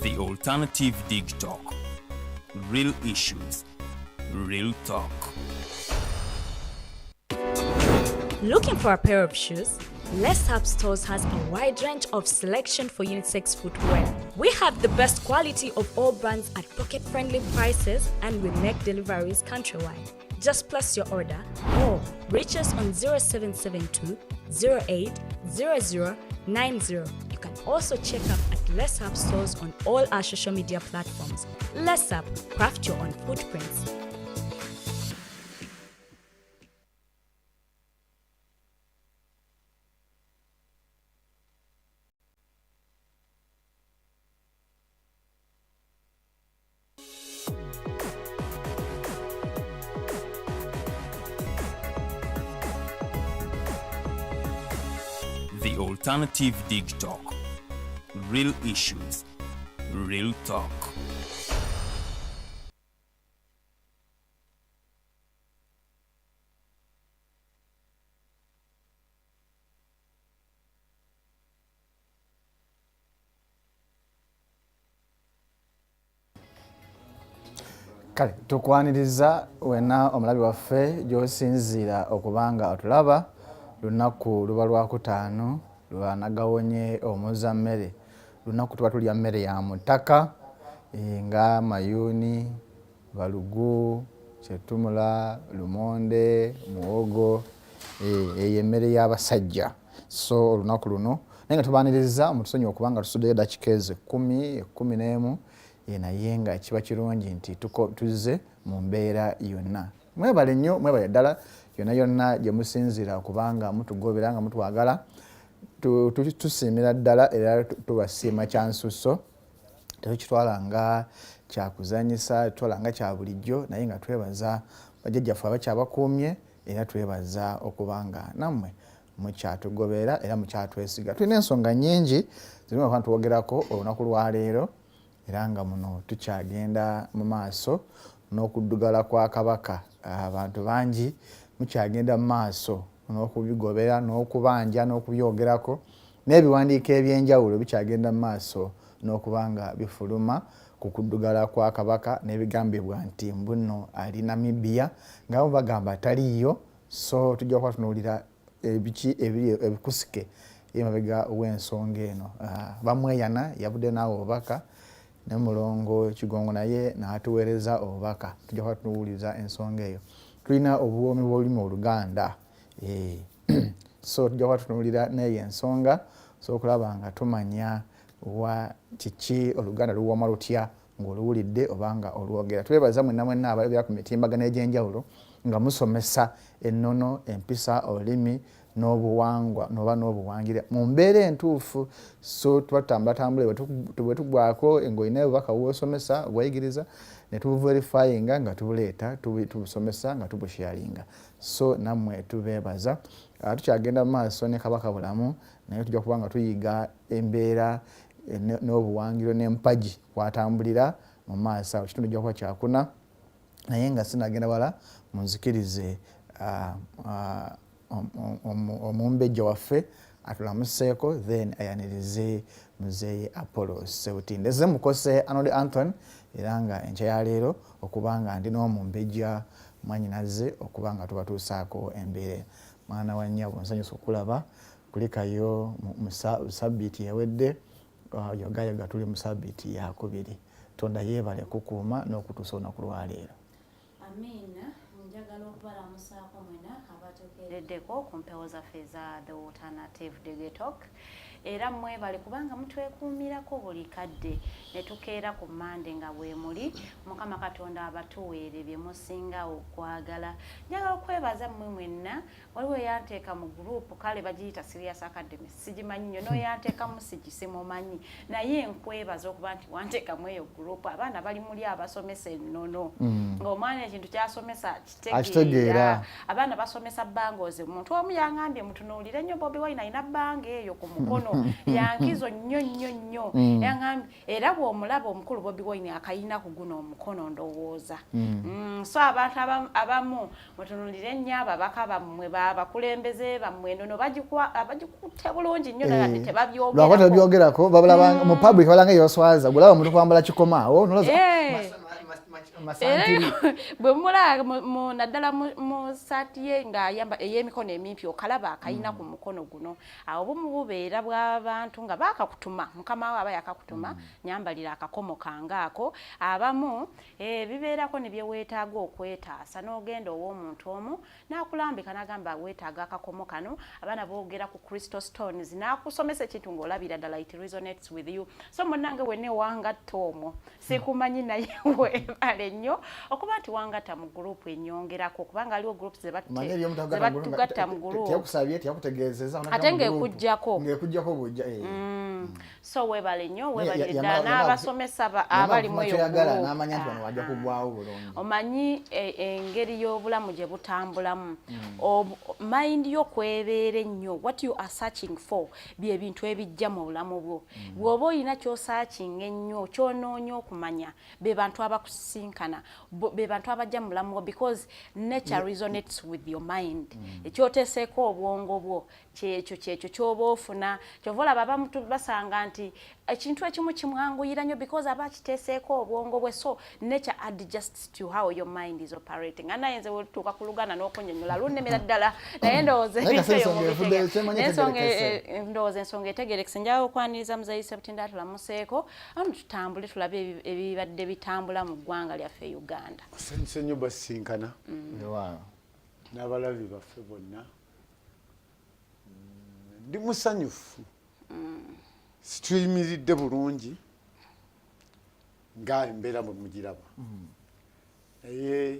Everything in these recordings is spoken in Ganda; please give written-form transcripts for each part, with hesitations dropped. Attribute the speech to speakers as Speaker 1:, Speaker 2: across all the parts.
Speaker 1: The Alternative Dig Talk. Real issues, real talk.
Speaker 2: Looking for a pair of shoes? Let's Up Stores has a wide range of selection for unisex footwear. We have the best quality of all brands at pocket-friendly prices, and we make deliveries countrywide. Just place your order or reach us on 0772 080090. You can also check up at Let's Up Stores on all our social media platforms. Let's Up, craft your own footprints.
Speaker 1: The Alternative Dig Talk. Real issues, real talk.
Speaker 3: Kale tukwaniriza wena omulabi waffe gy'osinziira okubanga otulaba. Lunaku luba lwakutaano lwanagawonye omuza mmere. Lunaku tuba tulya mmere ya mu ttaka, nga mayuuni, balugu, kyetumula, lumonde, muwogo, eyo emmere y'abasajja. So olunaku luno naye nga tubaaniriza, mutusonyiwe okubanga tusuddeyo eddakiika ezo 10, 11, naye nga kiba kirungi nti tuzze mu mbeera yonna. Mwebale nnyo, mwebale ddala yonna yonna gye musinziira okubanga mutugobera nga mutwagala. Tusiimira ddala era tubasiima kyansusso. Tetukitwala nga kyakuzanyisa, tutwala nga kya bulijjo, naye nga twebaza bajjajjaffe abakyabakuumye, era twebaza okubanga nammwe mukyatugobera era mukyatwesiga. Tulina ensonga nnyingi zirimu okuba twogerako olunaku lwaleero, era nga muno tukyagenda mu maaso n'okuddugala kwa Kabaka. Abantu bangi mukyagenda mu maaso n'okubigobera n'okubanja n'okubyogerako, n'ebiwandiiko eby'enjawulo bikyagenda mu maaso n'okuba nga bifuluma ku kuddugala kwa Kabaka, n'ebigambibwa nti mbuno ali Namibia, nga bo bagamba taliiyo. So tujja kuba tunuulira ebiki ebiri ebikusike emabega w'ensonga eno. Bamweyana yavudde naawe obubaka, ne Mulongo Kigongo naye n'atuweereza obubaka. Tujja kuba tunuuliza ensonga eyo. Tulina obuwoomi bw'olulimi Oluganda. So tujja kuba tunuulira n'eyo ensonga, so okulaba nga tumanya wa kiki Oluganda luwooma lutya ng'oluwulidde oba nga olwogera. Twebaza mwenna mwenna abalabira ku mitimbagano egy'enjawulo nga musomesa ennono, empisa, olulimi n'obuwangwa noba n'obuwangire mu mbeera entuufu. So tuba tutambulatambula, bwe tugwako ng'olina obubaka bw'osomesa bw'oyigiriza, ne tubuverifyinga nga tubuleeta, tubusomesa nga tubusharinga. So nammwe tubeebaza. Tukyagenda mu maaso ne Kabaka Bulamu, naye tujja kuba nga tuyiga embeera n'obuwangiro n'empagi kwatambulira mu maaso awo. Kitundu kijja kuba kyakuna, naye nga sinagenda wala, munzikirize omumbejja waffe atulamuseeko, then ayanirize Muzeeyi Apollo Sebutinde. Nze Mukose Arnold Anthony, era nga enkya ya leero okuba nga ndi n'omumbejja mwanyinaze okuba nga tubatuusaako embeera. Mwana wa nnyabo, nsanyusa okulaba kulikayo mu sabbiiti ewedde, yogayoga tuli mu sabbiiti yakubiri. Tonda yeebale kukuuma n'okutuusa olunaku lwaleero.
Speaker 4: Amiina. Njagala okubalamusaako mwena abatukeereddeko ku mpewo zaffe eza The Alternative Digitalk, era mwebale kubanga mutwekuumirako buli kadde ne tukeera ku Mande nga bwe muli. Mukama Katonda abatuweere bye musinga okwagala. Njagala okwebaza mmwe mwenna. Waliwo eyanteeka mu group, kale bagiyita Serious Academy, sigimanyi nnyo, n'oyanteekamu sigisimumanyi, naye nkwebaza okuba nti wanteekamu eyo group. Abaana bali muli abasomesa ennono, ng'omwana ekintu kyasomesa kitegeera. Abaana basomesa bangozi. Omuntu omu yaŋambye, mutunuulire nnyo Bobi Wine, alina banga eyo ku mukono. nnyo, yankizo nnyo nnyo nnyo. Yaŋŋambye era bw'omulaba omukulu Bobi Wine akayina ku guno omukono ndowooza. So abantu abamu mutunulire nnyo ababaka bammwe, babakulembeze bammwe, enono bagikutte bulungi nnyo, naye ate tebabyogerako.
Speaker 3: Lwakuba tebabyogerako, babalaba mu public balanga yoswaza gulaba omuntu kwambala kikomaawo noloza masantiri.
Speaker 4: Bwe mulaba naddala mu saati ye ng'ayamba ey'emikono emimpi, okalaba akayina ku mukono guno. Awo bumu bubeera bw'abantu nga baakakutuma, mukama we aba yakakutuma, nyambalira akakomo kange ako. Abamu bibeerako ne bye weetaaga okwetaasa, n'ogenda ow'omuntu omu n'akulambika n'agamba weetaaga akakomo kano. Abaana boogera ku crystal stones, n'akusomesa ekintu ng'olabira ddala it resonates with you. So munnange wenna ewangatta omwo sikumanyi, naye weebale nnyo okuba nti wangatta mu group enyongerako, kubanga aliwo groups ze
Speaker 3: Manye eri omuntu agatta mu group nga
Speaker 4: zebattugatta mu group.
Speaker 3: Teyakusabye, teyakutegeezeza.
Speaker 4: Ate ng'ekuggyako.
Speaker 3: Ng'ekuggyako bujja.
Speaker 4: So weebale nnyo, weebale ddala n'abasomesa
Speaker 3: yamala
Speaker 4: abali mu
Speaker 3: okufuna
Speaker 4: eyo
Speaker 3: kyoyagala
Speaker 4: group.
Speaker 3: N'amanya nti wano wajja kugwawo bulungi.
Speaker 4: Omanyi engeri y'obulamu gye butambulamu, mind yo kwebeera ennyo what you are searching for, bye bintu ebijja mu bulamu bwo. Bw'oba olina ky'osearchinga ennyo, ky'onoonya okumanya, be bantu abakusisinkana, be bantu abajja mu bulamu bwo, because nature resonates with your mind. Ekyoteeseeko obwongo bwo kyekyo kyekyo ky'oba ofuna. Kyova olaba abamu basanga nti ekintu ekimu kimwanguyira nnyo because aba akiteeseeko obwongo bwe. So nature adjusts to how your mind is operating. Nga naye nze wetuuka ku Luganda n'okunnyonnyola lunnemera ddala, naye ndowooza
Speaker 3: Naye
Speaker 4: ebintu
Speaker 3: kase
Speaker 4: ebyo
Speaker 3: ensonga
Speaker 4: mubitegeera.
Speaker 3: evuddeyo, kyemanyi
Speaker 4: Naye ensonga
Speaker 3: etegerekese.
Speaker 4: Ndowooza ensonga etegerekese. Njagala okwaniriza Muzeeyi Sebutinda, atulamuseeko ano tutambule tulabe ebibadde bitambula mu ggwanga lyaffe Uganda.
Speaker 5: Osanyuse nnyo basisinkana
Speaker 3: Weewaawo.
Speaker 5: n'abalabi baffe bonna. Ndi musanyufu, situyimiridde bulungi nga embeera bwe mugiraba, naye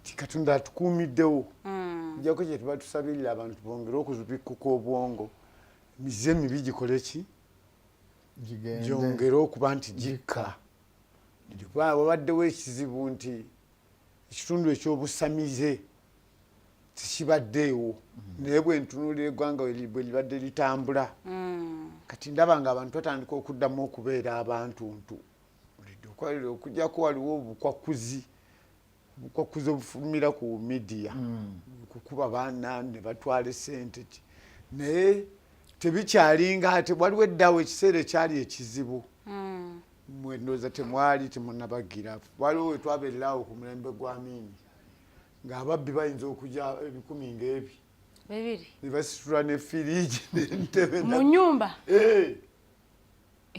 Speaker 5: ti Katonda atukuumiddewo. Njako kye tuba tusabirira abantu bongere okuzibikkuka obwongo, emize emibi gikole ki?
Speaker 3: Gigende.
Speaker 5: Gyongere okuba nti gikka, kuba wabaddewo ekizibu nti ekitundu ekyobusamize tekibaddeewo, naye bwe ntunuulira eggwanga bwe libadde litambula kati, ndaba nga abantu batandika okuddamu okubeera abantu ntu okujjako waliwo obukwakuzi, obukwakuzi obufulumira ku media, kukuba baana ne batwala esente ki, naye tebikyalinga ate waliwo eddawo ekiseera ekyali ekizibu. Mwe ndowooza temwali temunabagira. Waliwo wetwabeererawo ku mulembe gwa Amiini ng'ababbi bayinza okujja ebikumi ng'ebi
Speaker 4: bibiri
Speaker 5: ne basitula ne firiigi n'entebe
Speaker 4: mu nyumba.
Speaker 5: Eh.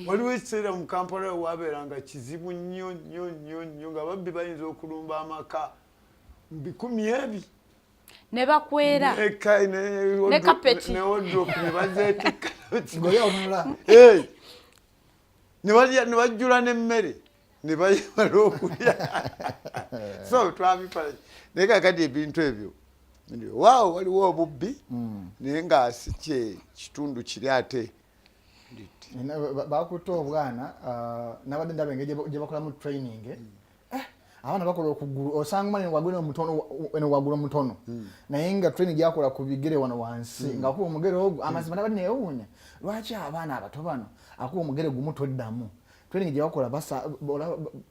Speaker 5: Waliwo ekiseera mu Kampala wabeeranga kizibu nnyo nnyo nnyo nnyo nga babbi bayinza okulumba amaka mu bikumi ebi
Speaker 4: ne bakwera Ne kapeti.
Speaker 5: Ne wardrobe ne bazeetikka.
Speaker 3: Ng'oli onula.
Speaker 5: Eh. Ne balya ne bajjula n'emmere ne bayimala okulya. So twabikola, naye kakati ebintu ebyo waawo waliwo obubbi, naye nga si kye kitundu kiri ate.
Speaker 3: Bakutte obwana, nabadde ndaba engeri gye bakolamu training. Abaana bakola okugulu, osanga omwana waggulu omutono, eno waggulu omutono, naye nga training gyakola ku bigere wano wansi, nga akuba omugere ogwo. Amazima nabadde newuunya lwaki abaana abato bano akuba omugere gumu toddamu. Training gye bakola,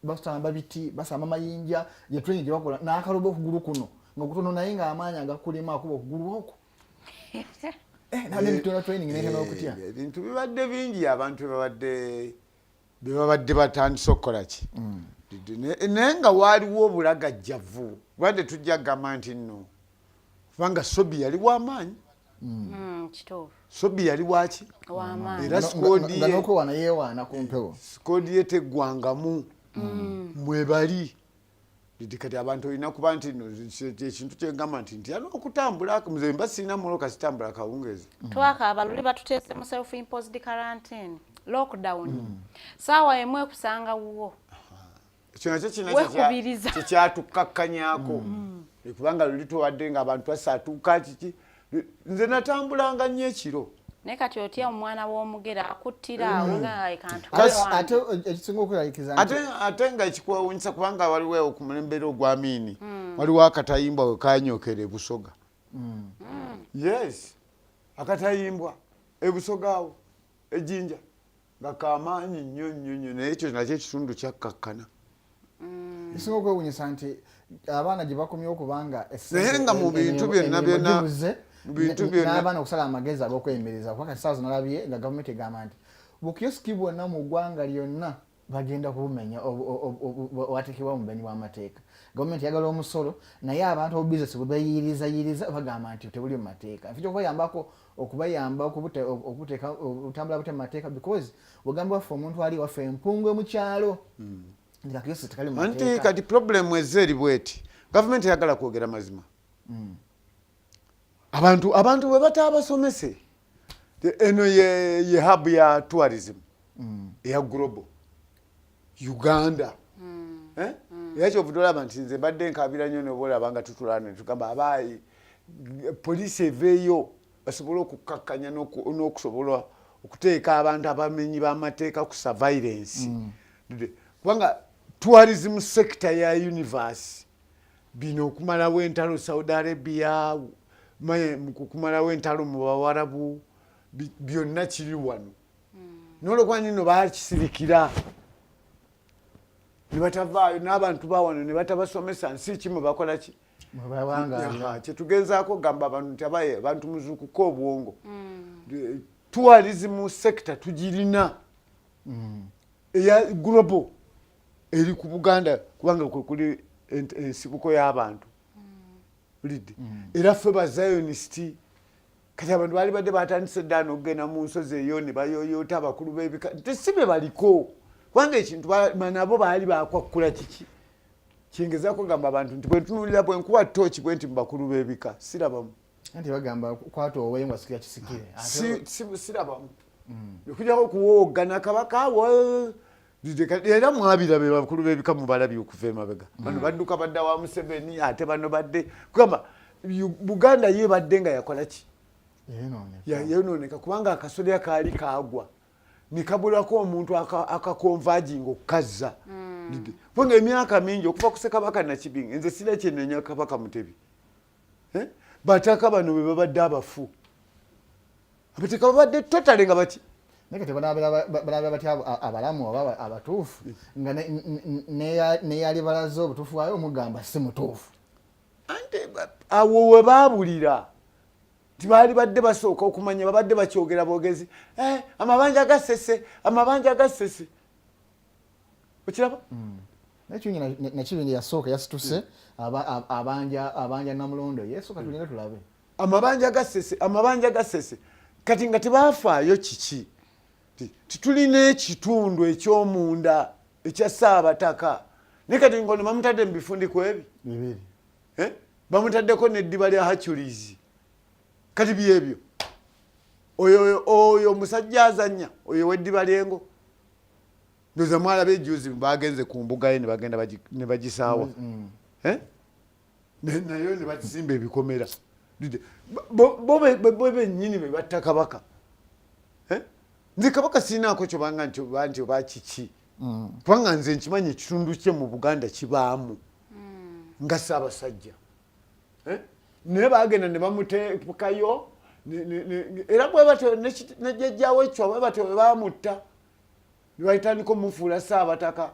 Speaker 3: basamba biti, basamba mayinja, ye training gye bakola n'akaluba okugulu kuno nga kutono, naye ng'amaanyi agakulimu akuba okugulu okwo. Nabadde ntuula training netera okutya.
Speaker 5: Ebintu bibadde bingi, abantu bebabadde batandise okukola ki, naye nga waaliwo obulagajjavu bubadde tujja kugamba nti nno kubanga Sobi yali w'amaanyi.
Speaker 4: Kituufu.
Speaker 5: Sobi yali waki?
Speaker 4: W'amaanyi.
Speaker 5: Era squad
Speaker 3: nga
Speaker 5: ye
Speaker 3: n'okwewaana yeewaana ku mpewo.
Speaker 5: Squad ye teggwangamu mwebali. Nti kati abantu olina kuba nti no ekintu kyengamba nti ntya n'okutambula, nze mba sirina muloka sitambula kawungeezi.
Speaker 4: Twakaaba luli batuteese mu self imposed quarantine, lockdown, saawa emu ekusanga wuwo.
Speaker 5: Ekyo nakyo kina
Speaker 4: Weekubiriza.
Speaker 5: kyekyatukkakkanyaako, kubanga luli tuwadde nga abantu basatuuka kiki, nze natambulanga nnyo ekiro.
Speaker 4: Naye kati otya omwana w'omugera akuttira awo nga kantu.
Speaker 3: Ate ekisinga okweraliikiriza nti
Speaker 5: Ate nga ekikwewunyisa kubanga waliwo ku mulembe ogw'Amiini, waliwo akatayimbwa we kanyokera e Busoga. Yes, akatayimbwa. Ebusogaawo Ejinja nga kamaanyi nnyo nnyo nnyo, naye ekyo nakyo ekitundu kyakkakkana.
Speaker 3: Ekisinga okwewunyisa nti abaana gye bakomye okubanga
Speaker 5: Naye nga mu bintu byonna byonna, mu bintu byonna-
Speaker 3: n'abaana okusala amagezi ag'okweyimiriza, kuba kati saawa zinalabye nga gavumenti egamba nti bukiyosiki bwonna mu ggwanga lyonna bagenda kubumenya owateekebwa mu bumenyi bw'amateeka. Gavumenti eyagala omusolo, naye abantu obubizinesi bwe beeyirizayiriza bagamba nti tebuli mu mateeka. Nfija okubayambako okubayamba okubuteeka obutambula butya mu mateeka, because bwegamba waffe omuntu ali waffe empungwe mu kyalo nti kakiyosiki tekali mu
Speaker 5: Anti
Speaker 3: mateeka.
Speaker 5: Kati problem ezze eri bweti, gavumenti eyagala kwogera mazima. Abantu bwe bataabasomese, eno ye hub ya tourism eya global Uganda. Eh? Era kyovudde olaba nti nze mbadde nkabira nnyo, noba olaba nga tutula ne tugamba abaayi poliisi eveeyo basobole okukkakkanya n'okusobola okuteeka abantu abamenyi b'amateeka ku surveillance. Kubanga tourism sector ya universe, bino okumalawo entalo Saudi Arabia, okumalawo entalo mu Bawarabu, byonna kiri wano. Nolwokuba nino bakisirikira ne batavaayo n'abantu bawano ne batabasomesa nsi ki mwe bakola ki.
Speaker 3: Mwe bawangalira.
Speaker 5: Aha, kyetugezaako kugamba abantu nti abaye abantu muzuukuke obwongo. Tourism sector tugirina eya global eri ku Buganda, kubanga kwe kuli ensibuko y'abantu lidde, era ffe ba Zionist. Kati abantu baali badde batandise dda n'okugenda mu nsozi eyo ne bayoyoota abakulu b'ebika nti si be baliko, kubanga ekintu nabo baali bakwakkula. Kiki kyengezaako kugamba abantu nti bwe ntunuulira, bwe nkuwa tooki bwe nti mu bakulu b'ebika sirabamu.
Speaker 3: Anti bagamba kwata owengo asikira kisikire.
Speaker 5: Sirabamu okujjako okuwoogana kabaka era mwabirabe bakulu b'ebika mubalabye okuva emabega. Bano badduka badda wa Museveni, ate bano badde kugamba Buganda ye badde nga yakola ki?
Speaker 3: Yeyonooneka.
Speaker 5: Yeyonooneka kubanga akasolya kaali kaagwa ne kabulako omuntu akakonvajinga okukazza. Kubanga emyaka mingi okuva ku Ssekabaka Nakibinge, nze sira kyenenya Kabaka Mutebi. Eh? Bataka bano be babadde abafu, abataka babadde totale nga baki.
Speaker 3: Naye kati banabeera batya abalamu oba abatuufu nga neyali balaze obutuufu bwayo omugamba si mutuufu?
Speaker 5: Ante awo we baabulira nti baali badde basooka okumanya, babadde bakyogera bwogezi. Eh, amabanja ga Ssese, amabanja ga Ssese, okiraba?
Speaker 3: Naye kirungi Nakibinge yasooka yasituse abanja Namulondo yeesooka, tulinde tulabe.
Speaker 5: Amabanja ga Ssese, amabanja ga Ssese. Kati nga tebafaayo kiki titulina ekitundu ekyomunda ekya Ssaabataka, naye kati ngono bamutadde mu bifundiko ebi
Speaker 3: bibiri.
Speaker 5: Eh? Bamutaddeko n'eddiba lya Hercules. Kati byebyo oyo omusajja azanya oyo weddiba lyengo. Ndoza mwalaba ejuzi bagenze ku mbuga ye ne bagenda ne bagisaawa. Eh? Nayo ne bakisimba ebikomera. Bo bennyini be batta kabaka. Eh? Nze kabaka sirinaako kyobanga nti oba nti oba kiki, kubanga nze nkimanyi ekitundu kye mu Buganda kibaamu nga Ssaabasajja. Eh? Naye bagenda ne bamuteekayo era bwe batyo ne jjajjaawe Ecwa bwe batyo bwe bamutta ne batandika omufuula Ssaabataka.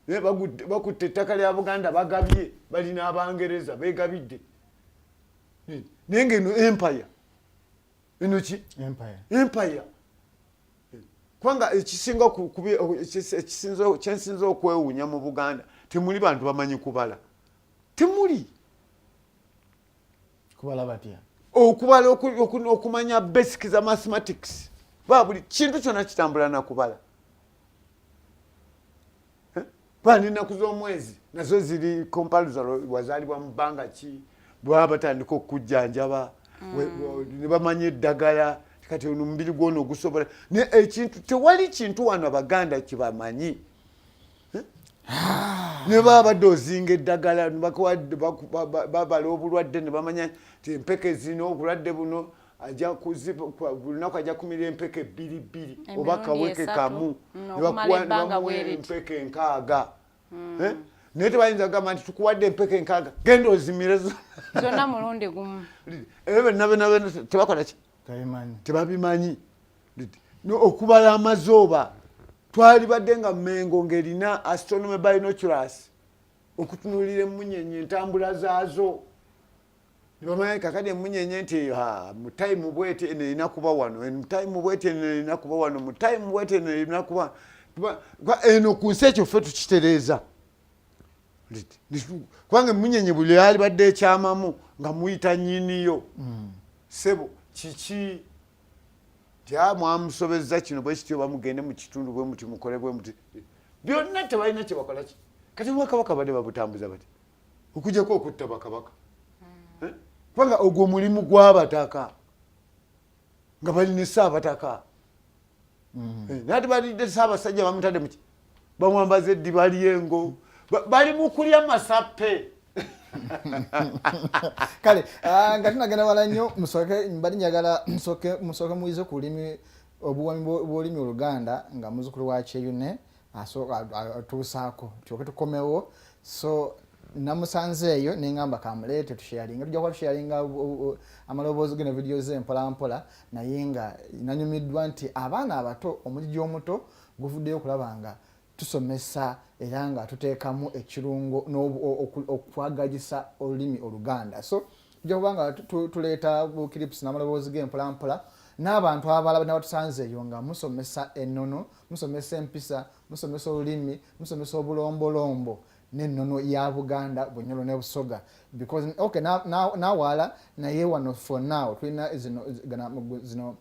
Speaker 5: Naye bakutte ettaka lya Buganda bagabye, balina Abangereza begabidde. Naye nga eno empire eno ki?
Speaker 3: Empire.
Speaker 5: Empire, kubanga ekisinga kyensinza okwewuunya mu Buganda, temuli bantu bamanyi kubala, temuli.
Speaker 3: Kubala batya?
Speaker 5: Okubala, okumanya basic za mathematics. Ba buli kintu kyonna kitambula nakubala. Eh? Ba n'ennaku z'omwezi nazo ziri compulsory, wazaalibwa mu bbanga ki, bwaba batandika okukujjanjaba ne bamanya eddagala, kati ono omubiri gwono ogusobola. Naye ekintu tewali kintu wano Abaganda kyebamanyi. Eh? Ne baba badde ozinga eddagala ne babala obulwadde ne bamanya nti empeke zino, obulwadde buno ajja buli lunaku ajja kumira empeke bbiri bbiri oba
Speaker 4: Emirundi
Speaker 5: kaweke
Speaker 4: esatu,
Speaker 5: kamu.
Speaker 4: ne
Speaker 5: Ne bakuwa-
Speaker 4: okumala
Speaker 5: ne
Speaker 4: ebbanga
Speaker 5: bamuwa
Speaker 4: bwe riti.
Speaker 5: empeke 60. Eh? Naye tebayinza kugamba nti tukuwadde empeke 60, genda ozimire
Speaker 4: zonna mulundi gumu.
Speaker 5: Ebyo byonna byonna byonna tebakola ki?
Speaker 3: Tabimanyi.
Speaker 5: Tebabimanyi. Okubala amazooba, twalibadde nga Mengo ng'erina astronomy binoculars okutunuulira emmunyenye entambula zaazo, nibamanya kakati emunyenye nti mu time bweti eno erina kuba wano, mu time bweti eno erina kuba wano, mu time bweti eno erina kuba eno ku nsi. Ekyo ffe tukitereeza, kubanga emunyenye buli yalibadde ekyamamu nga muyita nyiniyo. Sebo, kiki nti mwamusobezza kino bwe kityo, bamugende mu kitundu bwe muti, mukole bwe muti, byonna tebalina kyebakola ki. Kati obwakabaka badde babutambuza bati okujjako okutta bakabaka? Eh? Kubanga ogwo omulimu gw'abataka nga balina Ssaabataka. Eh, naye balidde Ssaabasajja, bamutadde muki, bamwambaza eddiba lyengo, bali mu kulya masappe.
Speaker 3: Kale nga tunagenda wala nnyo, musooke mbali njagala musooke muyize ku lulimi, obuwami bw'olulimi Oluganda nga muzzukulu wa Kyeyune atuusaako, tulyoke tukomewo. So namusanze eyo neŋŋamba kamuleete tusharinga, tujja kuba tusharinga amaloboozi ge ne vidiyo ze mpola mpola. Naye nga nanyumiddwa nti abaana abato, omugigi omuto guvuddeyo okulaba nga tusomesa era nga tuteekamu ekirungo okwagazisa olulimi Oluganda. So tujja kuba nga tuleeta bu clips n'amaloboozi ge mpola mpola n'abantu abalala nabatusanze eyo nga musomesa ennono, musomesa empisa, musomesa olulimi, musomesa obulombolombo n'ennono ya Buganda, Bunyoro ne Busoga. Because okay, nawaala naye wano for now tulina zino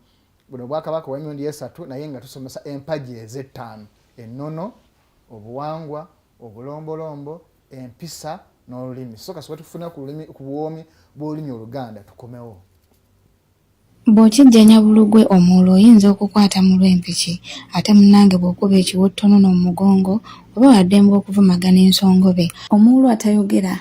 Speaker 3: buno bwakabaka obw'emirundi esatu, naye nga tusomesa empagi ez'ettaano: ennono, obuwangwa, obulombolombo, empisa n'olulimi. So kasobola tufune ku lulimi, ku buwoomi bw'olulimi Oluganda, tukomewo.
Speaker 6: Bw'okijjanya bulugwe omulwo oyinza okukwata mu lw'empiki, ate munnange bw'okuba ekiwottonono mu mugongo oba wa ddembe okuvumagana ensongobe. Omuwulu atayogera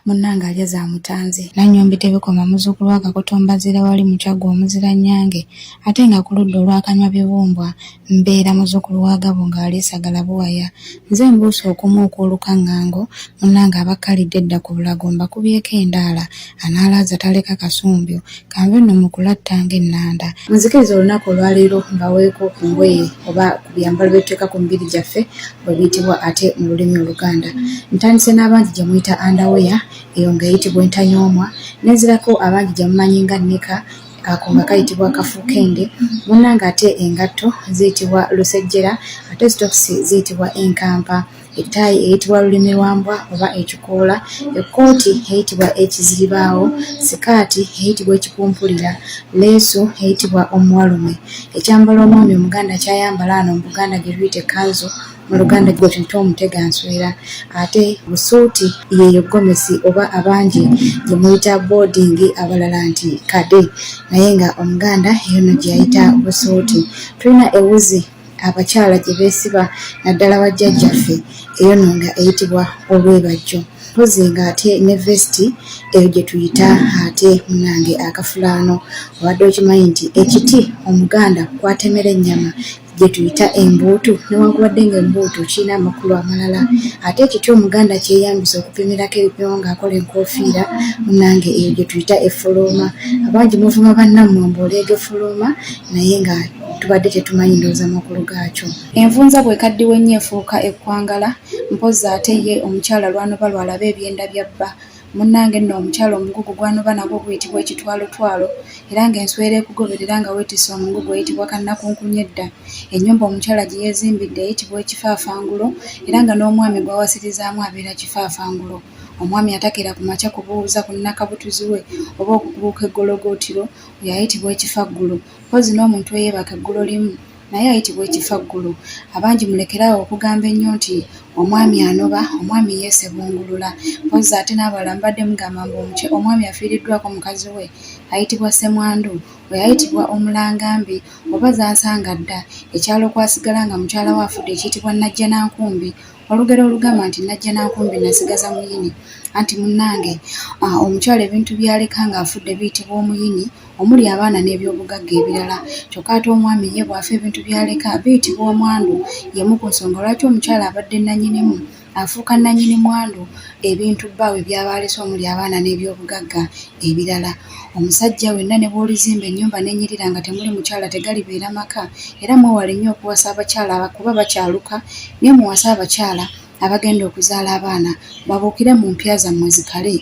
Speaker 6: munnange alya za mutanzi. Nannyombi Tebikoma, muzzukulu wa Kakoto Mbazira wali mu Kyaggwe omuzira Nnyange, ate nga ku ludda olw'Akanywa Bibumbwa mbeera muzzukulu wa Gabo ng'aliisagala buwaya. Nze mbuuse okumu okw'olukaŋŋango, munnange abakkalidde edda ku bulago mbakubyeko endaala, anaalaaza taleka kasumbyo, kanve nno mu kulatta ng'ennanda. Munzikirize olunaku olwaleero mbaweeko ku ngoye oba ku byambalo bye tuteeka ku mibiri gyaffe bwe biyitibwa ate mu lulimi Oluganda. Ntandise n'abangi gye muyita underwear, eyo ng'eyitibwa entanyoomwa, nenzirako abangi gye mumanyi nga knicker, ako nga kayitibwa kafuukende. Munnange ate engatto ziyitibwa lusejjera, ate sitokisi ziyitibwa enkampa. Ettaayi eyitibwa lulimi lwa mbwa oba ekikoola, ekkooti eyitibwa ekiziribaawo, sikaati eyitibwa ekipumpulira, leesu eyitibwa omuwalume. Ekyambalo omwami Omuganda ky'ayambala ano mu Buganda gye tuyita ekkanzu, mu Luganda gwe tuyita omuteganswera. Ate busuuti yeeyo gomesi oba abangi gye muyita boarding, abalala nti kade, naye nga Omuganda eyo nno gye yayita busuuti. Tulina ewuzi abakyala gye beesiba naddala bajjajjaffe, eyo nno nga eyitibwa olwebajjo. Mpozzi ng'ate ne vesiti eyo gye tuyita ate munnange akafulaano. Obadde okimanyi nti ekiti Omuganda kw'atemera ennyama gye tuyita embuutu, newankubadde ng'embuutu kirina amakulu amalala. Ate ekiti Omuganda kyeyambisa okupimirako ebipimo ng'akola enkoofiira, munnange eyo gye tuyita effolooma. Abangi muvuma bannammwe mbu oleega effolooma, naye nga tubadde tetumanyi ndowooza makulu gaakyo. Envunza bw'ekaddiwa ennyo efuuka ekkwangala, mpozzi ate ye omukyala lw'anoba lw'alaba ebyenda bya bba. Munnange nno omukyala omugugu gw'anoba nagwo guyitibwa ekitwalotwalo, era ng'enswera ekugoberera nga weetisse omugugu eyitibwa kannakunkunyedda. Ennyumba omukyala gye yeezimbidde eyitibwa ekifaafangulo, era nga n'omwami gw'awasirizaamu abeera kifaafangulo. Omwami atakeera ku makya kubuuza ku nnakabutuzi we oba okukubuuka eggologootiro oyo ayitibwa ekifaggulo. Mpozzi n'omuntu eyeebaka eggulo limu naye ayitibwa ekifaggulo. Abangi mulekere awo okugamba ennyo nti omwami anoba, omwami yeesebungulula. Mpozzi ate n'abalala mubadde mugamba mbu omwami afiiriddwako mukazi we ayitibwa ssemwandu, oyo ayitibwa omulangambi oba zansanga dda. Ekyalo kw'asigala nga mukyala we afudde ekiyitibwa Najjanankumbi. Olugero olugamba nti Najjanankumbi nasigaza muyini. Anti munnange omukyala ebintu by'aleka ng'afudde biyitibwa omuyini, omuli abaana n'ebyobugagga ebirala. Kyokka ate omwami ye bw'afa ebintu by'aleka biyitibwa omwandu. Y'emu ku nsonga lwaki omukyala abadde nnannyinimu Afuuka nnannyini mwandu, ebintu bbaawe by'aba alese omuli abaana n'ebyobugagga ebirala. Omusajja wenna ne bw'olizimba ennyumba n'ennyirira nga temuli mukyala tegalibeera maka era mwewale nnyo okuwasa abakyala kuba bakyaluka naye muwase abakyala abagenda okuzaala abaana babuukire mu mpya zammwe zikale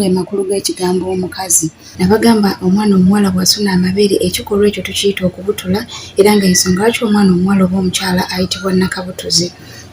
Speaker 6: ge makulu g'ekigambo omukazi. Nabagamba omwana omuwala bw'asuna amabeere ekikolwa ekyo tukiyita okubutula era nga y'ensonga lwaki omwana omuwala oba omukyala ayitibwa nnakabutuzi.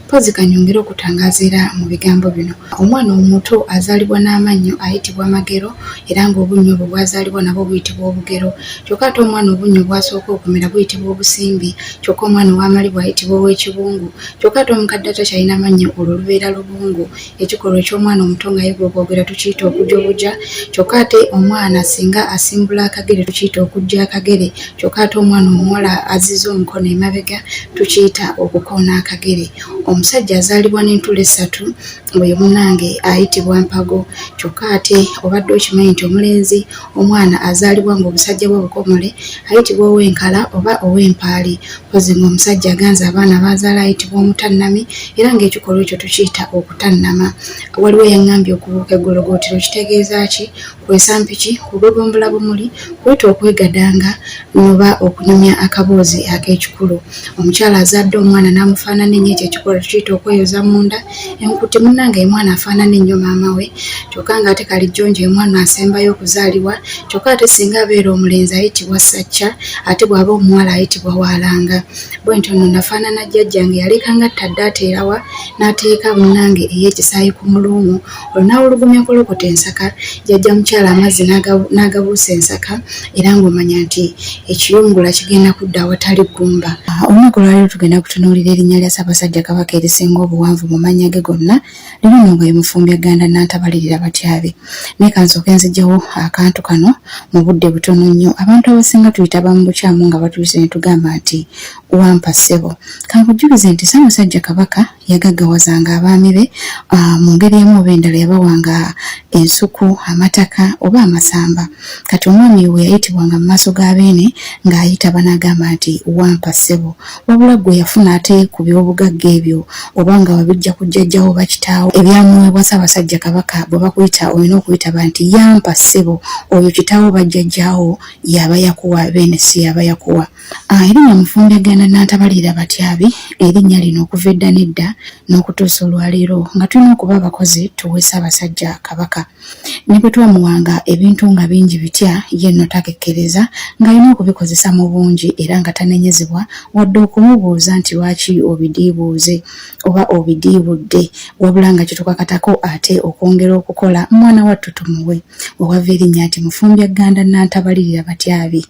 Speaker 6: Mpozzi kanyongere okutangaaza era mu bigambo bino. Omwana omuto azaalibwa n'amannyo ayitibwa Magero era ng'obunnyo obwo bw'azaalibwa nabwo buyitibwa obugero. Kyokka ate omwana obunnyo bw'asooka okumera buyitibwa obusimbi, kyokka omwana ow'amalibwa ayitibwa ow'ekibungu. Kyokka ate omukadde atakyalina mannyo olwo lubeera lubungu. Ekikolwa eky'omwana omuto ng'ayiga okwogera tukiyita okujoboja. Kyokka ate omwana singa asimbula akagere tukiyita okuggya akagere. Kyokka ate omwana omuwala azizza omukono emabega tukiyita okukoona akagere. Omusajja azaalibwa n'entula essatu oyo munnange ayitibwa Mpago. Kyokka ate obadde okimanyi nti omulenzi omwana azaalibwa ng'obusajja bwe bukomole ayitibwa ow'enkala oba ow'empaali. Mpozzi ng'omusajja aganza abaana b'azaala ayitibwa omutannami era ng'ekikolwa ekyo tukiyita okutannama. Waliwo eyaŋŋambye okubuuka eggologootero kitegeeza ki? Kwesa mpiki, kugogombola bumuli, kuyita okwegadanga noba okunyumya akaboozi ak'ekikulu. Omukyala azadde omwana n'amufaanana ennyo ekyo ekikolwa tukiyita okweyoza munda. Enkuti munnange ye mwana afaanana ennyo maama we kyokka ng'ate kalijjonjo ye mwana asembayo okuzaalibwa kyokka ate singa abeera omulenzi ayitibwa Ssacca ate bw'aba omuwala ayitibwa Waalanga. Bwentyo nno nafaanana jjajjange yalekanga ttadde ateerawa n'ateeka munnange ey'ekisaayi ku muluumu olwo n'awulugumya kolokota ensaka jjajja mukyala amazzi n'agabuusa ensaka era ng'omanya nti ekiyungula kigenda kudda awatali ggumba. Olunaku olwaleero tugenda kutunuulira erinnya lya Ssaabasajja Kabaka erisinga obuwanvu mu mannya ge gonna lino nno nga ye Mufumbya Gganda Nnantabalirira Batyabi. Naye kansooke nzigyewo akantu kano mu budde butono nnyo. Abantu abasinga tuyitaba mu bukyamu nga batuyise ne tugamba nti wampa ssebo. Kankujjukize nti Ssaabasajja Kabaka yagaggawazanga abaami be mu ngeri emu oba endala yabawanga ensuku, amataka oba amasamba. Kati omwami we yayitibwanga mu maaso ga Beene ng'ayitaba n'agamba nti wampa ssebo. Wabula ggwe yafuna ate ku by'obugagga ebyo oba nga wabijja ku jjajjawo oba kitaawo ebyamuweebwa Ssaabasajja Kabaka bwe bakuyita olina okuyitaba nti yampa ssebo oyo kitaawo oba jjajjaawo y'aba yakuwa Beene si y'aba yakuwa. Erinnya Mufumbyagganda Nnantabalirira Batyabi erinnya lino okuva edda n'edda n'okutuusa olwaleero nga tulina okuba abakozi tuwe Ssaabasajja Kabaka. Ne bwe twamuwanga ebintu nga bingi bitya ye nno takekkereza ng'alina okubikozesa mu bungi era nga tanenyezebwa wadde okumubuuza nti lwaki obidiibuuze oba obidiibudde wabula nga kitukakatako ate okwongera okukola mwana wattu tumuwe. We wava erinnya nti Mufumbyagganda Nnantabalirira Batyabi.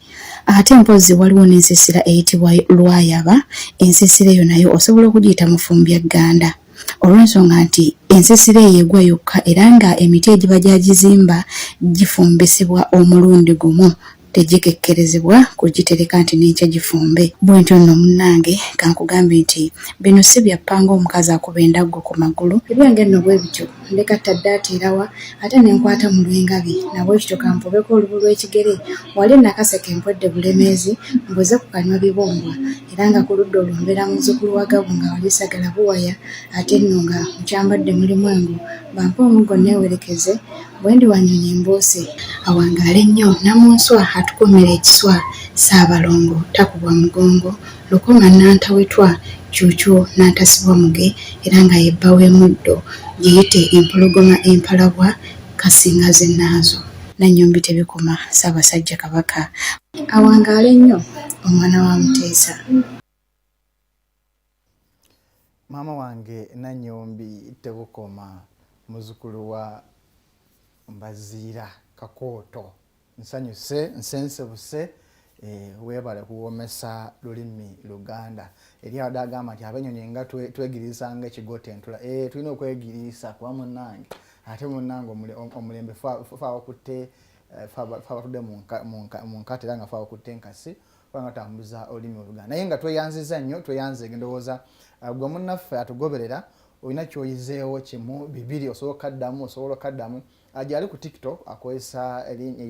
Speaker 6: Ate mpozzi waliwo n'ensiisira eyitibwa Lwayaba, ensiisira eyo nayo osobola okugiyita Mufumbyagganda olw'ensonga nti ensiisira eyo egwa yokka era nga emiti egiba gyagizimba gifumbisibwa omulundi gumu tegikekkerezebwa kugitereka nti n'enkya gifumbe. Bwentyo nno munnange kankugambe nti bino si bya ppanga omukazi akuba endaggu ku magulu. Ebyange nno bwe bityo. Ndeka ttadde ateerawa ate ne nkwata mu lw'engabi na bwekityo kampobeko olubu lw'ekigere wali e Nakaseke mpwedde Bulemeezi mbuze ku Kanywabibombwa era nga ku ludda olwo mbeera muzzukulu wa Gabunga wali Sagala buwaya ate nno nga mu Kyambadde mulimu engo bampe omuggo nneewerekeze bwe ndi Wanyonyi mbuuse. Awangaale nnyo Nnamunswa atukuumire ekiswa Ssaabalongo takubwa mugongo Lukoma Nnantawetwa Kyukyu Nantasibwa Muge era nga ye bba w'e Muddo giyite empologoma empalabwa Kasinga Zinnaazo. Nannyombi Tebikoma Ssaabasajja Kabaka awangaale nnyo omwana wa Muteesa.
Speaker 3: Maama wange Nanyombi Tebukoma muzukulu wa Mbaziira Kakooto nsanyuse nsensebuse eh, webale kuwomesa lulimi Luganda. Eri abadde agamba nti abenyonyi nga twegiriisa nga ekigotta entula eh, tulina okwegiriisa kuba munnange ate munnange omulembe fa abakutte eh, fa abatudde mu nkata era nga fa abakutte enkasi kubanga tambuza olulimi Oluganda. Naye nga tweyanziza nnyo, tweyanzeege. Ndowooza gwe munnaffe atugoberera olina kyoyizeewo kimu bibiri, osobola okaddamu, osobola okaddamu. Gyali ku TikTok akozesa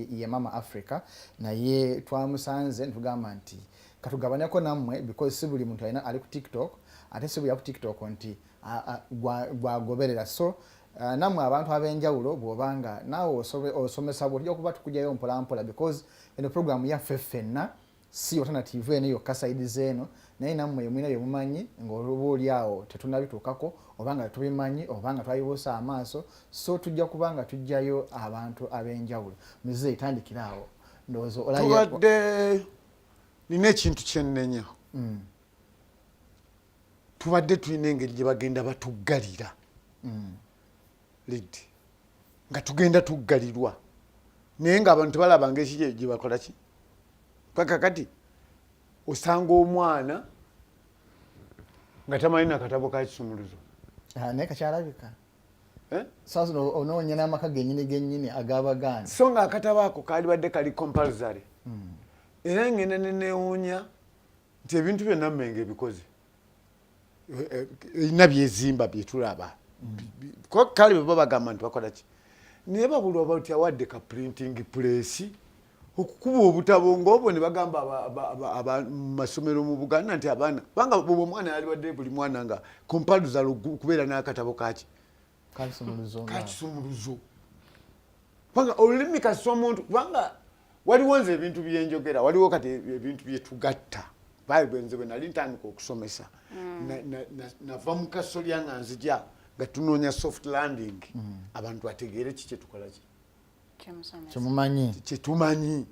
Speaker 3: ye Mama Africa, naye twamusanze netugamba nti katugabaneko nammwe because si buli muntu alina ali ku TikTok. Ate si buli ku TikTok nti gwagoberera. So nammwe abantu ab'enjawulo, bw'obanga naawe osomesa, bwotujja kuba tukugyayo mpolampola, because eno programu yaffe ffenna, si alternative eno yokka side zeeno, naye nammwe mulina byemumanyi ng'oba oli awo tetunabituukako, oba nga tetubimanyi, oba nga twabibuusa amaaso. So tujja kuba nga tujjayo abantu ab'enjawulo. Muzeeyi, tandikira awo, ndowooza
Speaker 5: Tubadde nina ekintu kyennenya. Tubadde tulina engeri gye bagenda batuggalira lidi, nga tugenda tuggalirwa, naye nga abantu tebalaba ngeri gye bakola ki. Paka kati osanga omwana nga tamanyi nakatabo ka kisumuluzo.
Speaker 3: Ah, naye kakyalabika.
Speaker 5: Eh?
Speaker 3: Saa zino onoonya n'amaka gennyini gennyini ag'Abaganda.
Speaker 5: So nga akatabo ako kalibadde kali compulsory. Era ngenda nenewuunya nti ebintu byonna Mmengo ebikoze, erina byezimba byetulaba. Kale bwe bagamba nti bakola ki, naye babulwa batya wadde ka printing press okukuba obutabo ngaobwo, ne bagamba mu masomero mu Buganda nti abaana, kubanga bwe omwana yalibadde, buli mwana nga compulsory okubeera n'akatabo kaki?
Speaker 3: Kakisumuluzo.
Speaker 5: Kakisumuluzo, kubanga olulimi kasita omuntu, kubanga waliwo nze ebintu byenjogera, waliwo kati ebintu byetugatta. Nze bwe nali ntandika okusomesa, nava mu kasolya nga nzija nga tunoonya soft landing, abantu bategeere ki kyetukola ki.
Speaker 3: Kyemumanyi.
Speaker 5: Kyetumanyi.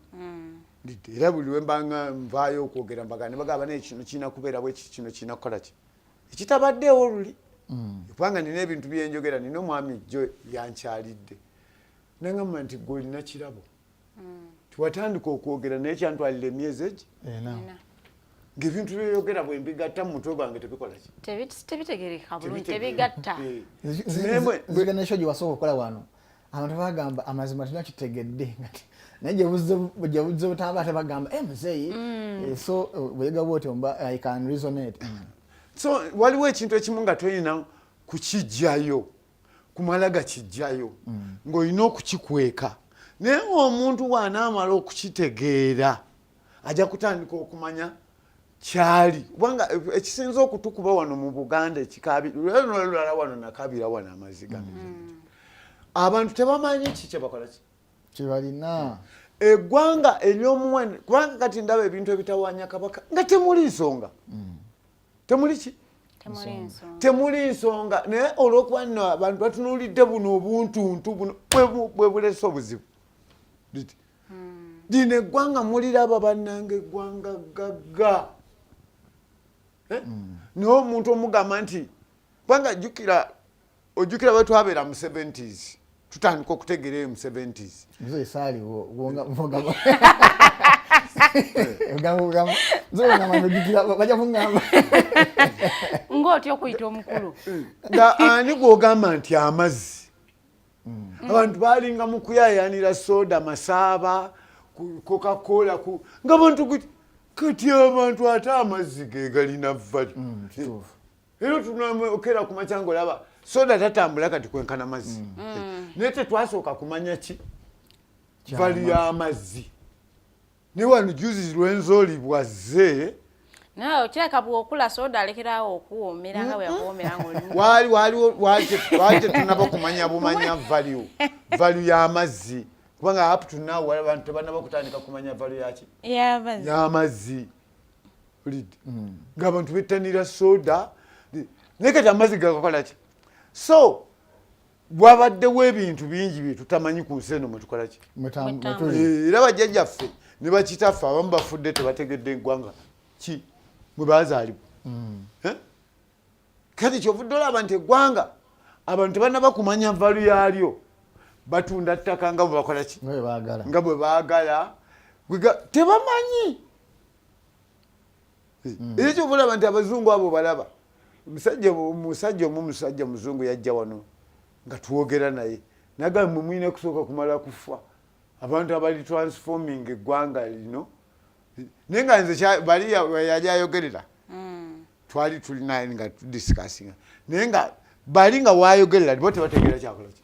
Speaker 5: Era buli lwembanga nvaayo okwogera mbaga ne bagamba, naye kino kirina kubeera bweki, kino kirina kukola ki, ekitabaddeewo luli. Kubanga nina ebintu byenjogera, nina omwami jjo yankyalidde nangamba nti gwe olina kirabo, tiwatandika okwogera, naye kyantwalira emyezi egi ng'ebintu byoyogera bwe mbigatta mu mutwe gwange tebikola ki?
Speaker 4: Tebitegereka bulungi, tebigatta.
Speaker 3: Nzigana ekyo gye wasooka okukola wano, abantu bagamba amazima tenakitegedde, naye gyebuzze butamba ate bagamba, "Eh, muzeeyi." So bweyega bwotyo mba I can resonate.
Speaker 5: So waliwo ekintu ekimu nga tolina kukijjayo kumala gakijjayo, ng'olina okukikweka, naye ng'omuntu bw'anaamala okukitegeera ajja kutandika okumanya kyali. Kubanga ekisinza okutukuba wano mu Buganda ekikabirulala wano nakabira wano amaziga, abantu tebamanyi ki kyebakola ki.
Speaker 3: Kyebalina.
Speaker 5: Eggwanga ery'omuwendo, kubanga kati ndaba ebintu ebitawanya Kabaka nga temuli nsonga, temuli ki, temuli nsonga, naye olwokuba nno abantu batunuulidde buno obuntuntu buno bwe bulese obuzibu. Lino eggwanga muliraba bannanga, eggwanga gagga, eh? Naye omuntu omugamba nti, kubanga jjukira, ojjukira bwe twabeera mu 70s, tutandika okutegeera eyo mu 70s.
Speaker 3: Nze saaliwo. Bajja kuŋŋamba.
Speaker 4: Ng'otya okuyita omukulu.
Speaker 5: Nga ani gw'ogamba nti amazzi, abantu balinga mu kuyayanira soda, masaaba, Coca-Cola, nga bantu kati abantu ate amazzi ge galina value. Era tunokera ku makya ngaolaba soda tatambula kati kwenkana mazzi, naye tetwasooka kumanya ki value y'amazzi. Naye wano juzi Lwenzoli bwazze.
Speaker 4: Nawe kirabika bw'okula soda alekerawo okuwoomera nga bwe yakuwoomera ng'oli
Speaker 5: Waali waliwo waali tetunaba kumanya bumanya value y'amazzi, kubanga up to now wali abantu tebanaba kutandika kumanya value yaki?
Speaker 4: Y'amazzi.
Speaker 5: Y'amazzi. Ulidde ng'abantu bettanira soda, naye kati amazzi gagakola ki? So wabaddewo ebintu bingi bye tutamanyi ku nsi eno mwetukola ki. Era bajjajjaffe ne bakitaffe abamu bafudde tebategedde eggwanga ki mwe bazaalibwa. Eh? Kati kyovudde olaba nti eggwanga abantu tebanaba kumanya value yaalyo, batunda ttaka nga bwe bakola ki, nga bwe baagala. Tebamanyi. Era kyova olaba nti abazungu abo balaba omusajja omu, musajja muzungu yajja wano nga twogera naye, nagamba, mwe mulina kusooka kumala kufa, abantu abali transforming eggwanga lino. Naye nga nze bali yali ayogerera, twali tulina nga tudiscussinga, naye nga bali nga wayogerera bo tebategeera kyakola ki,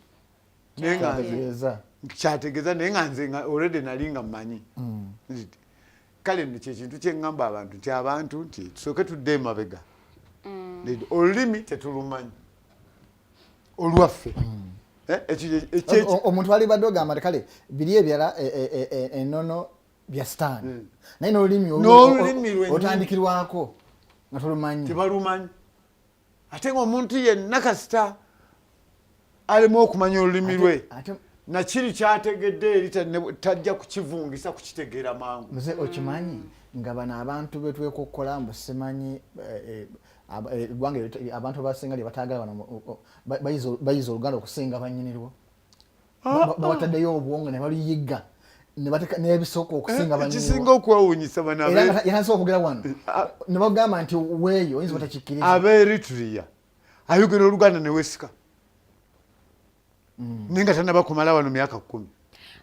Speaker 5: naye nga nze kyategeeza, naye nga nze nga already nali nga mmanyi. Kale nno kyekintu kyeŋŋamba abantu nti abantu nti tusooke tudde emabega. Olulimi tetulumanyi olwaffe. Eh,
Speaker 3: Omuntu alibadde ogamba nti kale biri ebirala ennono bya sitaani, naye n'olulimi
Speaker 5: N'olulimi lwennyini.
Speaker 3: Otandikirwako nga tolumanyi.
Speaker 5: Tebalumanyi, ate nga omuntu yenna kasita alimu okumanya olulimi lwe, nakiri kyategedde eri tajja kukivungisa kukitegeera mangu.
Speaker 3: Muze okimanyi nga bano abantu betwekokkola mbu simanyi eggwanga abantu abasinga lye bataagala bano bayiza Oluganda okusinga bannyinirwo. Babataddeyo obwongo ne baluyiga ne bateeka n'ebisoko okusinga
Speaker 5: Ekisinga
Speaker 3: bannyinirwo.
Speaker 5: okwewuunyisa bano
Speaker 3: Era nga yatandise okwogera wano ne bagamba nti weeyo oyinza batakikkiriza.
Speaker 5: Abe Eritrea ayogera Oluganda newesika, naye nga tanaba kumala wano myaka 10.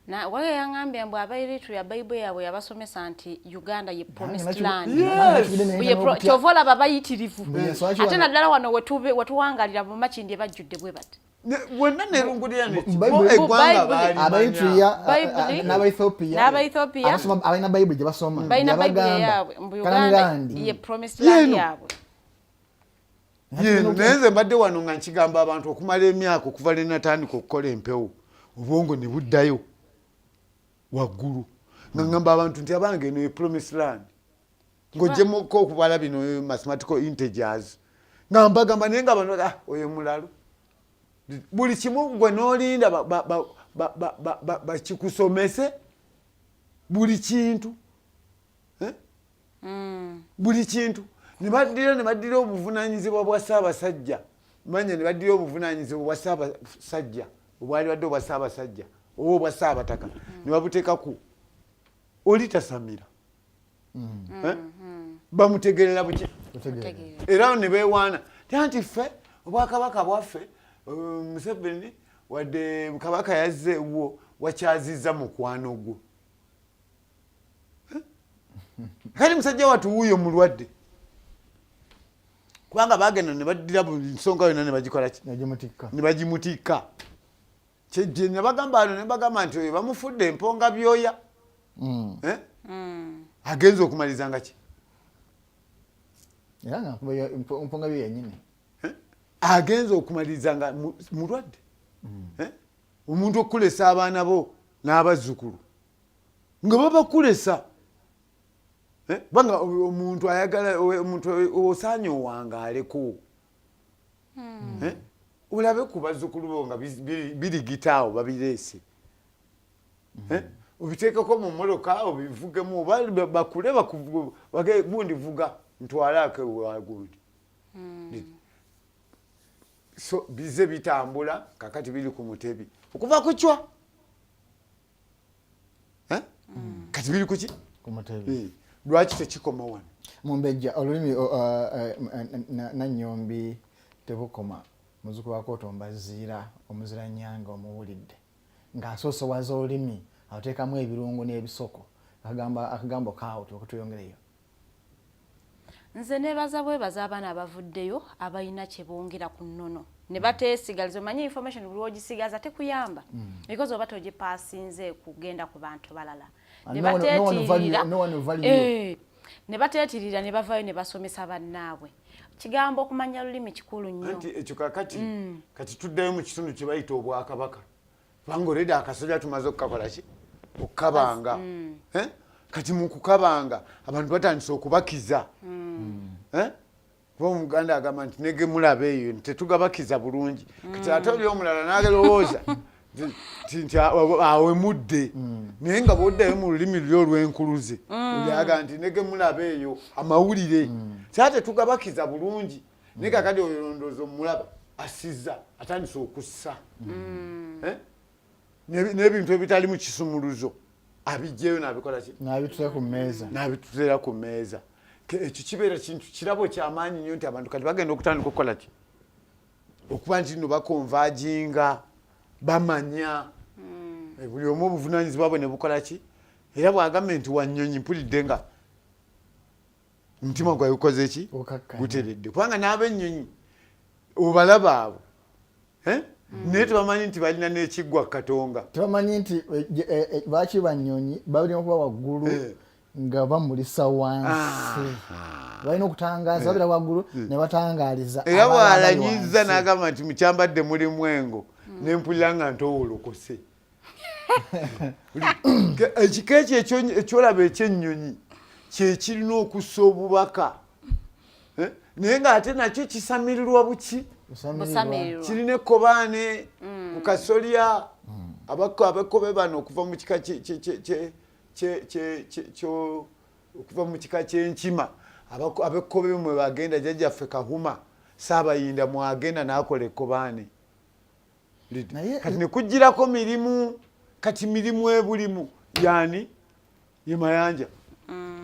Speaker 4: Na waliyo yaŋŋambye mbu aba Eritrea Bayibuli yaabwe yabasomesa nti Uganda ye promised land. Kyova olaba bayitirivu, ate naddala wano wetuwangalira mu Makindye bajjudde bwe bati.
Speaker 5: Wenna nerungulira
Speaker 3: Bible-
Speaker 5: eggwanga
Speaker 4: Bible-
Speaker 3: Abaeritrea
Speaker 4: Bible-
Speaker 3: n'Abaethiopia
Speaker 4: N'Abaethiopia.
Speaker 3: Abalina Bayibuli gye basoma
Speaker 4: Balina Bayibuli
Speaker 3: yabagamba
Speaker 4: yaabwe mbu
Speaker 3: Canaan
Speaker 4: Uganda
Speaker 3: land.
Speaker 4: ye promised land
Speaker 5: Yeno.
Speaker 4: yaabwe.
Speaker 5: Yeno, naye nze mbadde wano nga nkigamba abantu okumala emyaka okuva lwe natandika okukola empewo, obwongo ne buddayo waggulu, nga ngamba abantu nti abange, eno ye promised land, ng'ogyemuko okubala bino mathematical integers, nga mbagamba, naye nga abantu ah, oyo mulalu. Buli kimu gwe n'olinda bakikusomese, buli kintu. Eh? Buli kintu ne baddira obuvunanyizibwa bwa Ssaabasajja, manya ne baddira obuvunanyizibwa bwa Ssaabasajja obwali badde obwa Ssaabasajja oba obwa Ssaabataka ne babuteeka ku oli tasamira. Eh? Bamutegerera buki? Era ne beewaana ti anti ffe obwakabaka bwaffe, Museveni wadde kabaka yazze wo wakyazizza mukwano gwo. Eh? Kati musajja wattu wuuyo mulwadde, kubanga bagenda ne baddira buli nsonga yonna ne bagikola ki?
Speaker 3: Yagimutikka.
Speaker 5: Ne bagimutikka. Kye nabagamba wano, ne bagamba nti oyo bamufudde emponga byoya. Eh? Agenza okumaliriza nga ki?
Speaker 3: Era nga mpunga byo yennyini.
Speaker 5: Eh? Agenza okumaliriza nga mulwadde. Eh? Omuntu okukulesa abaana bo n'abazzukulu nga babakulesa. Eh? Kubanga omuntu ayagala, omuntu osaanye owangaaleko. Eh? Olabe ku bazzukulu bo nga birigita awo babireese. Eh? Obiteekeko mu mmotoka obivugemu, oba bakule gundi vuga ntwalaako ewa gundi. So bize bitambula, kakati biri ku mutebi okuva ku cwa. Eh? Kati biri kuki?
Speaker 3: Ku mutebi.
Speaker 5: Eh, lwaki tekikoma wano?
Speaker 3: Mumbejja, olulimi Nanyombi tebukoma. Muzuku wa Kooto Mbaziira omuzira nyanga omuwulidde ng'asoosowaza olulimi, ateekamu ebirungo n'ebisoko. Akagambo kaawo tuyoke tweyongereyo.
Speaker 4: Nze nebaza bwebaza abaana abavuddeyo abalina kye bongera ku nnono ne bateesigaliza. Omanye information buli wogisigaza tekuyamba, because oba togipaasinze kugenda ku bantu balala. Ne bateetirira.
Speaker 3: No one will value you.
Speaker 4: Eh, ne bateetirira ne bavayo ne basomesa bannaabwe. Kigambo okumanya lulimi kikulu nnyo.
Speaker 5: Anti ekyo kakati kati tuddayo mu kitundu kye bayita obwakabaka, kubanga oledi akasolya tumaze okukakola ki? Okukabanga. Eh? Kati mu kukabanga abantu batandise okubakiza. Eh? Kuba Omuganda agamba nti negemulaba eyo tetugabakiza bulungi. Kati ate oli omulala nagalowooza nti awemudde, naye nga bwoddayo mu lulimi luli olw'enkuluze olyaga nti negemulaba eyo amawulire kyate tetugabakiza bulungi. Naye kakati oyo ndowooza omulaba asizza, atandise okussa. Eh? N'ebintu ebitali mu kisumuluzo abijjeyo n'abikola ki?
Speaker 3: N'abituteera ku mmeeza.
Speaker 5: N'abituteera ku mmeeza. Ekyo kibeera kintu kirabo kyamaanyi nnyo nti abantu kati bagenda okutandika okukola ki? Okuba nti nno bakonvajinga, bamanya. Eh, buli omu obuvunanyizibwa bwe ne bukola ki? Era bwagambye nti Wanyonyi, mpulidde nga omutima gwawe gukoze ki?
Speaker 3: Gukakkanye.
Speaker 5: Guteredde, kubanga n'abennyonyi obalaba abo. Eh? Naye tebamanyi nti balina n'ekiggwa Katonga.
Speaker 3: Tebamanyi nti lwaki banyonyi balina okuba waggulu nga bamulisa wansi. Balina okutangaaza, babeera waggulu ne batangaaliza
Speaker 5: Era
Speaker 3: abalala abali
Speaker 5: bwalanyiza
Speaker 3: wansi.
Speaker 5: n'agamba nti mukyambadde mulimu engo, nempulira nga ntowolokose. Ekika ekyo ekyolaba ekyennyonyi kyekirina okussa obubaka. Naye ng'ate nakyo kisamirirwa buki?
Speaker 3: Busamirirwa.
Speaker 4: Busamirirwa.
Speaker 5: Kirina ekkobaane ku kasolya. Abakobe bano okuva mu kika okuva mu kika ky'enkima, abekkobe mwe bagenda, jjajjaffe Kahuma Saabayinda mwagenda n'akola ekkobaane. Kati ne kugirako mirimu, kati mirimu ebulimu yani ye Mayanja.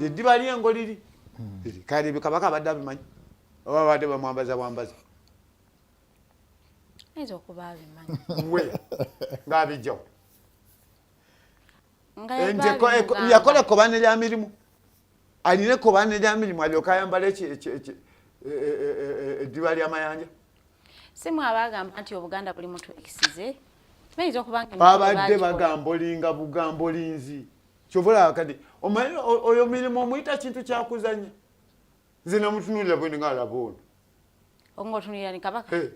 Speaker 5: Eddiba ly'engo liri. Kale ebyo Kabaka abadde abimanyi oba babadde bamwambaza bwambaza?
Speaker 4: Ayinza okuba abimanyi.
Speaker 5: We ng'abijjawo.
Speaker 4: Nga
Speaker 5: Ente
Speaker 4: yava abimugamba.
Speaker 5: Yakola ekkobaane lya mirimu, alina ekkobaane lya mirimu, alyoke ayambale eddiba ly'amayanja.
Speaker 4: Si mwe abaagamba nti Obuganda buli mutu ekisize? Bayinza okuba nga
Speaker 5: Babadde
Speaker 4: emikolo bagikola.
Speaker 5: Bagamba olinga bugambo linzi, kyova olaba kati omanyi oyo mirimu omuyita kintu kyakuzanya. Nze namutunuulira bwe ninga alaba ono.
Speaker 4: Ng'otunuulira ni Kabaka?
Speaker 5: Hey.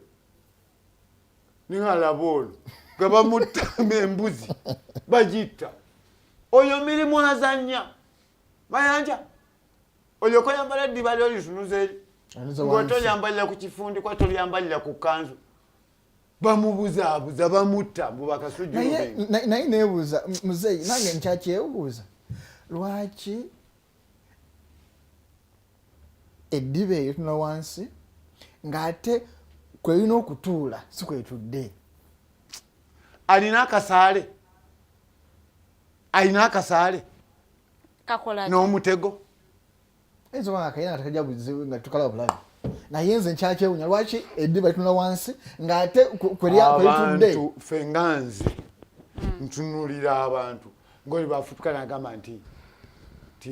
Speaker 5: Ninga alaba ono nga bamutta embuzi bagitta. Oyo mirimu azannya Mayanja, olyoka oyambala eddiba lyo litunuza eri.
Speaker 3: Anuza
Speaker 5: Ng'ote
Speaker 3: wansi.
Speaker 5: Olyambalira ku kifundikwa, tolyambalira ku kkanzu. Bamubuzaabuza, bamutta mbu bakasujju.
Speaker 3: Naye neebuuza, muzeeyi, nange nkyakyebuuza lwaki eddiba eyo tuna wansi ng'ate kwerina okutuula si kwetudde.
Speaker 5: Alina akasaale, alina akasaale.
Speaker 4: Kakola ki?
Speaker 5: N'omutego.
Speaker 3: Ayinza okuba nga akayina nga tekajja buzibu nga tukalaba bulabi, naye nze nkyakyewunya lwaki eddiba litunula wansi ng'ate kweritudde.
Speaker 5: Abantu ffe nga nze ntunuulira abantu ngoli bafutuka nagamba nti ti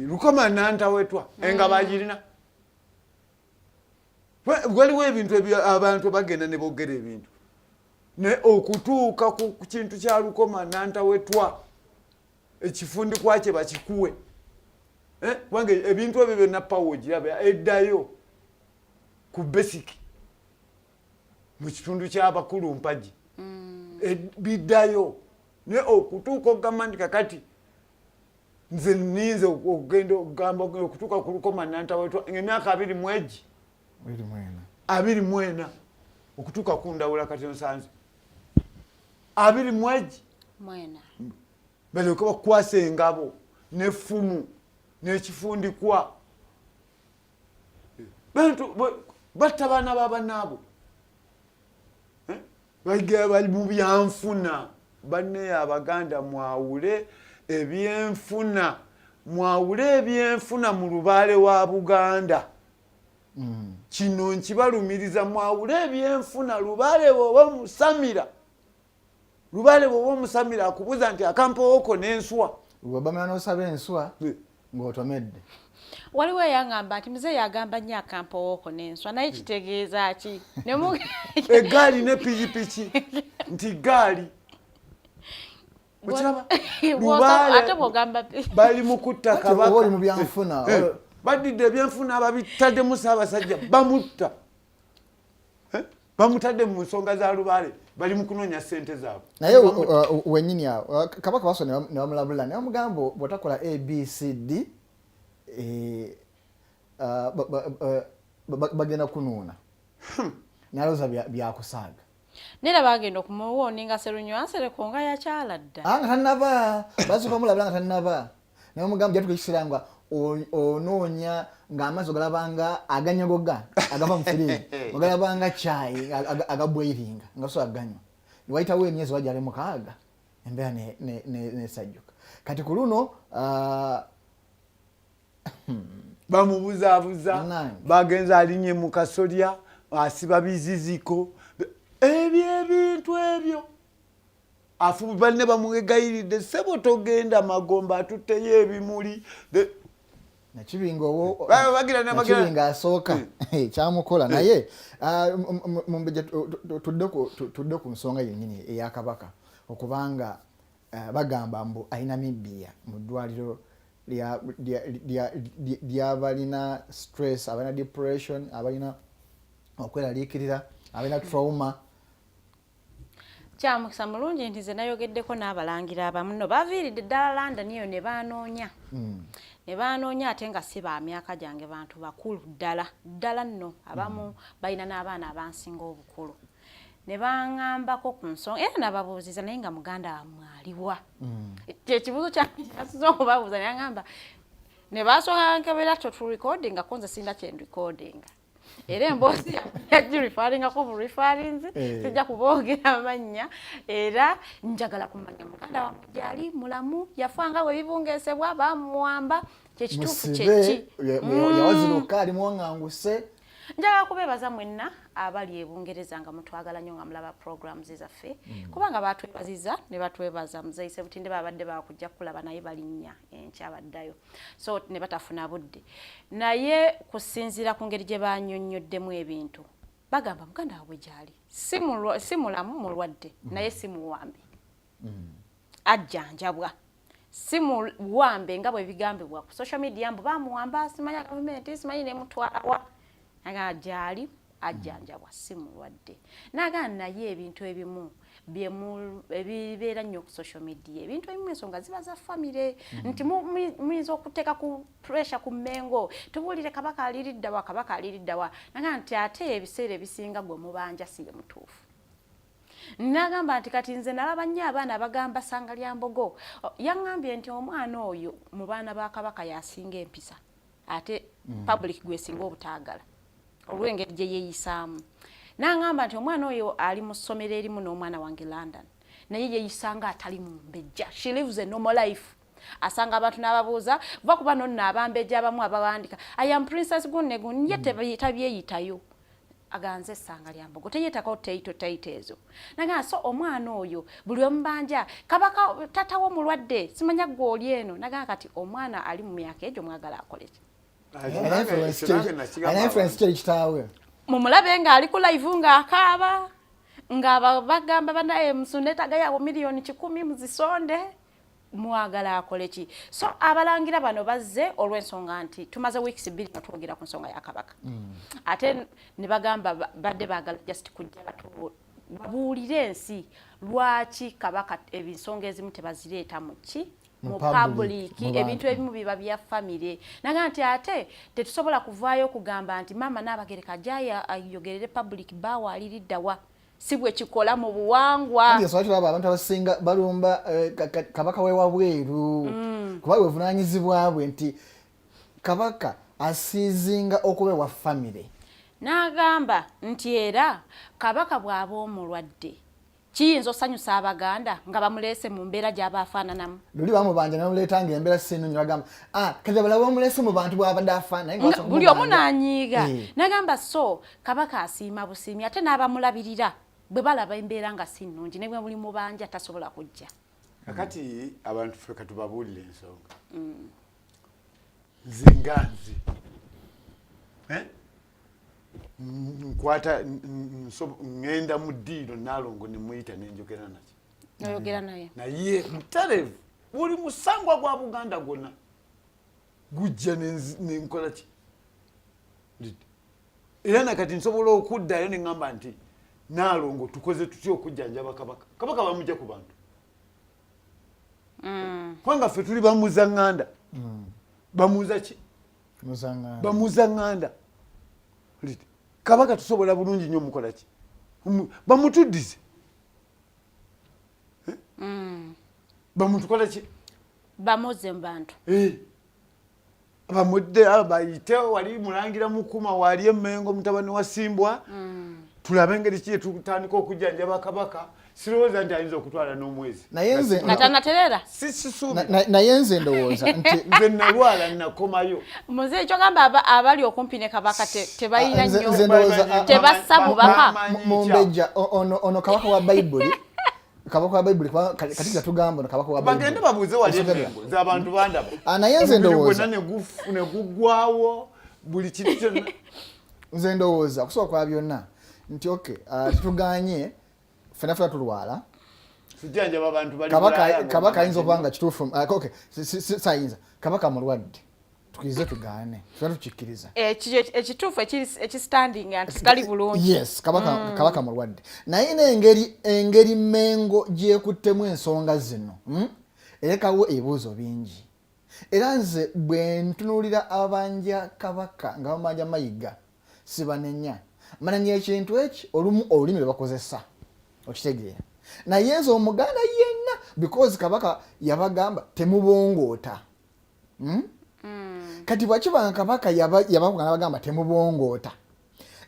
Speaker 5: Lukoma nantawetwa engabo agirina. Waliwo ebintu ebyo abantu bagenda ne boogera ebintu, naye okutuuka ku kintu kya Lukoma nantawetwa, ekifundikwa kye bakikuwe. Kubanga ebintu ebyo byonna pawa ogiraba eddayo ku basic mu kitundu ky'abakulu mpagi. Biddayo, naye okutuuka okugamba nti kakati nze ninze okugenda okugamba okutuuka ku Lukoma nantawetwa emyaka 20 egi
Speaker 3: 24.
Speaker 5: 24 okutuuka ku ndawula, kati nsanze 20 egi
Speaker 4: Mwena.
Speaker 5: Balyoke bakukwasa engabo n'effumu n'ekifundikwa. Bantu batta baana ba bannaabwe. Bali mu byanfuna. Banne Abaganda, mwawule ebyenfuna, mwawule ebyenfuna mu lubaale wa Buganda. Kino nkibalumiriza, mwawule ebyenfuna. Lubaale bw'oba omusamira, lubaale bw'oba omusamira, akubuuza nti akampowoko n'enswa.
Speaker 3: Bwebamala n'osaba enswa ng'otomedde.
Speaker 4: Waliwo eyaŋŋamba nti muzeeyi agamba nnyo akampowoko n'enswa, naye kitegeeza ki?
Speaker 5: Egaali ne pikipiki, nti gaali okiraba.
Speaker 4: Ate bw'ogamba
Speaker 5: bali mu kutta
Speaker 3: Anti oba
Speaker 5: Kabaka.
Speaker 3: oli mu byanfuna.
Speaker 5: Baddidde ebyenfuna, babitaddemu Ssaabasajja, bamutta. Bamutadde mu nsonga za lubaale, bali mu kunoonya ssente zaabwe.
Speaker 3: Naye wenyini awo Kabaka baso ne bamulabula ne bamugamba bw'otakola ABCD, bagenda kunuuna. Nalowooza byakusaaga.
Speaker 4: Naye bagenda okumuwooninga Serunywansereko nga yakyala dda.
Speaker 3: Ah, nga tannaba, basooka mulabula nga tannaba, naye omugamba jatuka ekiseera nga onoonya ng'amazzi ogalabanga aganyogoga agava mu firiji, ogalabanga kyayi agabweiringa nga tosobola ganywa. Wayitawo emyezi wajale 6, embeera nesajjuka. Kati ku luno
Speaker 5: Bamubuzaabuza.
Speaker 3: Bannange.
Speaker 5: Bagenze alinye mu kasolya, asiba biziziko ebyo, ebintu ebyo afu banne bamwegayiridde, sebo togenda magomba, atutteyo ebimuli.
Speaker 3: Nakibinga owo
Speaker 5: Bagira
Speaker 3: Nakibinga asooka kyamukola. Naye Mumbejja, tudde ku nsonga yennyini eya Kabaka, okubanga bagamba mbu alina Namibia mu ddwaliro. Lyabalina stress, abalina depression, abalina okweraliikirira, abalina trauma.
Speaker 4: Kyamukisa mulungi nti nze nayogeddeko n'abalangira abamu nno baviiridde ddala London eyo ne banoonya, ne banoonya, ate nga si ba myaka gyange, bantu bakulu ddala ddala nno, abamu balina n'abaana abansinga obukulu, ne baŋŋambako ku nsonga era nababuuziza, naye nga muganda wammwe aliwa? Kyekibuuzo kyange kyasiza okubabuuza. Ne baŋŋamba ne basooka nkebera toturecordinga ko, nze sinda kyenrecordinga, era emboozi yagireferringako bu referrinzi. Sijja kuboogera mannya, era njagala kumanya muganda wammwe gyali mulamu, yafa nga bwe bibungeesebwa, bamuwamba, kyekituufu
Speaker 3: musibe
Speaker 4: kyeki?
Speaker 3: Yawaziruka ali muwaŋŋanguse.
Speaker 4: Njagala kubeebaza mwenna abali e Bungereza nga mutwagala nnyo, nga mulaba programs zaffe, kubanga batwebaziza ne batwebaza. Muzeyi Sebutinde babadde bakujja kulaba naye balinnya enkya baddayo, so ne batafuna budde, naye kusinziira ku ngeri gye banyonnyoddemu ebintu, bagamba muganda waabwe gyali, si mulamu, mulwadde, naye si muwambe, ajjanjabwa, si muwambe nga bwe bigambibwa ku social media mbu bamuwamba, simanya gavumenti simanyi nemutwalawa. Aga gyali ajjanjabwa, si mulwadde. Nagaa naye ebintu ebimu ebibeera nnyo ku social media, ebintu ebimu ensonga ziba za famire, nti muyinza okuteeka ku pressure ku Mmengo, tubuulire Kabaka aliriddawa, Kabaka aliriddawa. Nagaa nti ate ebiseera ebisinga gwe mubanja si ye mutuufu. Nagamba nti kati nze nalaba nnyo abaana abagamba sanga lya mbogo. Yaŋŋambye nti omwana oyo mu baana ba Kabaka yasinga empisa, ate public gwesinga obutaagala olw'engeri gye yeeyisaamu. N'aŋŋamba nti omwana oyo ali mu ssomero erimu n'omwana wange London, naye yeeyisanga atali mu mbejja. She lives a normal life. Asanga abantu n'ababuuza va kuba nonno abambejja abamu abawandika "I am Princess gunnegun", ye tabyeyitayo, aganze essanga lya mbogo, teyetako teito teito ezo. Nagaa so omwana oyo buli omubanja Kabaka tatawo mulwadde, simanya gwe oli eno. Nagaa kati omwana ali mu myaka egyo mwagala akoleki?
Speaker 3: Alina influence kyeri kitaawe.
Speaker 4: Mumulabe ng'ali ku live ng'akaaba nga bagamba banaye musunetaga yawo miliyoni 100 muzisonde. Mwagala akole ki? So abalangira bano bazze olw'ensonga nti tumaze weeks 2 nga twogera ku nsonga ya Kabaka, ate ne bagamba badde baagala just kujja babuulire ensi lwaki Kabaka ensonga ezimu tebazireeta mu ki, mu public. Ebintu ebimu biba bya famire. Naga nti ate tetusobola kuvaayo okugamba nti maama Naabagereka ajayo ayogerere public baawa aliriddawa, si bwe kikola mu buwangwa.
Speaker 3: Tulaba abantu abasinga balumba kabaka wewabweru, kuba bwevunanyizibwa bwe nti kabaka asiizinga okuba ewa famire.
Speaker 4: N'agamba nti era kabaka bw'aba omulwadde kiyinza osanyusa Abaganda nga bamuleese mu mbeera gy'aba afaananamu.
Speaker 3: Luli bamubanja namuleeta nga embeera sinungi, bagamba, "Ah, kati abalala bamuleese mu bantu bwabadde afaanana."
Speaker 4: Buli omu n'anyiiga. N'agamba so kabaka asiima busiimi, ate n'abamulabirira bwe balaba embeera nga si nnungi ne bwe buli mubanja tasobola kujja.
Speaker 5: Kakati abantu ffe katubabuulire ensonga. Nze nga nze, eh? Nkwata ŋŋenda mu ddiiro, Naalongo nemuyita nenjogera nakyo.
Speaker 4: Oyogera naye?
Speaker 5: Naye mutarevu, buli musangwa gwa Buganda gwonna gujja nenkola ki. Era nakati nsobola okuddayo neŋŋamba nti Naalongo, tukoze tutya okujjanjaba kabaka? Kabaka bamujja ku bantu, kubanga ffe tuli bamuza ŋŋanda. Bamuza ki? Bamuza ŋŋanda. Kabaka tusobola bulungi nnyo mukola ki, bamutuddize. Eh? Bamutukola ki?
Speaker 4: Bamuze mu bantu.
Speaker 5: Eh. Bamudde, bayite wali mulangira mukuma wali Emmengo, mutabani wa Simbwa, tulabe engeri ki tutandika okujjanjaba kabaka. Sirowooza nti ayinza okutwala n'omwezi.
Speaker 3: Naye nze
Speaker 4: nga tanaterera.
Speaker 3: Naye nze ndowooza nti
Speaker 5: nze nalwala nakomayo.
Speaker 4: Muzeeyi, kyogamba abali okumpi ne kabaka tebalina nnyo, tebassa bubaka?
Speaker 3: Mumbejja ono kabaka wa Bayibuli, kabaka wa Bayibuli, kati katugamba ono kabaka wa
Speaker 5: Bagende babuuze wali Emmengo, nze abantu bandaba.
Speaker 3: Naye nze ndowooza
Speaker 5: ne guggwawo buli kintu kyonna.
Speaker 3: Nze ndowooza okusooka kwa byonna nti okay, tetuganye, fena fena tulwala.
Speaker 5: Sijjanjaba abantu bali
Speaker 3: Kabaka
Speaker 5: Bulaaya
Speaker 3: kabaka ayinza
Speaker 5: ng'omanya
Speaker 3: okuba nga kituufu, ah, okay, sayinza kabaka mulwadde, tukirize tugaane, tuba tukikkiriza.
Speaker 7: Ekituufu ekistandinga nti tali bulungi.
Speaker 3: Yes, kabaka, kabaka mulwadde, naye n'engeri engeri Mengo gyekuttemu ensonga zino, Erekawo ebibuuzo bingi. Era nze bwe ntunuulira ababanja kabaka nga bamanja Mayiga, sibanenya, mananya ekintu eki olumu olulimi lwe bakozesa okitegeera, naye nze omuganda yenna, because kabaka yabagamba temubongoota, Kati bwakibanga kabaka yabakuga nabagamba temubongoota,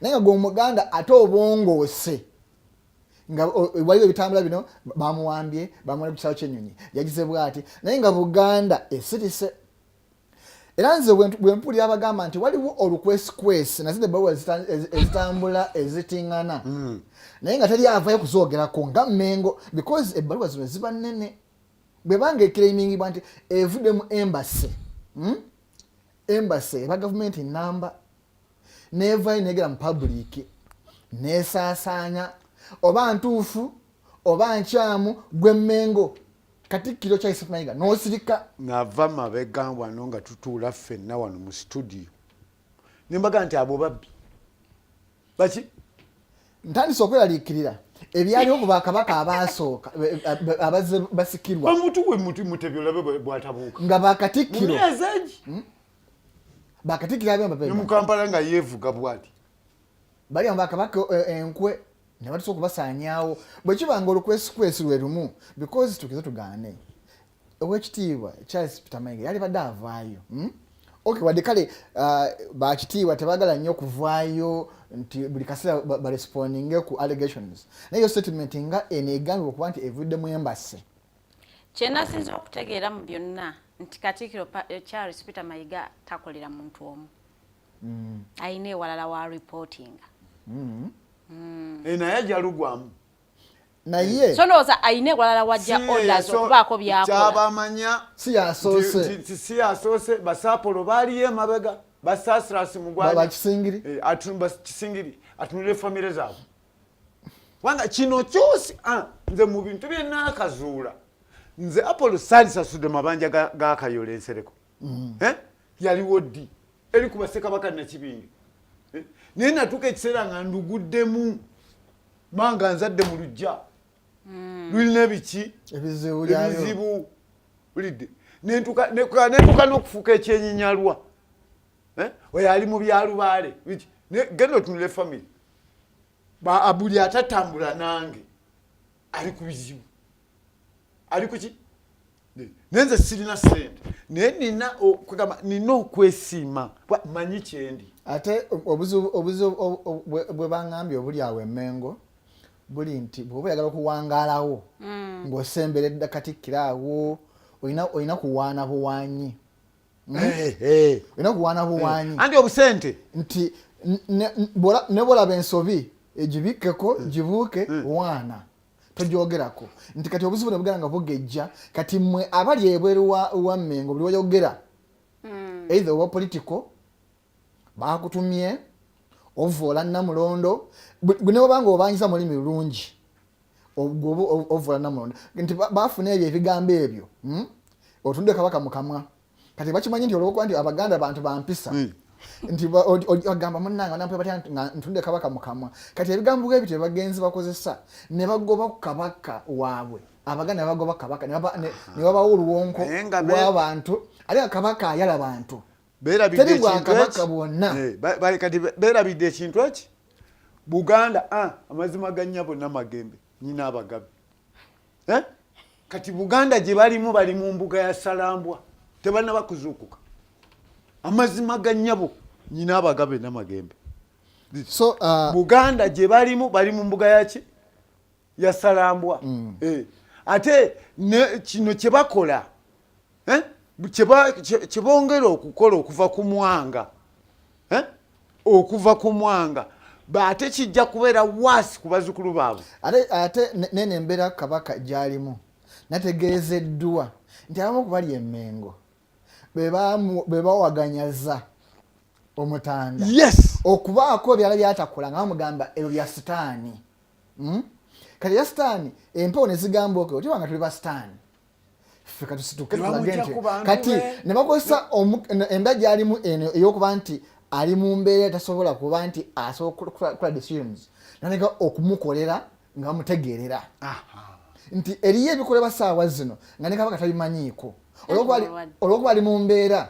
Speaker 3: naye nga gwe omuganda ate obongoose nga waliwo ebitambula bino, bamuwambye, bamuwambye ku kisaawe ky'ennyonyi, yagize bwati, naye nga Buganda esirise. Era nze bwe mpulira abagamba nti waliwo olukwesikwesi nazino ebbaluwa ezitambula ezitiŋŋana, naye nga teri avayo kuzoogerako nga Mengo, because ebbaluwa zino ziba nnene, bwebanga eclaimingibwa nti evudde mu embassy, Embassy eba gavumenti namba, nevayo negera mu public nesaasaanya, oba ntuufu oba nkyamu, gwe Mengo Katikkiro Charles Mayiga n'osirika.
Speaker 5: Nava mabega wano nga tutuula ffenna wano mu studio nembaga nti abo babbi baki.
Speaker 3: Ntandise okweraliikirira ebyaliwo ku bakabaka abasooka abazze basikirwa.
Speaker 5: Omuntu we Mutebi olabe bwatabuuka.
Speaker 3: Nga bakatikkiro.
Speaker 5: Mu myezi egi.
Speaker 3: Bakatikkiro abemba
Speaker 5: ne mu Kampala nga yeevuga bwati.
Speaker 3: Bali abo bakabaka enkwe ne batusa okubasaanyaawo. Bwe kiba nga olukwesikwesi lwe lumu, because tukize tugaane, owekitiibwa Charles Peter Mayiga yalibadde avaayo, Okay, wadde kale bakitiibwa tebagala nnyo kuvaayo nti buli kaseera barespondinge ku allegations, naye yo statement nga eno egambibwa okuba nti evudde mu embassy.
Speaker 4: Kyenasinza okutegeera mu byonna nti Katikkiro Charles Peter Mayiga takolera muntu omu. Alina ewalala wa reportinga.
Speaker 5: Naye ajja lugwamu.
Speaker 3: Naye
Speaker 4: so ndowooza alina ewalala wajja orders okubaako byakola.
Speaker 5: Kyabamanya
Speaker 3: si yasoose.
Speaker 5: Si yasoose. Basaapolo baaliyo emabega, basasirasi mugwanya.
Speaker 3: Bakisingiri.
Speaker 5: Bakisingiri atunulire famire zaabwe, kubanga kino kyosi, nze mu bintu bye naakazuula, nze Apollo saalisasudde mabanja ga Kayola Ensereko. Yaliwo ddi eri ku bassekabaka Nakibinge? Naye natuuka ekiseera nga nduguddemu, manga nzadde mu lujja lulina ebiki
Speaker 3: ebizibu byayo.
Speaker 5: Ebizibu ulidde nentuka n'okufuuka ekyenyinyalwa. Oyo ali mu byalubaale. Biki? Genda otunule family, buli atatambula nange ali ku bizibu, ali kuki. Naye nze sirina sente, naye nina kugamba nina okwesiima, manyi kyendi.
Speaker 3: Ate obuzibu bwe baŋŋambye obuli awo Emmengo buli nti bw'oba oyagala okuwangaalawo ng'osemberedda Katikkiro awo, olina kuwaana buwanyi. Olina kuwaana buwanyi.
Speaker 5: Anti obusente.
Speaker 3: Nti ne bw'olaba ensobi egibikkeko, gibuuke, waana togyogerako. Nti kati obuzibu ne bugenda nga bugejja, kati mmwe abali ebweru wa Mmengo buli wayogera, either oba political bakutumye ovoola Namulondo, ne bw'oba nga obanyiza mu lulimi lulungi, ovoola Namulondo, nti bafuna ebyo ebigambo ebyo, Otunde kabaka mu kamwa. Kati bakimanyi nti olwokuba nti Abaganda bantu bampisa, nti bagamba munnange banampe batya nga ntunde kabaka mu kamwa. Kati ebigambo bwe bityo bagenzi bakozesa ne bagoba ku kabaka waabwe. Abaganda ne bagoba kabaka, ne babawa oluwonko
Speaker 5: Naye nga
Speaker 3: lw'abantu, ate nga kabaka ayala bantu.
Speaker 5: Beerabidde
Speaker 3: Teri
Speaker 5: ekintu
Speaker 3: bwakabaka
Speaker 5: eki?
Speaker 3: bwonna.
Speaker 5: Kati beerabidde ekintu eki? Buganda, amazima ga nnyabo Namagembe, nnyina abagabe. Kati Buganda gye balimu, bali mu mbuga ya Salambwa, tebannaba kuzuukuka. Amazima ga nnyabo nnyina abagabe Namagembe.
Speaker 3: So,
Speaker 5: Buganda gye balimu, bali mu mbuga yaki? Ya Salambwa. Ate ne kino kye bakola, Kye bongera okukola okuva ku Mwanga, Okuva ku Mwanga, ate kijja kubeera waasi ku bazzukulu baabwe.
Speaker 3: Ate nene embeera kabaka gy'alimu, nategeezeddwa nti abamu ku bali Emmengo be bawaganyaza omutanda. Okubaako ebyala byatakola nga bamugamba ebyo bya sitaani. Kati ya sitaani empewo ne zigamba okay, otibanga tuli ba sitaani ffe katusituke
Speaker 5: Ne
Speaker 3: tulage
Speaker 5: bamujja
Speaker 3: nti
Speaker 5: ku bantu
Speaker 3: kati
Speaker 5: be.
Speaker 3: ne bakozesa embeera gy'alimu eno ey'okuba nti ali mu mbeera etasobola kuba nti asobola kukola decisions, natandika okumukolera nga bamutegeerera nti eriyo ebikolebwa saawa zino nga ne kabaka tabimanyiiko
Speaker 4: Mulwadde.
Speaker 3: olwokuba ali mu mbeera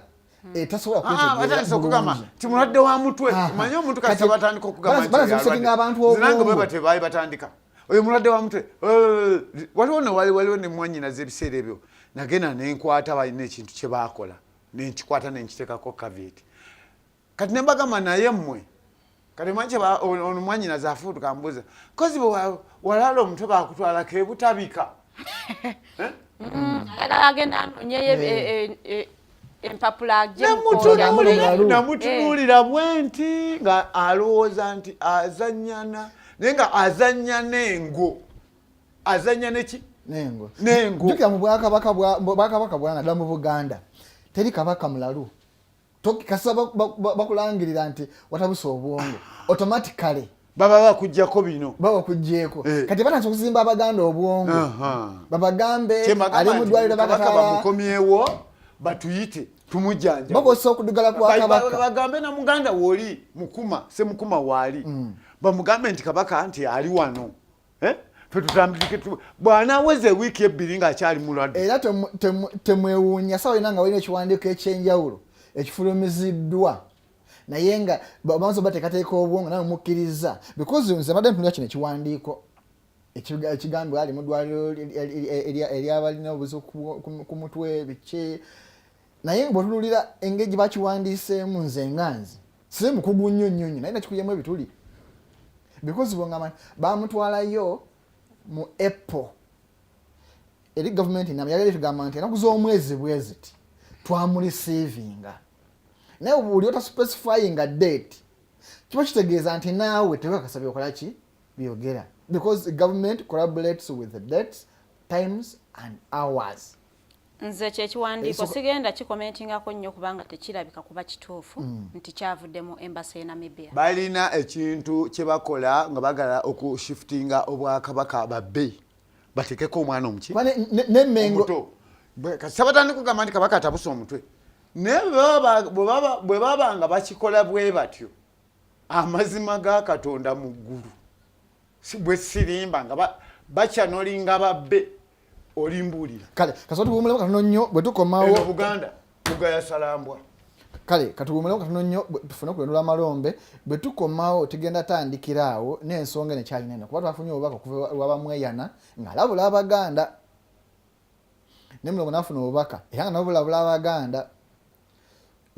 Speaker 3: etasobola
Speaker 5: Ah, batandise
Speaker 3: kwetegeera
Speaker 5: okugamba
Speaker 3: bulungi.
Speaker 5: nti mulwadde wa mutwe.
Speaker 3: Aha.
Speaker 5: Omanyi omuntu
Speaker 3: Kati
Speaker 5: kasita batandika okugamba nti
Speaker 3: balanze
Speaker 5: oyo
Speaker 3: okusetinga
Speaker 5: alwadde.
Speaker 3: abantu
Speaker 5: Nze nange
Speaker 3: obwongo.
Speaker 5: bwe batyo baali batandika oyo mulwadde wa mutwe. Waliwo ne waliwo ne mwannyinaze ebiseera ebyo nagenda nenkwata balina ekintu kye baakola nenkikwata nenkitekako caveat. Kati ne mbagamba naye mmwe kati manyi ono mwannyinaze afuutuka mbuuza kozi bwe walala omutwe bakutwalako ebutabika.
Speaker 7: Ayagala agenda anoonyeyo empapula agye mu kkooti.
Speaker 3: Mulalu.
Speaker 5: Namutunuulira bwe nti nga alowooza nti azannyana naye nga azannya n'engo, azannya neki?
Speaker 3: Nengo.
Speaker 5: Nengo.
Speaker 3: Jjukira mu bwakabaka bwakabaka bwana ddala mu Buganda teri kabaka mulalu. Kasita bakulangirira nti watabuse obwongo automatically
Speaker 5: baba bakuggyako bino.
Speaker 3: Baba bakuggyeeko.
Speaker 5: Eh.
Speaker 3: Kati batandise okuzimba Abaganda obwongo, babagambe
Speaker 5: Kyembagamba
Speaker 3: ali mu
Speaker 5: nti
Speaker 3: ddwaliro
Speaker 5: kabaka
Speaker 3: bakatala
Speaker 5: bamukomyewo batuyite tumujjanjabe.
Speaker 3: Bakozesa okuddugala kwa kabaka.
Speaker 5: Bagambe na muganda woli mukuma semukuma waali, bamugambe nti kabaka nti ali wano. Eh? Ffe tutambulike bw'anaaweza ewiiki 2 ng'akyali mulwadde.
Speaker 3: Era temwewuunya sawa yonna nga walina ekiwandiiko ekyenjawulo ekifulumiziddwa naye nga bamaze bateekateeka obwongo nawe mukkiriza, because nze mbadde ntunula kino ekiwandiiko ekigambibwa ali mu ddwaliro eryabalina obuzibu ku mutwe biki, naye bw'otunuulira engeri gye bakiwandiiseemu nze nga nze si mukugu nnyo nnyo nnyo naye nakikuyamu ebituli, because bwongamba bamutwalayo mu April eri gavumenti namba yali tugamba nti enaku z'omwezi bweziti twamurecevinga, naye buli otaspecifyinga date kiba kitegeeza nti naawe tewekakasa byokola ki byogera, because government collaborates with the dates, times and hours.
Speaker 4: Nze kyekiwandiiko sigenda kikomentingako nnyo kubanga tekirabika kuba kituufu nti kyavudde mu embassy e Namibia.
Speaker 5: Balina ekintu kye bakola nga bagala okushiftinga obwakabaka babbe batekeko omwana omuki
Speaker 3: Kuba n'Emmengo
Speaker 5: omuto. Kasita batandika okugamba nti kabaka atabuse omutwe, naye bwe baba nga bakikola bwe batyo, amazima ga Katonda mu ggulu si bwe sirimba nga bakyanolinga babbe olimbuulira.
Speaker 3: Kale kasooka tuwummulemu katono nnyo bwe tukomawo.
Speaker 5: Eno Buganda mugaya salambwa.
Speaker 3: Kale katuwummulemu katono nnyo tufune okulondoola amalombe. Bwe tukomawo tugenda tandikira awo n'ensonga eno ekyalina eno, kuba twafunye obubaka okuva lwa Bamweyana ng'alabula Abaganda, ne Mulongo n'afuna obubaka era nga nabulabula Abaganda,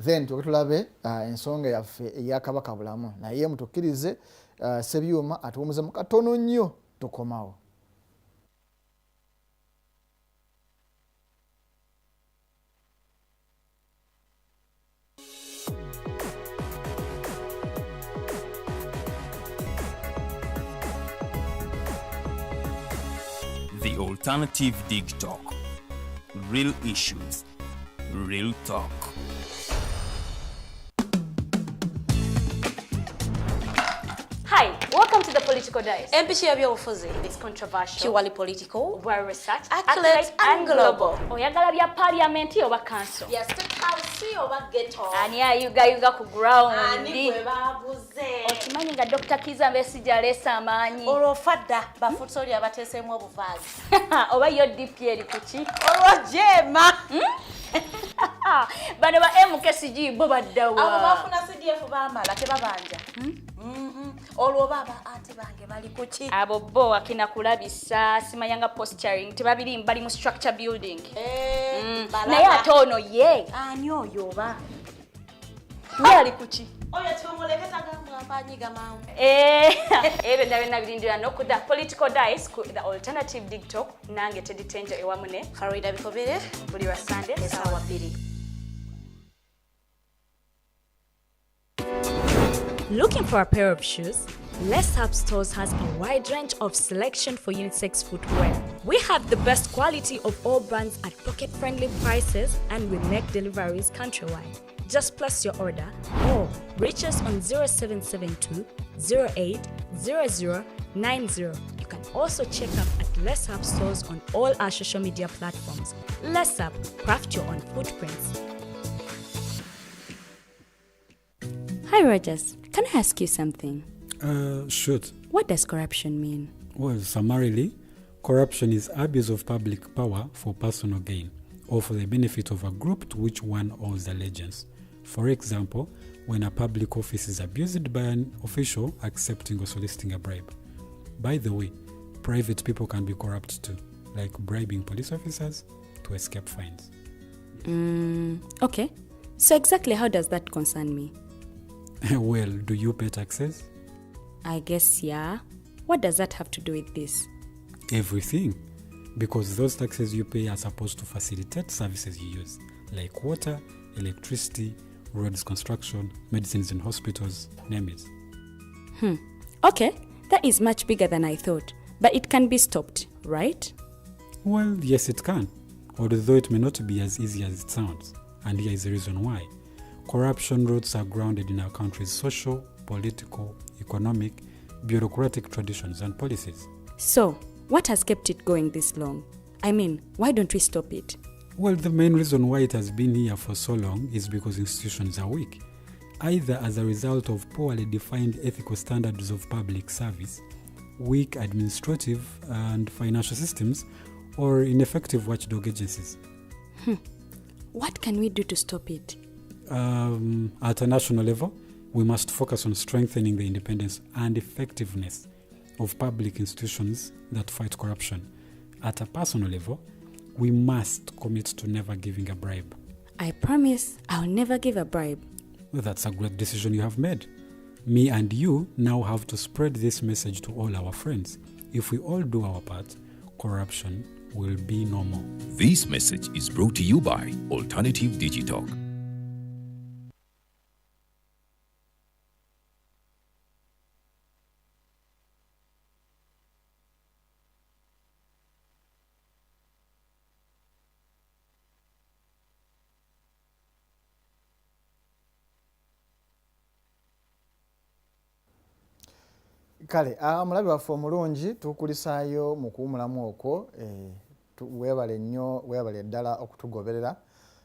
Speaker 3: then tuke tulabe ensonga yaffe eya Kabaka Bulamu. Naye mutukkirize, Ssebyuma atuwummuze mu katono nnyo tukomawo.
Speaker 1: The Alternative Dig Talk. Real issues, real talk.
Speaker 2: Hi, welcome to the Political Dice.
Speaker 4: Empishi y'ebyobufuzi.
Speaker 2: It's controversial.
Speaker 4: Purely political.
Speaker 2: Well researched,
Speaker 4: Accurate and global.
Speaker 2: Oyagala bya parliament oba council?
Speaker 4: Ya state house oba ghetto?
Speaker 2: Ani ayugayuga ku ground?
Speaker 4: Ani gwe baguze?
Speaker 2: Okimanyi nga Dr. Kizza Besigye aleese amaanyi?
Speaker 4: Olwo fadda bafutsoli abateeseemu obuvaazi.
Speaker 2: Oba yo DP eri ku ki?
Speaker 4: Olwo jeema.
Speaker 2: Bano ba MKCG bo baddawa?
Speaker 4: Abo bafuna CDF baamala tebabanja. Olwo baba ati bange bali ku ki?
Speaker 2: Abo bo akina kulabisa simanyanga posturing tebabiri bali mu structure building.
Speaker 4: Balaba.
Speaker 2: Naye ate ono ye.
Speaker 4: Ani oyo oba?
Speaker 2: Ye ali ku ki?
Speaker 4: Oyo tumuleke tagambwa mpanyiga mangu.
Speaker 2: Ebyo byonna byonna birindira no ku The Political Dice ku The Alternative Dig Talk nange Teddy Tenjo ewamu ne
Speaker 4: Farida Bikobere
Speaker 2: buli lwa Sunday
Speaker 4: essaawa 2.
Speaker 2: Looking for a pair of shoes? Let's Up Stores has a wide range of selection for unisex footwear. We have the best quality of all brands at pocket-friendly prices, and we make deliveries countrywide. Just place your order or reach us on 0772 08 0090. You can also check up at Less Up stores on all our social media platforms. Less Up, craft your own footprints. Hi, Rogers. Can I ask you something?
Speaker 8: Shoot.
Speaker 2: What does corruption mean?
Speaker 8: Well, summarily, corruption is abuse of public power for personal gain or for the benefit of a group to which one owes allegiance. For example, when a public office is abused by an official accepting or soliciting a bribe. By the way, private people can be corrupt too, like bribing police officers to escape fines.
Speaker 2: Okay. So exactly how does that concern me?
Speaker 8: Well, do you pay taxes?
Speaker 2: I guess, yeah. What does that have to do with this?
Speaker 8: Everything. Because those taxes you pay are supposed to facilitate services you use, like water, electricity, roads construction, medicines in hospitals, name it.
Speaker 2: Okay, that is much bigger than I thought. But it can be stopped, right?
Speaker 8: Well, yes, it can, although it may not be as easy as it sounds. And here is the reason why. Corruption roots are grounded in our country's social, political, economic, bureaucratic traditions and policies.
Speaker 2: So, what has kept it going this long? I mean, why don't we stop it?
Speaker 8: Well, the main reason why it has been here for so long is because institutions are weak, either as a result of poorly defined ethical standards of public service, weak administrative and financial systems, or ineffective watchdog agencies.
Speaker 2: What can we do to stop it?
Speaker 8: At a national level, we must focus on strengthening the independence and effectiveness of public institutions that fight corruption. At a personal level, we must commit to never giving a bribe.
Speaker 2: I promise I'll never give a bribe.
Speaker 8: Well, that's a great decision you have made. Me and you now have to spread this message to all our friends. If we all do our part, corruption will be no more.
Speaker 9: This message is brought to you by Alternative Digitalk.
Speaker 3: Kale omulabi waffe omulungi, tukulisaayo mu kuwumulamu okwo. Weebale nnyo, weebale ddala okutugoberera.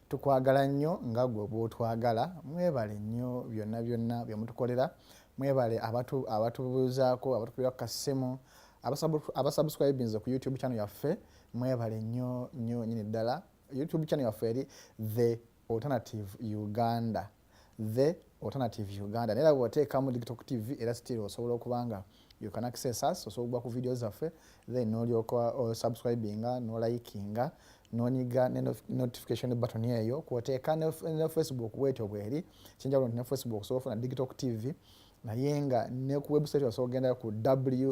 Speaker 3: Tukwagala nnyo nga gwe bw'otwagala. Mwebale nnyo byonna byonna bye mutukolera. Mwebale abatubuuzaako, abatukubira ku kasimu, abasubscribinze ku YouTube channel yaffe. Mwebale nnyo nnyo nnyini ddala. YouTube channel yaffe eri The Alternative Uganda, The Alternative Uganda. Naye era bw'oteekamu Digital TV, era still osobola okuba nga you can access us. Osobola okugwa ku video zaffe, then n'olyoka osubscribinga, n'olikinga, n'onyiga ne notification button eyo. Kw'oteeka ne Facebook bwetyo bweri. Kyenjawulo nti ne Facebook osobola okufuna Digital TV, naye nga ne ku website osobola okugenda ku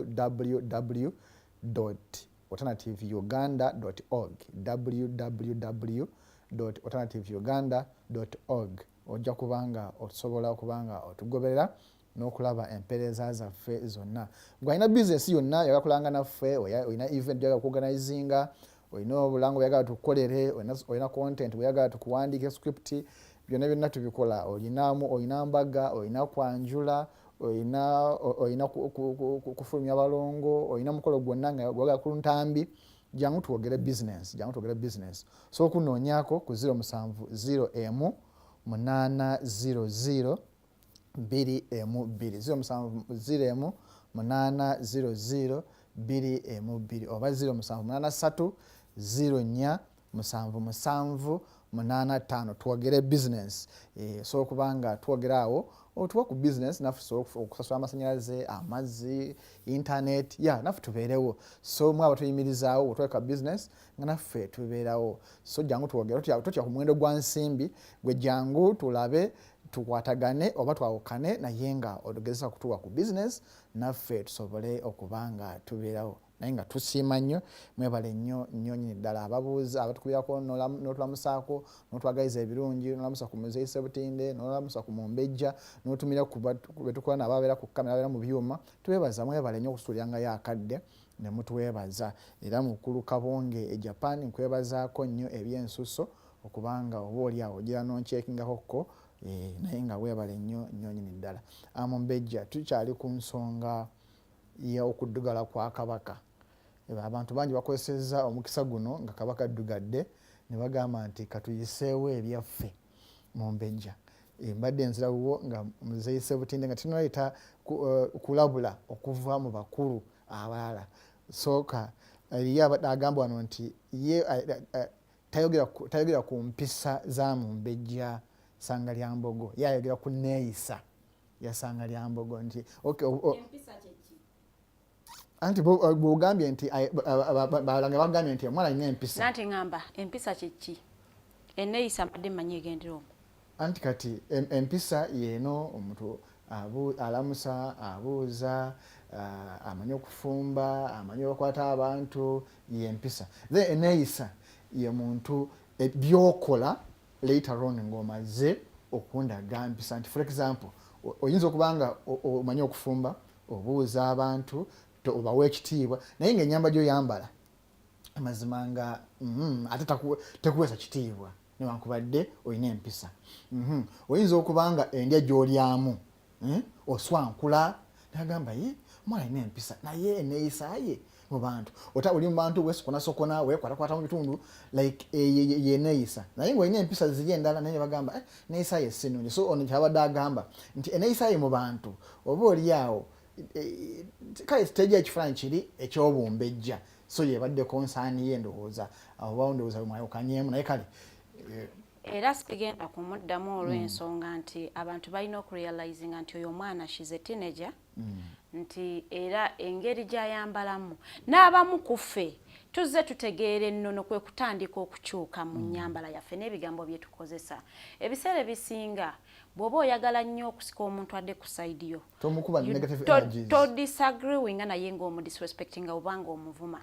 Speaker 3: www.alternativeuganda.org, www.alternativeuganda.org. Ojja kubanga osobola okubanga otugoberera n'okulaba empeereza zaffe zonna. Gwe alina bizinesi yonna oyagala kulanga naffe, olina event oyagala kuorganizinga, olina obulango oyagala tukukolere, olina content oyagala tukuwandiike script, byonna byonna tubikola. Olina mbaga, olina kwanjula, olina kufulumya balongo, olina mukolo gwonna nga gwagala ku ntambi, jangu twogere business, jangu twogere business. So okunoonyaako ku 070 1 800 212, 070 1 800 212, oba 0783 04 77 85. Twogere business. So okubanga twogera awo, otuwa ku business, naffe tusobola okusasula amasanyalaze, amazzi, internet ya naffe tubeerewo. So mwaba tuyimirizaawo otweka business nga naffe tubeerawo. So jangu twogere, totya ku muwendo gwa nsimbi gwe. Jangu tulabe, tukwatagane oba twawukane, naye nga ogezesa kutuwa ku business, naffe tusobole okuba nga tubeerawo. Naye nga tusiima nnyo, mwebale nnyo nnyo nnyini ddala ababuuza, abatukubirako n'otulamusaako, n'otwagaliza ebirungi, n'olamusa ku Muzeeyi Sebutinde, n'olamusa ku Mumbejja, n'otumira ku betukola nabo ababeera ku kamera, ababeera mu byuma. Twebaza, mwebale nnyo okutusuuliranga akadde ne mutwebaza. Era mukulu Kabonge e Japan, nkwebazaako nnyo ebyensuso, okubanga oba oli awo ogira nonkyekingakokko. Naye nga weebale nnyo nnyo nnyini ddala. Mumbejja, tukyali ku nsonga y'okuddugala kwa Kabaka. Abantu bangi bakozesezza omukisa guno nga Kabaka addugadde ne bagamba nti katuyiseewo ebyaffe Mumbejja. Mbadde nzira wuwo nga Muzeeyi Ssebutinde nga tunaleeta kulabula okuva mu bakulu abalala. Sooka eriyo abadde agamba wano nti ye tayogera ku mpisa za Mumbejja Ssangalyambogo, ye ayogera ku nneeyisa ya Ssangalyambogo nti okay, anti bwogambye nti balanga bagambye nti omwana alina empisa.
Speaker 4: Nanti ngamba empisa kyeki? Enneeyisa mbadde mmanyi egendera omwo.
Speaker 3: Anti kati empisa yeeno omuntu alamusa, abuuza, amanyi okufumba, amanyi okwata abantu, yempisa. Then enneeyisa ye muntu byokola later on ng'omaze okundaga mpisa nti for example oyinza okuba nga omanyi okufumba, obuuza abantu, obawa ekitiibwa, naye ng'ennyamba gy'oyambala amazima nga ate tekuweesa kitiibwa newankubadde olina empisa. Oyinza okuba nga endya gy'olyamu oswankula, nagamba ye omwana alina empisa naye enneeyisa ye mu bantu, ota oli mu bantu wesokonasokona, wekwatakwata mu bitundu, like yeneeyisa, naye ng'olina empisa ziri endala, naye bagamba neeyisa ye si nnungi. So ono kyabadde agamba nti enneeyisa ye mu bantu oba oli awo kale tejja ekifaananyi kiri ekyobumbejja. So yebadde concern ye ndowooza oba ndowooza bwemwayawukanyemu, naye kale
Speaker 4: era sigenda kumuddamu olw'ensonga nti abantu balina okurealizinga nti oyo omwana she's a teenager, nti era engeri gy'ayambalamu n'abamu ku ffe tuzze tutegeera ennono kwe kutandika okukyuka mu nnyambala yaffe n'ebigambo bye tukozesa. Ebiseera ebisinga bw'oba oyagala nnyo okusika omuntu adde ku side yo,
Speaker 3: tomukuba negative energies,
Speaker 4: to disagreeing naye ng'omudisrespectinga oba ng'omuvuma.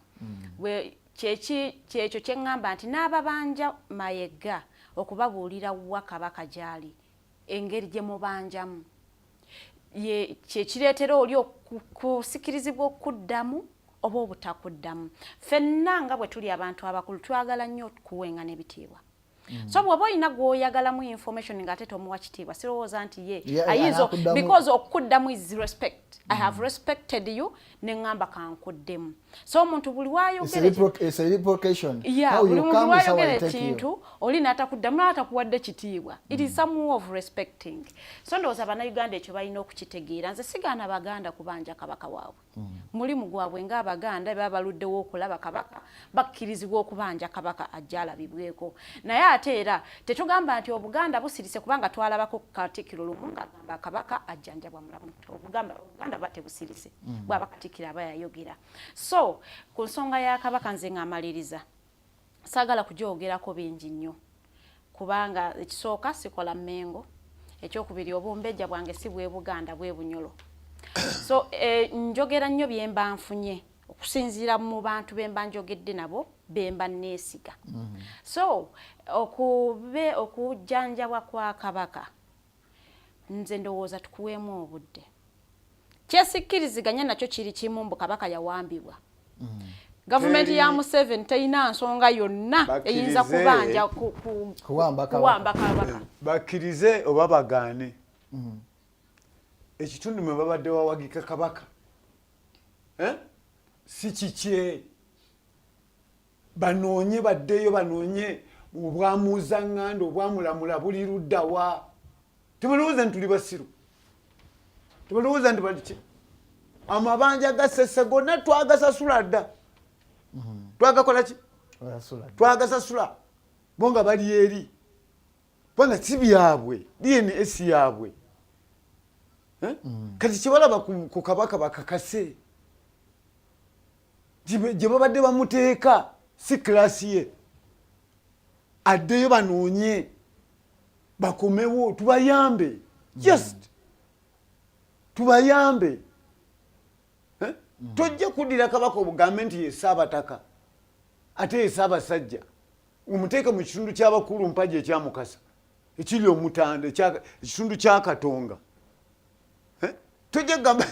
Speaker 4: Kyekyo kye ŋŋamba nti n'ababanja Mayega okubabuulira wa Kabaka gy'ali, engeri gye mubanjamu kyekireetera oli okusikirizibwa okuddamu oba obutakuddamu. Ffenna nga bwe tuli abantu abakulu twagala nnyo okuwenga n'ebitiibwa. So bw'oba olina gw'oyagalamu information ng'ate tomuwa kitiibwa, sirowooza nti ye ayinza, because okuddamu is respect. I have respected you ne ŋŋamba kankuddemu. So omuntu buli wayogera buli muntu wayogera ekintu oli n'atakuddamu n'atakuwadde kitiibwa, it is some way of respecting. So ndowooza Bannayuganda ekyo balina okukitegeera. Nze sigaana Baganda kubanja Kabaka waabwe, mulimu gwabwe ng'Abaganda baba baluddewo okulaba Kabaka, bakkirizibwa okubanja Kabaka ajja alabibweko. Naye ate era tetugamba nti Obuganda busirise, kubanga twalabako Katikkiro lumu ng'agamba Kabaka ajjanjabwa mulamu. Obuganda buba tebusirise bwaba Katikkiro aba yayogera. So ku nsonga ya Kabaka nze ng'amaliriza, saagala kugyogerako bingi nnyo, kubanga ekisooka sikola Mmengo, ekyokubiri obumbejja bwange si bwe Buganda, bwe Bunyolo. So njogera nnyo bye mba nfunye okusinziira mu bantu be mba njogedde nabo, be mba neesiga. So okube okujjanjabwa kwa Kabaka, nze ndowooza tukuweemu obudde. Kyesikkiriziganya nakyo kiri kimu, mbu Kabaka yawambibwa. Gavumenti ya Museveni terina nsonga yonna eyinza kubanja
Speaker 3: kuwamba
Speaker 4: Kabaka.
Speaker 5: Bakkirize oba bagaane, ekitundu mwe babadde wawagika Kabaka si kikye. Banoonye, baddeyo banoonye obwamuuzaŋŋanda obwamulamula buli luddawa. Tebalowooza nti tuli basiru, tebalowooza nti baliki. Amabanja ga Ssese gonna twagasasula dda. Twagakola ki? Twagasasula. Bo nga bali eri, kubanga si byabwe, DNA si yaabwe. Kati kyebalaba ku Kabaka bakakase gye babadde bamuteeka si class ye, addeyo banoonye bakomewo tubayambe, just tubayambe. Tojja kuddira Kabaka obugambe nti ye Ssaabataka ate ye Ssaabasajja, omuteeke mu kitundu ky'abakulu mpaji ekyamukasa ekiri Omutanda, ekitundu kya Katonga. Tojja kugamba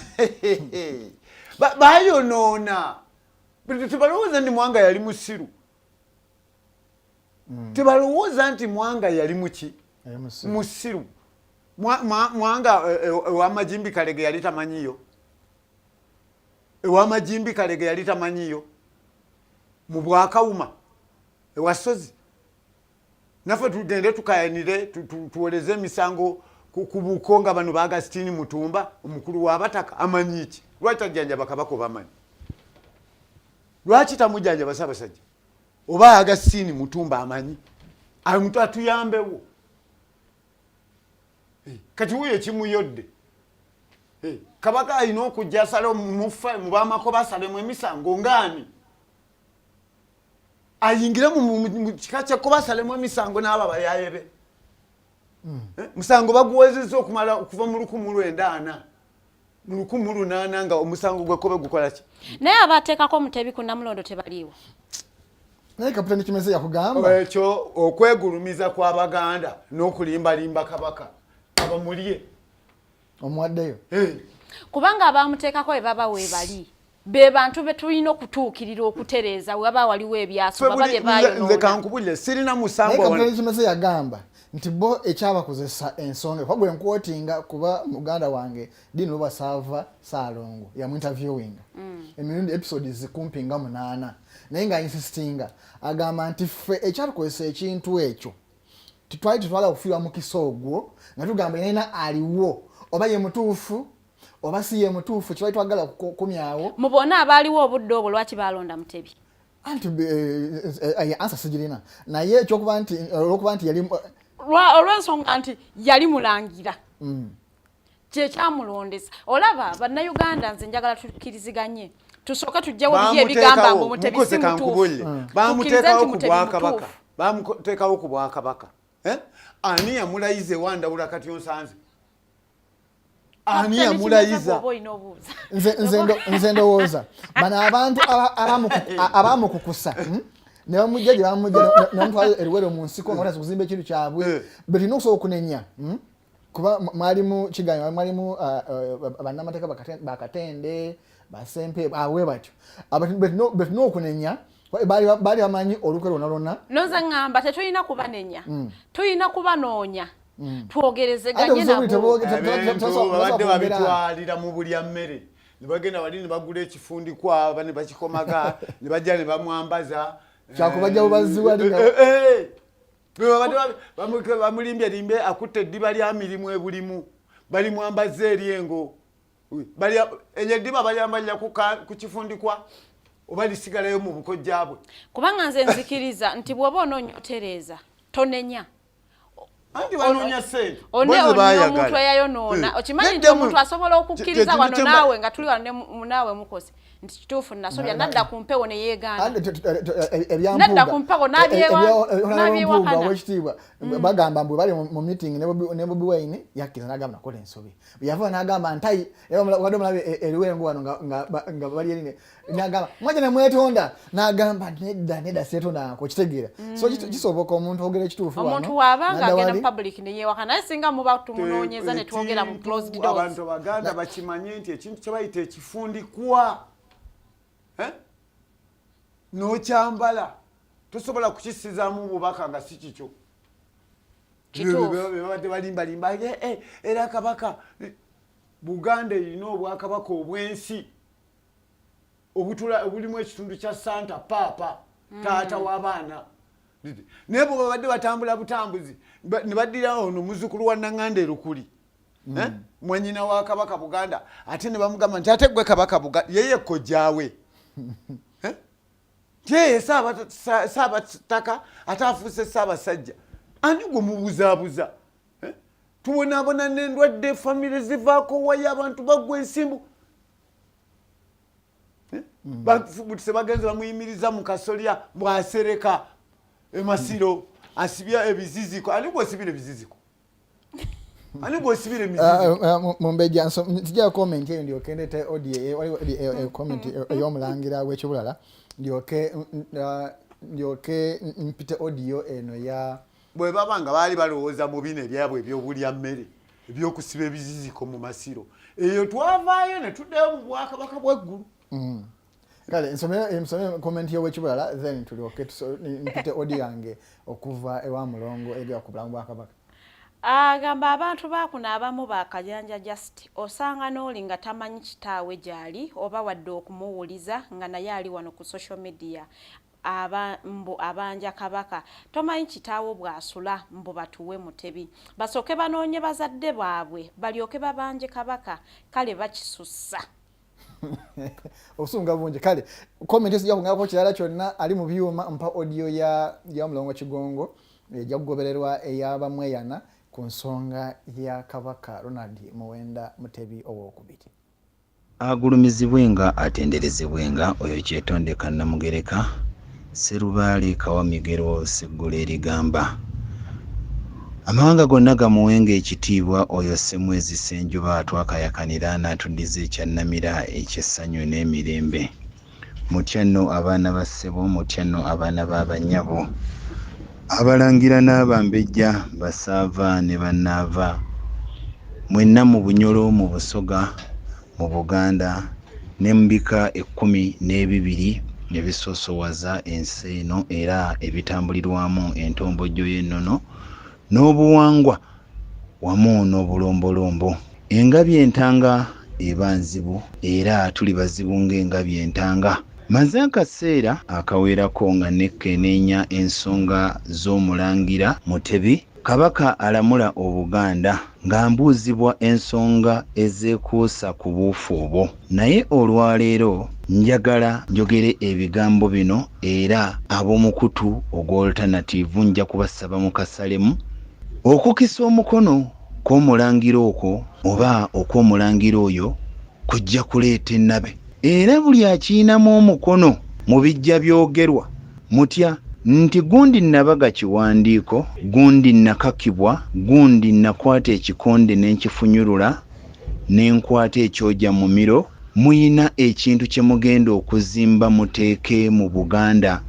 Speaker 5: bayonoona. Tebalowooza nti Mwanga yali musiru, tebalowooza nti Mwanga yali muki musiru. Mwanga ewamajimbi Kalege yali tamanyiyo, ewamajimbi Kalege yali tamanyiyo. Mu bwakawuma ewasozi naffe tugende tukayanire, tuwoleze emisango ku buko nga bano ba Agustini Mutumba omukulu w'abataka amanyi ki? Lwaki tajjanjaba kabaka obamanyi? Lwaki tamujjanjaba Ssaabasajja? Oba Agustini Mutumba amanyi omuntu atuyambewo. Kati wuyo ekimuyodde, kabaka alina okujja asale mufa mu bamakoba, asalemu emisango ngaani, ayingire mu kika kyekkoba asalemu emisango n'abo abayaye be. Musango baguwezezza okumala okuva mu 1940, mu 1800 nga omusango gwekkobe gukola ki?
Speaker 7: Naye abateekako Mutebi ku Namulondo tebaliiwo.
Speaker 3: Naye Kapitani Kimeze yakugamba
Speaker 5: ekyo okwegulumiza kw'Abaganda n'okulimbalimba kabaka abamulye.
Speaker 3: Omuwaddeyo.
Speaker 7: Kubanga abamuteekako bwe baba weebali, be bantu be tulina okutuukirira okutereeza waba waliwo ebyasoba baba bye
Speaker 5: Nze
Speaker 7: bayonoona.
Speaker 5: Kankubulire, sirina
Speaker 3: Naye
Speaker 5: musango.
Speaker 3: Kapitani Kimeze yagamba nti bo ekyabakozesa ensonga kuba gwe nkwotinga, kuba muganda wange Dini Luba Saava Saalongo yamuinterviewinga emirundi episodes kumpi nga munaana, naye nga insistinga agamba nti ffe ekyatukozesa ekintu ekyo tetwali tetwagala kufiirwa mukisa ogwo nga tugamba yenalina aliwo oba ye mutuufu oba si ye mutuufu, kyebali twagala kukomyawo.
Speaker 7: Mu bonna abaaliwo obudde obwo, lwaki balonda Mutebi?
Speaker 3: Anti answer sigirina, naye ekyokuba nti olwokuba nti yali
Speaker 7: Olw'ensonga nti yali mulangira, kyekyamulondesa. Olaba bannayuganda, nze njagala tukkiriziganye, tusooke tujjewo biri ebigamba mbu Mutebi si
Speaker 5: Mukoze
Speaker 7: mutuufu.
Speaker 5: kankubulire.
Speaker 7: Tukkirize
Speaker 5: Bamuteekawo
Speaker 7: nti
Speaker 5: ku
Speaker 7: Mutebi
Speaker 5: bwakabaka.
Speaker 7: mutuufu.
Speaker 5: Bamuteekawo ku bwakabaka. Eh? Ani yamulayiza ewandawula? Kati onsanze ani
Speaker 7: Kapitani
Speaker 5: yamulayiza?
Speaker 7: Kimeze, bw'oba olina obuuza.
Speaker 3: Nze ndowooza bano abantu abamukukusa, ne bamujja gye bamujja ne bamutwala eruwero mu nsiko nga batasa okuzimba ekintu kyabwe, betulina okusobola okunenya, Kuba mwalimu kiganyo, mwalimu bannamateeka bakatende basempe awe batyo. Betulina okunenya baali bamanyi olukwe lwonna lwonna.
Speaker 7: Noza ŋŋamba tetulina kubanenya, tulina kubanoonya, twogerezeganye
Speaker 3: Ate obusobola
Speaker 7: nabo.
Speaker 5: Ebintu
Speaker 3: tebasobola
Speaker 5: babadde
Speaker 3: kwogera.
Speaker 5: babitwalira mu bulya mmere, ne bagenda wali ne bagula ekifundikwa ne bakikomaga ne bajja ne bamwambaza.
Speaker 3: Kyakubajja bubazzi wali
Speaker 5: Eh, eh, eh. Babadde bamulimbye limbe akutte eddiba lya mirimu ebulimu balimwambaza eri engo. Eryo eddiba balyambalira ku kifundikwa oba lisigalayo mu bukojja bwe?
Speaker 7: Kubanga nze nzikiriza nti bw'oba onoonya otereeza, tonenya.
Speaker 5: Anti banoonya ssente.
Speaker 7: One
Speaker 5: Bo ze
Speaker 7: onya
Speaker 5: baayagala.
Speaker 7: omuntu eyayonoona. Okimanyi nti
Speaker 5: Nedda
Speaker 7: omuntu asobola okukkiriza wano naawe nga tuli wano ne naawe mukozi nti kituufu nasobya, nadda ku mpewo ne yeegaana.
Speaker 3: Ate ebya
Speaker 7: Nadda
Speaker 3: Mpuuga.
Speaker 7: ku mpewo
Speaker 3: Mpuuga
Speaker 7: n'abyewakana.
Speaker 3: Owekitiibwa bagamba mbu bali mu meeting ne Bobi Wine, yakkiriza n'agamba nakola ensobi. Yava n'agamba ntayi era wadde omulabe eriwengo wano nga bali eri n'agamba mwajja ne mwetonda, n'agamba nedda nedda seetondangako, okitegeera? So kisoboka omuntu ogera ekituufu wano,
Speaker 7: Omuntu waabanga
Speaker 3: n'adda
Speaker 7: agenda
Speaker 3: wali.
Speaker 7: mu public ne yeewakana, naye singa muba tumunoonyeza ne twogera mu closed doors.
Speaker 5: Abantu abaganda bakimanye nti ekintu kye bayita ekifundikwa, eh? N'okyambala tosobola kukissizaamu bubaka nga si kikyo.
Speaker 7: Kituufu.
Speaker 5: Babadde balimbalimba, "Eh, eh, era kabaka Buganda erina obwakabaka obw'ensi obutula obulimu ekitundu kya Santa Paapa taata w'abaana." Naye bwe babadde batambula butambuzi ne baddira ono muzzukulu wa Naŋŋanda Erukuli, Eh? Mwanyina wa kabaka Buganda, ate ne bamugamba nti ate gwe kabaka Buganda yeye kojjaawe. Eh? Tye Saabataka ate afuuse Ssaabasajja, ani gwe mubuzaabuza? Eh? Tubonaabona n'endwadde, famire zivaako wayo, abantu baggwa ensimbu. Eh? Bafubutuse bagenze bamuyimiriza mu kasolya bw'asereka emasiro asibye ebiziziko. Ani gwosibira ebiziziko? Ani gwosibira emiziziko?
Speaker 3: Mumbejja, tijja comment eyo, ndyoke ndete audio, waliwo comment ey'omulangira w'ekibulala, ndyoke ndyoke mpite audio eno ya
Speaker 5: Bwe baba nga baali balowooza mu bino ebyabwe ebyobulya mmere ebyokusiba ebiziziko mu masiro, eyo twavaayo ne tuddayo mu bwakabaka bw'eggulu.
Speaker 3: Kale nsome comment y'owekibulala, then tulyoke mpite audio yange okuva ewa Mulongo egera ku bulamu bwa kabaka.
Speaker 4: Agamba abantu bakuno abamu bakajanja, just osanga n'oli nga tamanyi kitaawe gy'ali oba wadde okumuwuliza nga naye ali wano ku social media. aba mbu abanja Kabaka. Tomanyi kitaawo bw'asula mbu batuwe Mutebi. Basooke banoonye bazadde baabwe balyoke babanje Kabaka. Kale bakisussa.
Speaker 3: Obusunga bungi. Kale comment sijja kungako kirala kyonna. Ali mu byuma, mpa audio ya Mulongo Kigongo ejja kugobererwa ey'abamweyana ku nsonga ya Kabaka Ronald Muwenda Mutebi Owokubiri.
Speaker 10: Agulumizibwenga atenderezebwenga oyo Kyetondeka Nnamugereka Sserubaale Kawamigero Sseggulu erigamba amawanga gonna gamuwenga ekitiibwa oyo Ssemwezi Ssenjuba atwakayakanira n'atuddiza ekyannamira eky'essanyu n'emirembe. Mutya nno abaana ba ssebo, mutya nno abaana ba bannyabo, abalangira n'abambejja, basaava ne bannaava, mwenna mu Bunyoro, mu Busoga, mu Buganda ne mu bika 12 ebisoosowaza ensi eno era ebitambulirwamu entombojjo y'ennono n'obuwangwa wamu n'obulombolombo. Engabi entanga eba nzibu era tuli bazibu ng'engabi entanga. Maze akaseera akawerako nga nekkeneenya ensonga z'Omulangira Mutebi, Kabaka alamula Obuganda, nga mbuuzibwa ensonga ezeekuusa ku buufu obwo. Naye olwaleero njagala njogere ebigambo bino era ab'omukutu ogw'Alternative nja kubasaba mukasalemu okukisa omukono kw'omulangira okwo oba okw'omulangira oyo kujja kuleeta ennabe. Era buli akiyinamu omukono mu bijja byogerwa mutya nti gundi nabaga kiwandiiko, gundi nakakibwa, gundi nakwata ekikonde ne nkifunyulula ne nkwata ekyoja mumiro, muyina ekintu kye mugenda okuzimba muteeke mu Buganda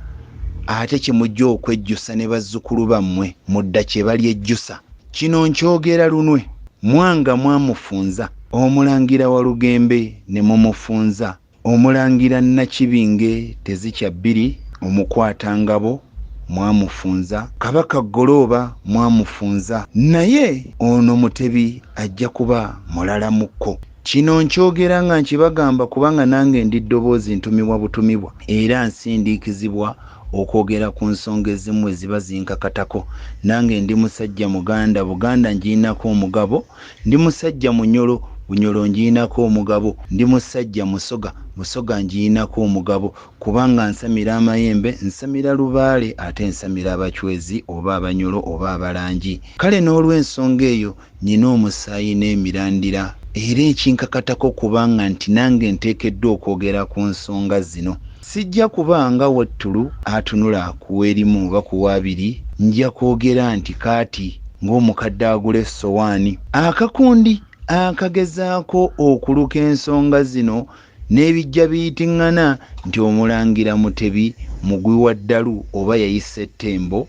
Speaker 10: ate kye mujja okwejjusa ne bazzukulu bammwe mudda kye balyejjusa. Kino nkyogera lunwe, Mwanga mwamufunza, Omulangira Walugembe ne mumufunza, Omulangira Nakibinge tezikya bbiri omukwatangabo mwamufunza, Kabaka Ggolooba mwamufunza, naye ono Mutebi ajja kuba mulala mukko. Kino nkyogera nga nkibagamba kubanga nange ndi ddoboozi ntumibwa butumibwa era nsindiikizibwa okwogera ku nsonga ezimu eziba zinkakatako. Nange ndi musajja Muganda, Buganda ngirinako omugabo, ndi musajja Munyoro, Bunyoro ngirinako omugabo, ndi musajja Musoga, Busoga ngirinako omugabo, kubanga nsamira amayembe, nsamira lubaale ate nsamira abachwezi oba abanyoro oba abalangi. Kale n'olw'ensonga eyo nnina omusaayi n'emirandira era ekinkakatako kubanga nti nange nteekeddwa okwogera ku nsonga zino. Sijja kuba nga Wettulu atunula ku w'erimu oba ku w'abiri, nja kwogera nti kaati ng'omukadde agula essowaani. Akakundi akagezaako okuluka ensonga zino n'ebijja biyitiŋŋana nti Omulangira Mutebi mugwi wa ddalu oba yayise Ttembo,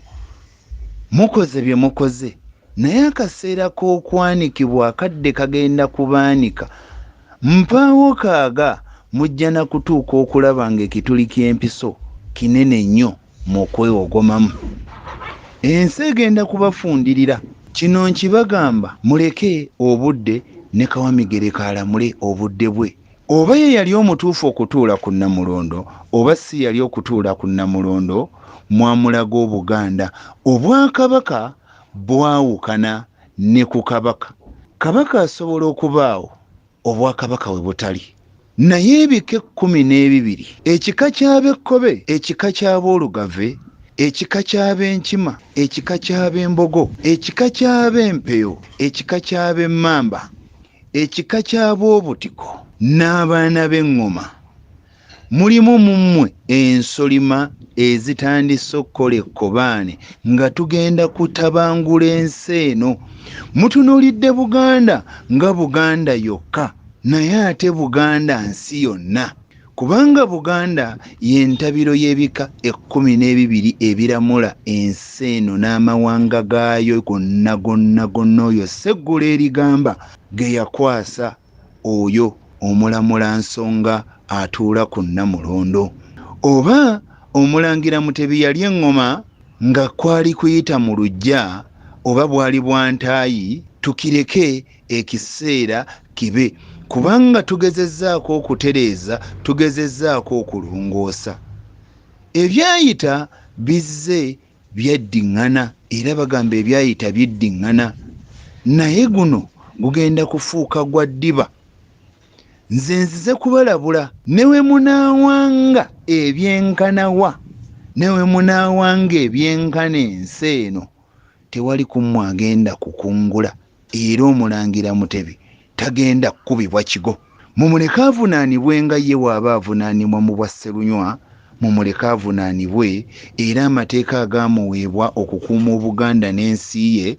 Speaker 10: mukoze bye mukoze naye akaseera k'okwanikibwa akadde kagenda kubaanika. Mpaawo kaaga mujja na kutuuka okulaba ng'ekituli ky'empiso kinene nnyo mu kwewogomamu. Ensi egenda kubafundirira. Kino nkibagamba muleke obudde ne Kawamigereka alamule obudde bwe. Oba ye yali omutuufu okutuula ku Nnamulondo oba si yali okutuula ku Nnamulondo, mwamulaga Obuganda. Obwakabaka bwawukana ne ku Kabaka. Kabaka asobola okubaawo obwakabaka we butali. Naye ebika 12, ekika ky'Abekkobe, ekika ky'Aboolugave, ekika ky'Abenkima, ekika ky'Abembogo, ekika ky'Abempeyo, ekika ky'Abemmamba, ekika ky'Aboobutiko n'abaana b'eŋŋoma, mulimu mu mmwe ensolima ezitandise okukola ekkobaane nga tugenda kutabangula ensi eno. Mutunuulidde Buganda nga Buganda yokka, naye ate Buganda nsi yonna. Kubanga Buganda y'entabiro y'ebika 12 ebiramula ensi eno n'amawanga gaayo gonna gonna gonna oyo Sseggulu erigamba ge yakwasa oyo omulamula nsonga atuula ku Nnamulondo. Oba Omulangira Mutebi yali eŋŋoma nga kwali kuyita mu luggya oba bwali bwa ntaayi, tukireke ekiseera kibe kubanga tugezezzaako okutereeza, tugezezzaako okulongoosa. Ebyayita bizze byaddiŋŋana, era bagamba ebyayita biddiŋŋana, naye guno gugenda kufuuka gwa ddiba. Nze nzize kubalabula, ne we munaawanga ebyenkanawa, ne we munaawanga ebyenkana ensi eno, tewali ku mmwe agenda kukungula, era Omulangira Mutebi tagenda kukubibwa kigo. Mumuleke avunaanibwe nga ye bw'aba avunaanibwa mu bwa Sserunywa, mumuleke avunaanibwe, era amateeka agaamuweebwa okukuuma Obuganda n'ensi ye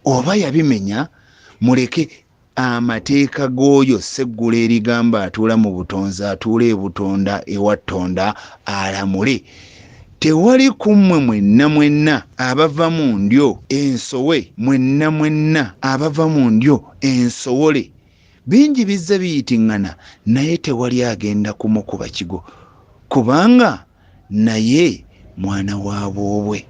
Speaker 10: oba yabimenya, muleke amateeka g'oyo Sseggulu erigamba atuula mu butonzi, atuula e Butonda ewa Ttonda alamule. Tewali ku mmwe mwenna mwenna abava mu ndyo ensowe, mwenna mwenna abava mu ndyo ensowole. Bingi bizze biyitiŋŋana naye tewali agenda kumukuba kigo kubanga naye mwana wa boobwe.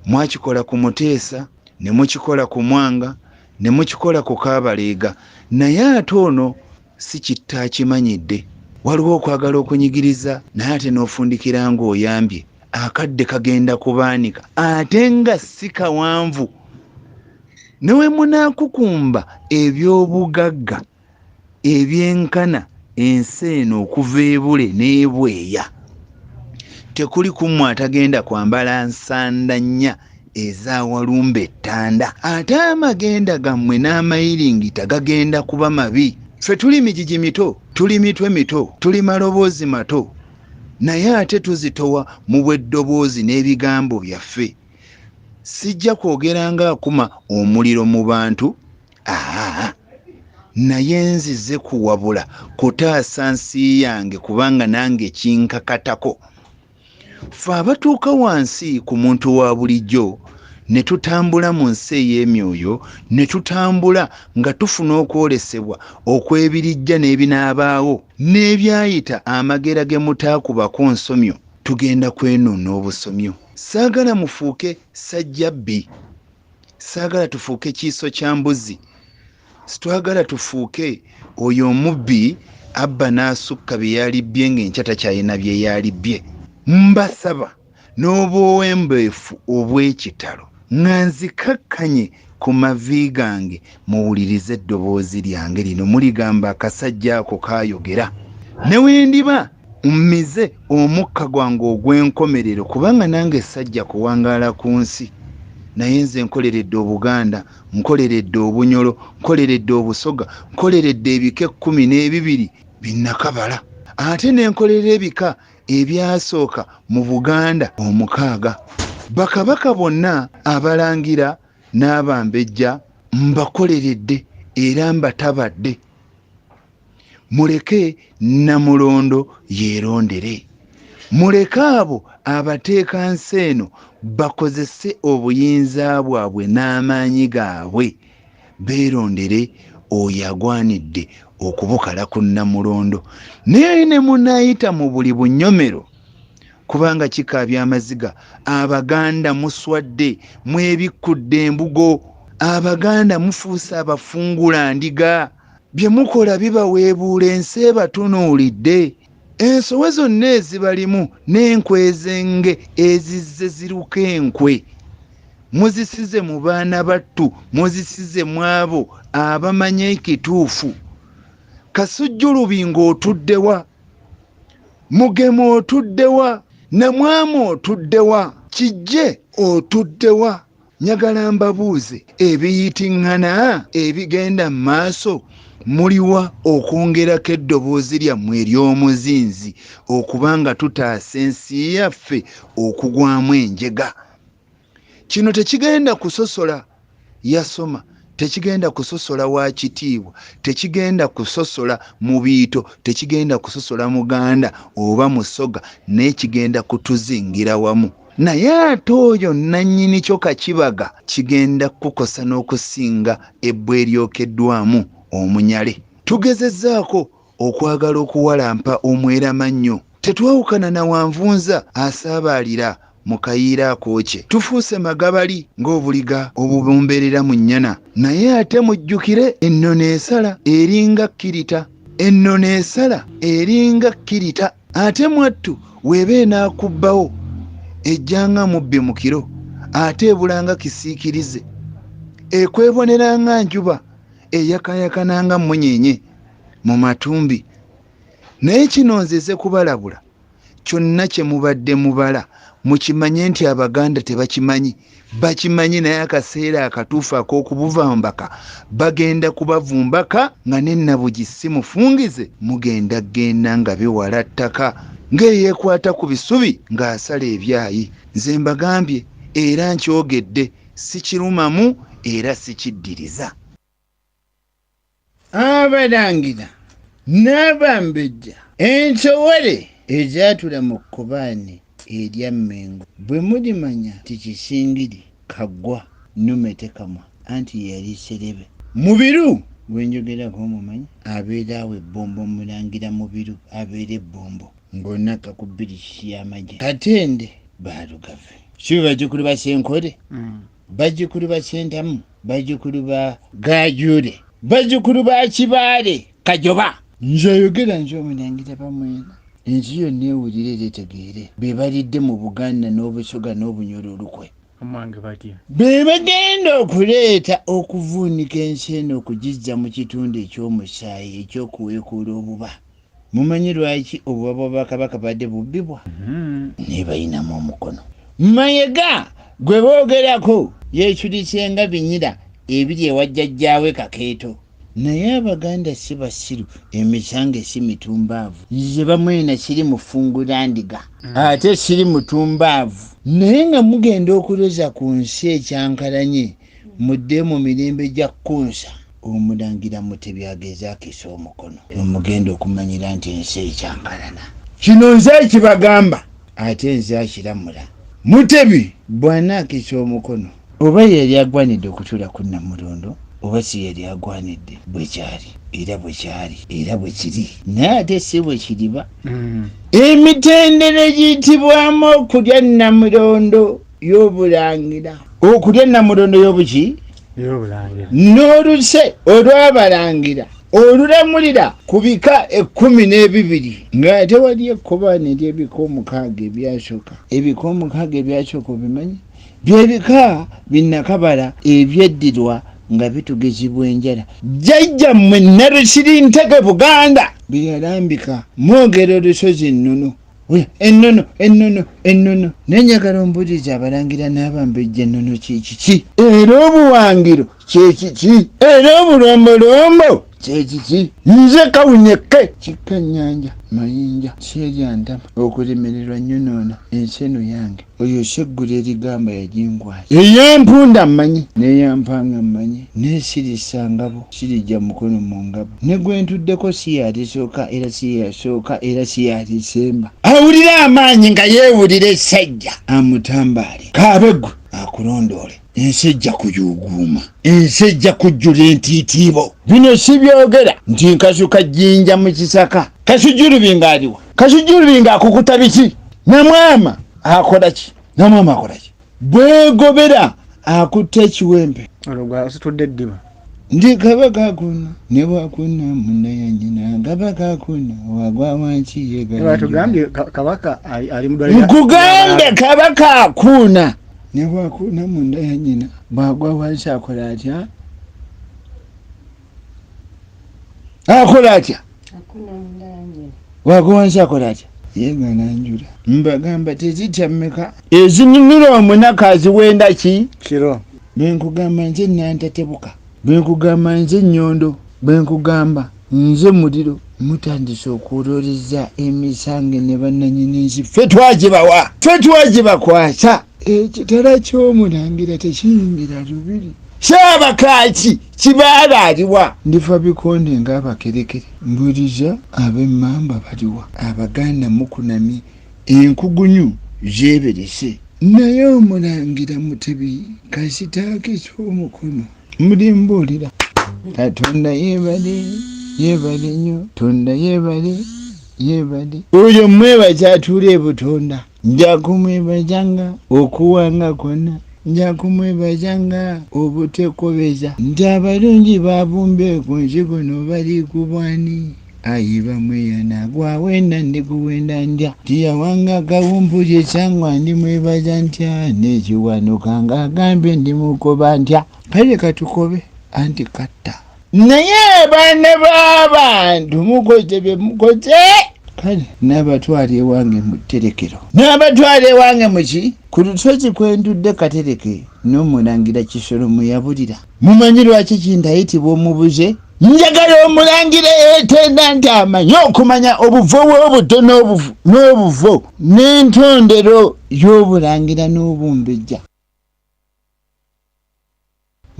Speaker 10: Mwakikola ku Muteesa, ne mukikola ku Mwanga, ne mukikola ku Kaabaleega, naye ate ono si kitta akimanyidde. Waliwo okwagala okunyigiriza naye ate n'ofundikira ng'oyambye. Akadde kagenda kubaanika ate nga si kawanvu. Ne we munaakukumba eby'obugagga ebyenkana ensi eno okuva ebule n'ebweya, tekuli ku mmwe atagenda kwambala nsanda nnya eza walumbe ettanda. Ate amagenda gammwe n'amayiringita gagenda kuba mabi. Ffe tuli migigi mito, tuli mitwe mito, tuli maloboozi mato, naye ate tuzitowa mu bw'eddoboozi n'ebigambo byaffe. Sijja kwogera ng'akuma omuliro mu bantu, aa, naye nzize kuwabula kutaasa nsi yange kubanga nange kinkakatako. Ffe abatuuka wansi ku muntu wa bulijjo ne tutambula mu nsi ey'emyoyo, ne tutambula nga tufuna okwolesebwa okw'ebirijja n'ebinaabaawo, n'ebyayita amagera ge mutaakubako nsomyo, tugenda kwenuuna obusomyo. Saagala mufuuke sajjabbi, saagala tufuuke kiiso kya mbuzi, sitwagala tufuuke oyo omubbi abba n'asukka bye yalibbye ng'enkya takyalina bye yalibbye. Mbasaba n'obuwombeefu obw'ekitalo nga nzikakkanye ku mavi gange muwulirize eddoboozi lyange lino, muligamba akasajja ako kaayogera. Ne we ndiba mmize omukka gwange ogw'enkomerero, kubanga nange sajja kuwangaala ku nsi, naye nze nkoleredde Obuganda, nkoleredde Obunyolo, nkoleredde Obusoga, nkoleredde ebika 12 binnakabala, ate ne nkolerera ebika ebyasooka mu Buganda 6. Bakabaka bonna abalangira n'abambejja mbakoleredde era mbatabadde. Muleke Namulondo yeerondere, muleke abo abateeka nsi eno bakozese obuyinza bwabwe n'amaanyi gaabwe, beerondere oyo agwanidde okubukala ku Namulondo. Naye ne munaayita mu buli bunyomero, kubanga kikaabya amaziga, Abaganda muswadde, mwebikkudde embugo, Abaganda mufuuse abafungula ndiga, bye mukola bibaweebuula ensi ebatunuulidde. Ensowe zonna ezibalimu n'enkwe ez'enge ezizze ziruka enkwe, muzisize mu baana battu, muzisize mu abo abamanya ekituufu. Kasujju Lubinga otuddewa, Mugema otuddewa, Namwama otuddewa, Kijje otuddewa. Njagala mbabuuze, ebiyitiŋŋana ebigenda mu maaso muliwa okwongerako eddoboozi lyammwe ery'omuzinzi okuba nga tutaasa ensi yaffe okugwamu enjega? Kino tekigenda kusosola yasoma, tekigenda kusosola wa kitiibwa, tekigenda kusosola mubiito, tekigenda kusosola Muganda oba Musoga, naye kigenda kutuzingira wamu. Naye ate oyo nannyini kyo kakibaga kigenda kukosa n'okusinga ebbwa eryokeddwamu omunyale. Tugezezzaako okwagala okuwalampa omweramannyo, tetwawukana na wanvunza asaabaalira mu kayiira akookye. Tufuuse magabali ng'obuliga obubumbeerera mu nnyana, naye ate mujjukire ennono esala eringa kkirita. Ennono esala eringa kkirita, ate mwattu weeba enaakubbawo ejja nga mubbi mu kiro, ate ebula nga kisiikirize, ekwebonera nga njuba, eyakayakana nga mmunyeenye mu matumbi. Naye kino nzize kubalabula, kyonna kye mubadde mubala mukimanye nti Abaganda tebakimanyi, bakimanyi naye akaseera akatuufu ak'okubuvumbaka bagenda kubavumbaka nga ne Nnabugi si mufungize, mugenda genda nga biwala ttaka ng'eyeekwata ku bisubi ng'asala ebyayi. Nze mbagambye era nkyogedde, sikirumamu era sikiddiriza.
Speaker 11: Abalangira n'Abambejja, ensowole ezaatula mu kkobaane erya Mmengo, bwe mulimanya nti Kisingiri Kaggwa nnume tekamwa, anti ye yali Sserebe. Mubiru gwe njogerako omumanyi? Abeera awo e Bbombo, Omulangira Mubiru abeera e Bbombo ng'onakka ku bbirikisi y'amagye. Katende Baalugave. Si be bazzukulu ba Ssenkole? Bazzukulu ba Ssentamu, bazzukulu ba Gaajuule, bazzukulu ba Kibaale Kajoba. Nze ayogera nze Omulangira Bamwena. Ensi yonna ewulire era etegeere. Be balidde mu Buganda n'Obusoga n'Obunyoro olukwe.
Speaker 12: Omwange batya?
Speaker 11: Be bagenda okuleeta okuvuunika ensi eno okugizza mu kitundu eky'omusaayi eky'okuweekuula obuba. Mumanyi lwaki obuba bwa Bakabaka badde bubbibwa? Naye balinamu omukono. Mayega gwe boogerako yeeculise nga binyira ebiri ewa jjajjaawe Kakeeto. Naye Abaganda si basiru, emisange si mitumbaavu. Nze Bamwena siri mufungulandiga ate siri mutumbaavu. Naye nga mugenda okuloza ku nsi ekyankalanye mudde mu mirembe gya Kkunsa. Omulangira Mutebi ageze akise omukono mwe mugenda okumanyira nti ensi ekyankalana. Kino nze akibagamba ate nze akiramula. Mutebi bw'anaakisa omukono oba ye yali agwanidde okutuula ku Nnamulondo oba si yali agwanidde, bwe kyali era bwe kyali era bwe kiri naye ate si bwe kiriba. Emitendera egiyitibwamu okulya Nnamulondo y'Obulangira. Okulya Nnamulondo y'obuki?
Speaker 12: Y'Obulangira.
Speaker 11: N'oluse olw'Abalangira olulamulira ku bika 12, ng'ate waliyo ekkobaane ery'ebika omukaaga ebyasooka. Ebika omukaaga ebyasooka obimanyi? Bye bika binnakabala ebyeddirwa nga bitugizibwa enjala. Jjajjammwe Nnalusirintege Buganda bye yalambika. Mwogera olusozi Nnono. Ennono, ennono, ennono. Naye njagala ombuulize Abalangira n'Abambejja ennono kye kiki? Era obuwangiro kye kiki? Era obulombolombo kye kiki? Nze kawunyeke. Kikka nnyanja, mayinja, seerya ntama, okulemererwa nnyonoona, ensi eno yange. Oyo Sseggulu erigamba yaginkwasa. Ey'empunda mmanyi n'eya mpanga mmanyi, naye sirissa ngabo, siriggya mukono mu ngabo. Ne gwe ntuddeko si y'alisooka era si ye yasooka era si y'alisemba. Awulira amaanyi nga yeewulira essajja amutambaale. Kaabe ggwe akulondoole. Ensi ejja kuyuuguuma. Ensi ejja kujjula entiitiibo. Bino sibyogera nti nkasuka jjinja mu kisaka. Kasujjulubingo aliwa? Kasujjulubingo akukuta biki? Namwama akola ki? Namwama akola ki? Bwegobera akutte ekiwempe.
Speaker 12: Olwo gwe ositudde eddiba.
Speaker 11: Ndi kabaka akuna ne bwakuna munda ya nnyina kabaka akuna wagwa wansi yegalanjula.
Speaker 12: Batugambye kabaka ali mu ddwaliro.
Speaker 11: Nkugambye kabaka akuna ne bwakuna munda ya nnyina bwagwa wansi akola atya? Akola atya? Wagwa wansi akola atya? Yegalanjula. Mbagamba tezitya mmeka ezinunula omunaku aziwenda ki?
Speaker 12: Kiro.
Speaker 11: Bwe nkugamba nze Nantatebuka, bwe nkugamba nze Nnyondo, bwe nkugamba nze Muliro. Mutandise okuloleza emisange ne bannanyini nsi. Ffe twagibawa, ffe twagibakwasa. Ekitala ky'omulangira tekiyingira lubiri. Ssaabakaaki Kibaale aliwa? Ndifa bikonde ng'abakerekere. Mbuuliza ab'Emmamba baliwa? Abaganda mukunamye, enkugunyu zeeberese. Naye Omulangira Mutebi kasita akisa omukono. Mulimbuulira. Katonda yeebale, yeebale nnyo. Tonda yeebale, yeebale. Oyo mmwebaza atuula e Butonda. Nja kumwebazanga okuwanga kwonna. Nja kumwebazanga obutekobeza. Nti abalungi babumbye ku nsi kuno bali ku bwani? Ayi Bamweyana gwawenda ndikuwenda ntya tiyawanga kawumpuli esangwa ndimwebaza ntya n'ekiwanuka ng'agambye ndimukoba ntya kale katukobe anti katta naye abaana b'abantu mukoze bye mukoze kale n'abatwala ewange mu tterekero n'abatwala ewange muki ku lusozi kwentudde katereke n'omulangira Kisolo mwe yabulira mumanyi lwaki kindayitibwa omubuze njagala omulangira etenda nti amanyi okumanya obuvo bw'obuto n'obuvo n'entondero y'obulangira n'obumbejja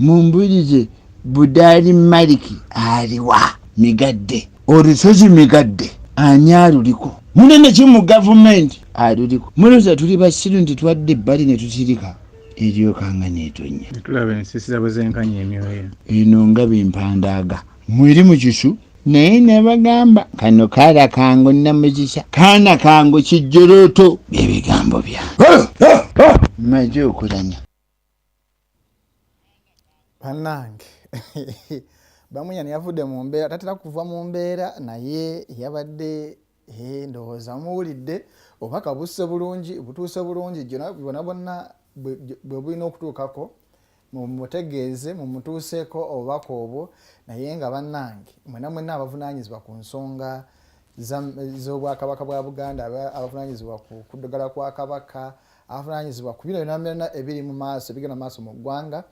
Speaker 11: Mumbulize Budaali Maliki aliwa? Migadde. Olusozi Migadde ani aluliko? Munene ki mu gavumenti aluliko? Mulowooza tuli basiru nti twadda ebbali ne tusirika? Eryoka nga n'etonnya.
Speaker 12: Ne tulaba ensiisira bwe zenkanya emyoyo.
Speaker 11: Eno ngabo empandaaga. Mweri mu kisu. Naye nabagamba kano kaana kangu Namuzisa, kaana kangu kijjolooto. Bye bigambo bya. Mmaze okulanya.
Speaker 3: Bannange Bamweyana yavudde mu mbeera, tatera kuva mu mbeera naye yabadde eh, ndowooza muwulidde obubaka busse bulungi butuuse bulungi gyona bwona bwonna bwe bulina okutuukako mumutegeeze mumutuuseeko obubaka obwo naye nga bannange mwena mwena abavunaanyizibwa ku nsonga z'obwakabaka bwa Buganda abavunaanyizibwa ku kuddugala kwa Kabaka Avunaanyizibwa ku bino byonna byonna ebiri mu maaso, ebigenda mu maaso mu ggwanga,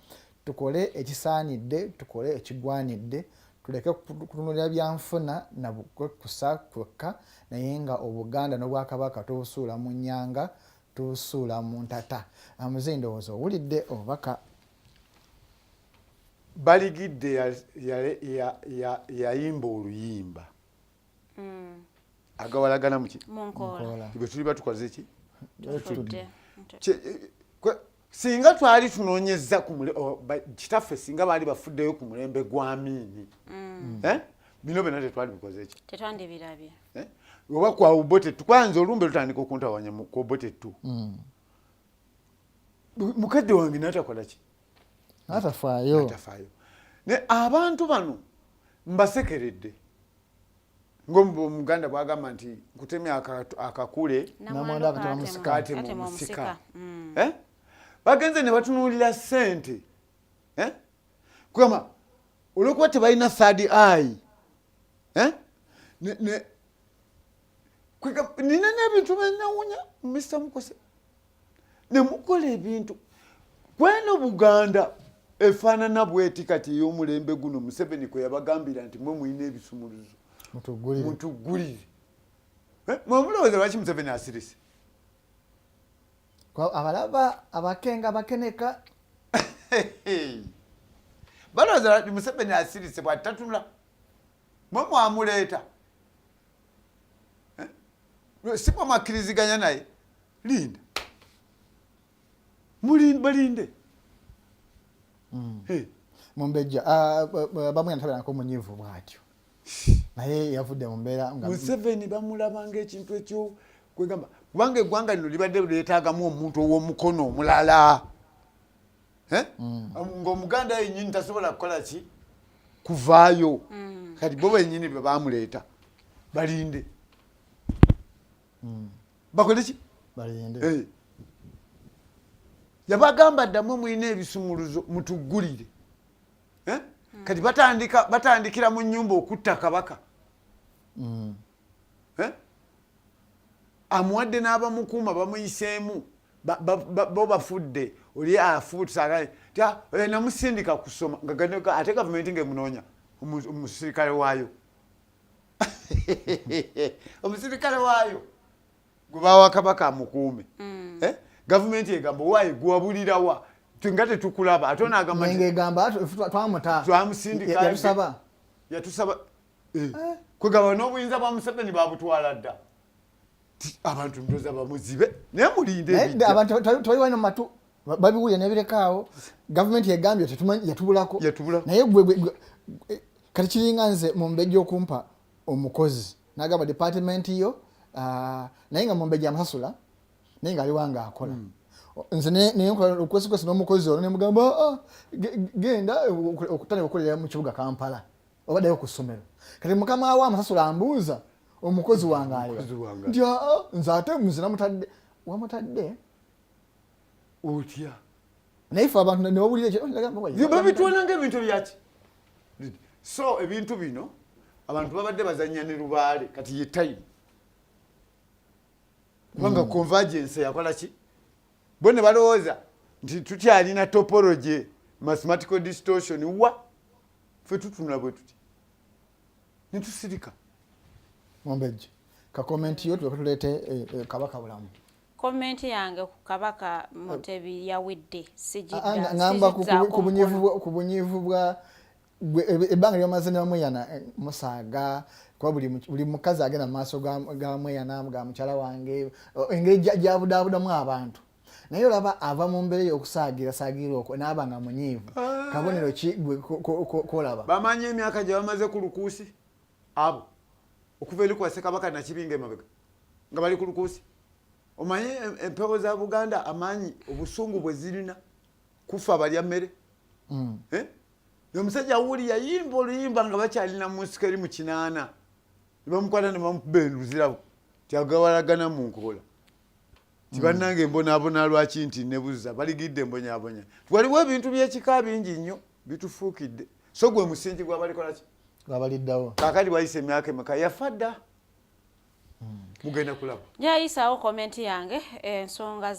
Speaker 3: tukole ekisaanidde, tukole ekigwanidde, tuleke kutunuulira byanfuna na kwekkusa kwokka, naye nga Obuganda n'Obwakabaka tubusuula mu nnyanga, tubusuula mu ntata. Muzeeyi ndowooza owulidde obubaka.
Speaker 5: Baligidde yayimba oluyimba. Agawalagana muki bwe tuliba tukoze ki singa twali tunonyeza kitaffe singa baali bafuddeyo ku mulembe gwa Amiini mm. eh? Bino byonna tetwali bikoze ki
Speaker 4: tetwandibirabye
Speaker 5: eh? Oba kwa Obote tukwanza olumbe lutandika okuntawanya ku Obote tu mm. Mukadde wange natakola ki
Speaker 3: natafaayo
Speaker 5: ne abantu bano mbasekeredde ng'omuganda bwagamba nti nkutemye akakule katema omusika mm. eh? Bagenze ne batunuulira ssente eh? Kugamba olwokuba tebalina third eye eh? Nina n'ebintu byenawunya Mr Mukose nemukola ebintu kweno Buganda efaanana bweti kati ey'omulembe guno Museveni kwe yabagambira nti mwe mulina ebisumuluzo mutuggulire eh, mwemulowooza lwaki Museveni asirise
Speaker 3: abalaba abakenga bakeneka
Speaker 5: balowooza Museveni asirise bwatatunula mwe mwamuleeta eh? Si mwe mwakkiriziganya naye linda balinde
Speaker 3: mm. Mumbejja ah, bamwe ntabeerako munyiivu bwatyo naye yavudde mu mbeera
Speaker 5: Museveni bamulaba ngaekintu ekyo kwegamba kubanga eggwanga lino libadde lyetaagamu omuntu ow'omukono omulala eh? mm. Ng'omuganda yenyini tasobola kukola ki kuvaayo mm. Kati bo benyini bwe bamuleeta balinde bakole ki
Speaker 3: balinde
Speaker 5: eh. Yabagamba ddamwe mulina ebisumuluzo mutuggulire eh? Kati batandikira mu nyumba okutta kabaka mm. eh? Amuwadde n'abamukuuma bamuyiseemu bo bafudde oli afuutisa ah, namusindika kusoma ate gavumenti ngaemunoonya omusirikale waayo omusirikale waayo gwe bawa kabaka amukuume mm. eh? Gavumenti egamba waayi gwabulirawa nga tetukulaba ate
Speaker 3: onagamba
Speaker 5: twamusindika yatusaba eh. Eh. Kwegamba n'obuyinza bwa Museveni babutwala dda abantu ndoza bamuzibe naye mulinde
Speaker 3: abantu tebaliwalina matu babiwulira nebirekaawo gavumenti yegambye yatubulako naye gwe kati kiringa nze mumbejja okumpa omukozi nagamba department yo ah, naye nga mumbejja amusasula naye nga aliwa nga akola hmm. Nze nenkola okwesikwesi n'omukozi ono nemugamba ah, genda okutandika okukolera mu kibuga Kampala. Oba ddayo ku ssomero. Kati mukama we amusasula ambuuza omukozi wange aliwa, nti aa nze ate nze namutadde. Wamutadde
Speaker 5: otya?
Speaker 3: Naye ffe abantu newabulira ekyo.
Speaker 5: Babitwala nga ebintu byaki. So ebintu bino abantu babadde bazanya ne lubaale, kati ye time, kubanga convergence yakola ki? Bo ne balowooza nti tukyalina topology, mathematical distortion. Wa ffe tutunula bwe tuti netusirika.
Speaker 3: Mumbejja, ka comment yo tuleke tuleete Kabaka Bulamu.
Speaker 4: Comment yange ku Kabaka Mutebi yawedde.
Speaker 3: Ah, ngamba ku bunyiivu bwa ebbanga lyomaze nebamweyana, musaaga, kuba buli mukazi agenda mu maaso ga mweyana, ga mukyala wange, engeri gyabudaabudamu abantu. Naye olaba ava mu mbeera ey'okusaagira saagira okwo naaba nga munyiivu. Kabonero ki gwe kolaba?
Speaker 5: Bamanyi emyaka gye bamaze ku lukuusi abo, okuva eri ku Ssekabaka Nakibinga emabega nga bali ku lukuusi. Omanyi empewo za Buganda, amaanyi, obusungu bwe zirina kufa balya mmere. Eh? Omusajja wuli yayimba oluyimba nga bakyalina mu nsiko eri mu 80, ne bamukwata ne bamukuba enduzirabo tyagawalagana mu nkoola ti bannange mbonaabona lwaki nti nebuza baligidde mbonyabonya. Waliwo ebintu byekika bingi nnyo bitufuukidde, so gwe musingi gwabalikola ki?
Speaker 3: Gwabaliddawo.
Speaker 5: Kakati wayise emyaka emeka? Yafa dda, mugenda kulaba.
Speaker 4: Njayisaawo comment yange. Ensonga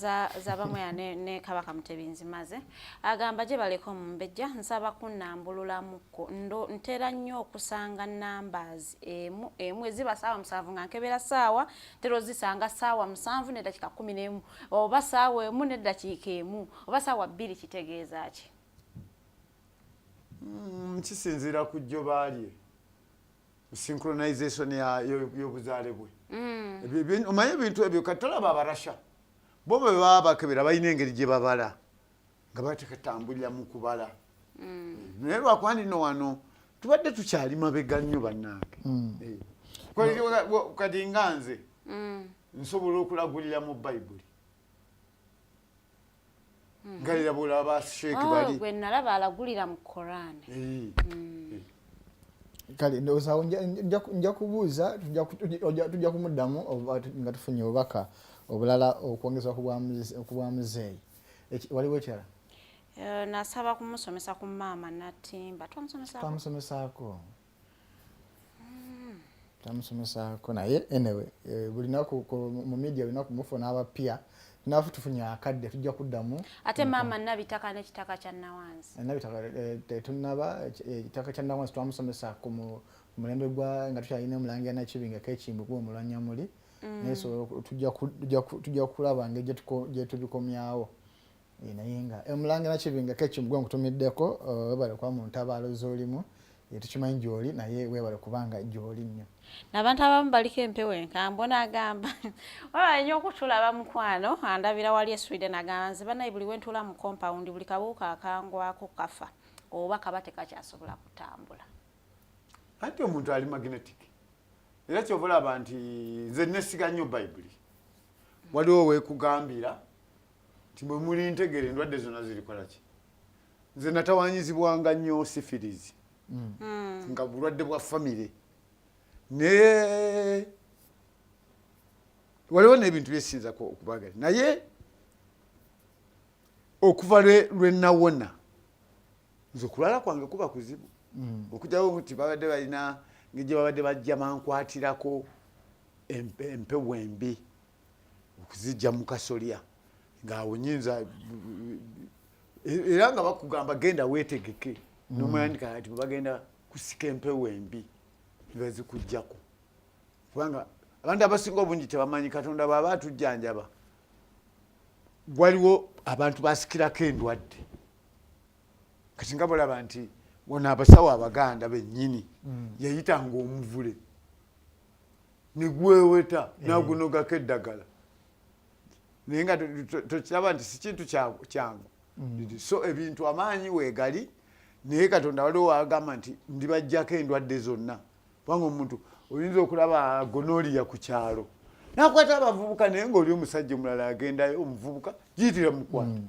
Speaker 4: zabamweya ne Kabaka Mutebi nzimaze. Agamba gye baleka omumbejja, nsaba kunnambululamukko. Ntera nnyo okusanga numbers emu emu eziba saawa 7, nga nkebera saawa ntera ozisanga saawa 7 neddakiika 11, oba saawa 1 neddakiika 1, oba saawa 2. Kitegeeza ki?
Speaker 5: Kisinziira ku jjoba lye, synchronization y'obuzaale bwe. Omanyi ebintu ebyo, kati tolaba Abarasha bo bwe baba bakebera balina engeri gye babala nga batekatambulira mu kubala. Naye lwakuba nti no wano tubadde tukyali mabega nnyo, bannange. Eh. Kati nga nze nsobola okulagulira mu Bayibuli nga era bwolaba sheeki
Speaker 4: Oh,
Speaker 5: bali
Speaker 4: gwe nalaba alagulira mu Koran.
Speaker 5: Eh.
Speaker 3: Kale ndowooza awo nja kubuuza, tujja kumuddamu nga tufunye obubaka obulala okwongeza ku bwa muzeeyi. Waliwo ekirala?
Speaker 4: Eh, nasaba kumusomesa ku maama Natimba. Twamusomesaako?
Speaker 3: Twamusomesaako, naye anyway, buli naku mu media, buli naku mufuna abapya, nafe tufunye akadde, tujja kuddamu.
Speaker 4: Ate maama Nabitaka n'ekitaka kya Nawansi.
Speaker 3: Nabitaka tetunnaba. Ekitaka kya Nawansi twamusomesa ku mulembe gwa nga tukyalina omulangira Nakibinga Kekimbu kuba omulwanyamuli, naye so tujja kulaba ngeri gye tubikomyawo. Naye nga omulangira Nakibinga Kekimbu gwe nkutumiddeko, webale kuba mu ntabaalo z'olimu. Tukimanyi gy'oli, naye webale kubanga gy'oli nnyo.
Speaker 4: N'abantu abamu baliko empewo enkambwe. N'agamba wabala nnyo okutulaba mukwano, andabira wali e Sweden. Agamba nze banaye buli wentuula mu compound, buli kabuuka akangwako kafa oba kaba tekakyasobola kutambula.
Speaker 5: Anti omuntu ali magnetic, era kyova olaba nti nze nesiga nnyo Bayibuli. Waliwo weekugambira nti bwe muli ntegere endwadde zonna zirikola ki. Nze natawanyizibwanga nnyo syphilis, nga bulwadde bwa famire, naye waliwo n'ebintu byesinza okubagala, naye okuva lwe nawona, nze okulwala kwange kuba kuzibu, okujjako nti babadde balina ngeri gye babadde bajja bankwatirako empewo embi okuzijja mu kasolya, ngaawo nyinza era nga bakugamba genda weetegeke nomuyandika nti bwebagenda kusika empewo embi nebazikugjako, kubanga abantu abasinga obungi tebamanyi Katonda bwaba atujjanjaba. Waliwo abantu basikirako endwadde. Kati nga bolaba nti wano abasawo Abaganda bennyini yayitanga omuvule negweweta nagunogako eddagala, naye nga tokiraba nti si kintu kyangu. So ebintu amaanyi weegali, naye Katonda waliwo wagamba nti ndibajjako endwadde zonna, kubanga omuntu oyinza okulaba gonorrhea ku kyalo nakwata abavubuka, naye ngaoli omusajja omulala agendayo omuvubuka giyitira mukwata.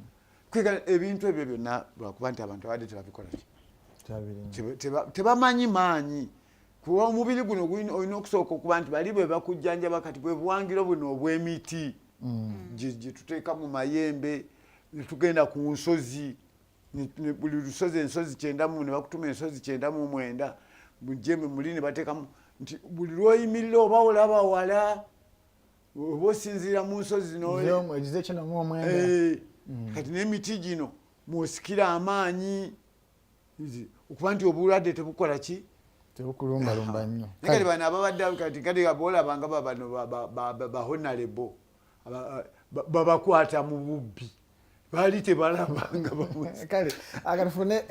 Speaker 5: Kwega ebintu ebyo byonna lwakuba nti abantu abadde tebabikola ki. Tebamanyi maanyi kuba omubiri guno olina okusooka okuba nti bali bwe bakujjanjaba kati bwe buwangiro buno obw'emiti gye tuteeka mu mayembe ne tugenda ku nsozi buli lusozi ensozi 99 ne bakutuma ensozi 99 mujjembe muli ne bateekamu nti buli lw'oyimirira oba olaba wala oba osinziira mu nsozi kati n'emiti gino mwosikira amaanyi okuba nti obulwadde tebukola ki
Speaker 3: tebukulumbalumba nnyo.
Speaker 5: Kati bano ababadde kati kati bolaba nga babano bahonalebo babakwata mu bubbi baali tebalabanga.
Speaker 3: Kale akatufune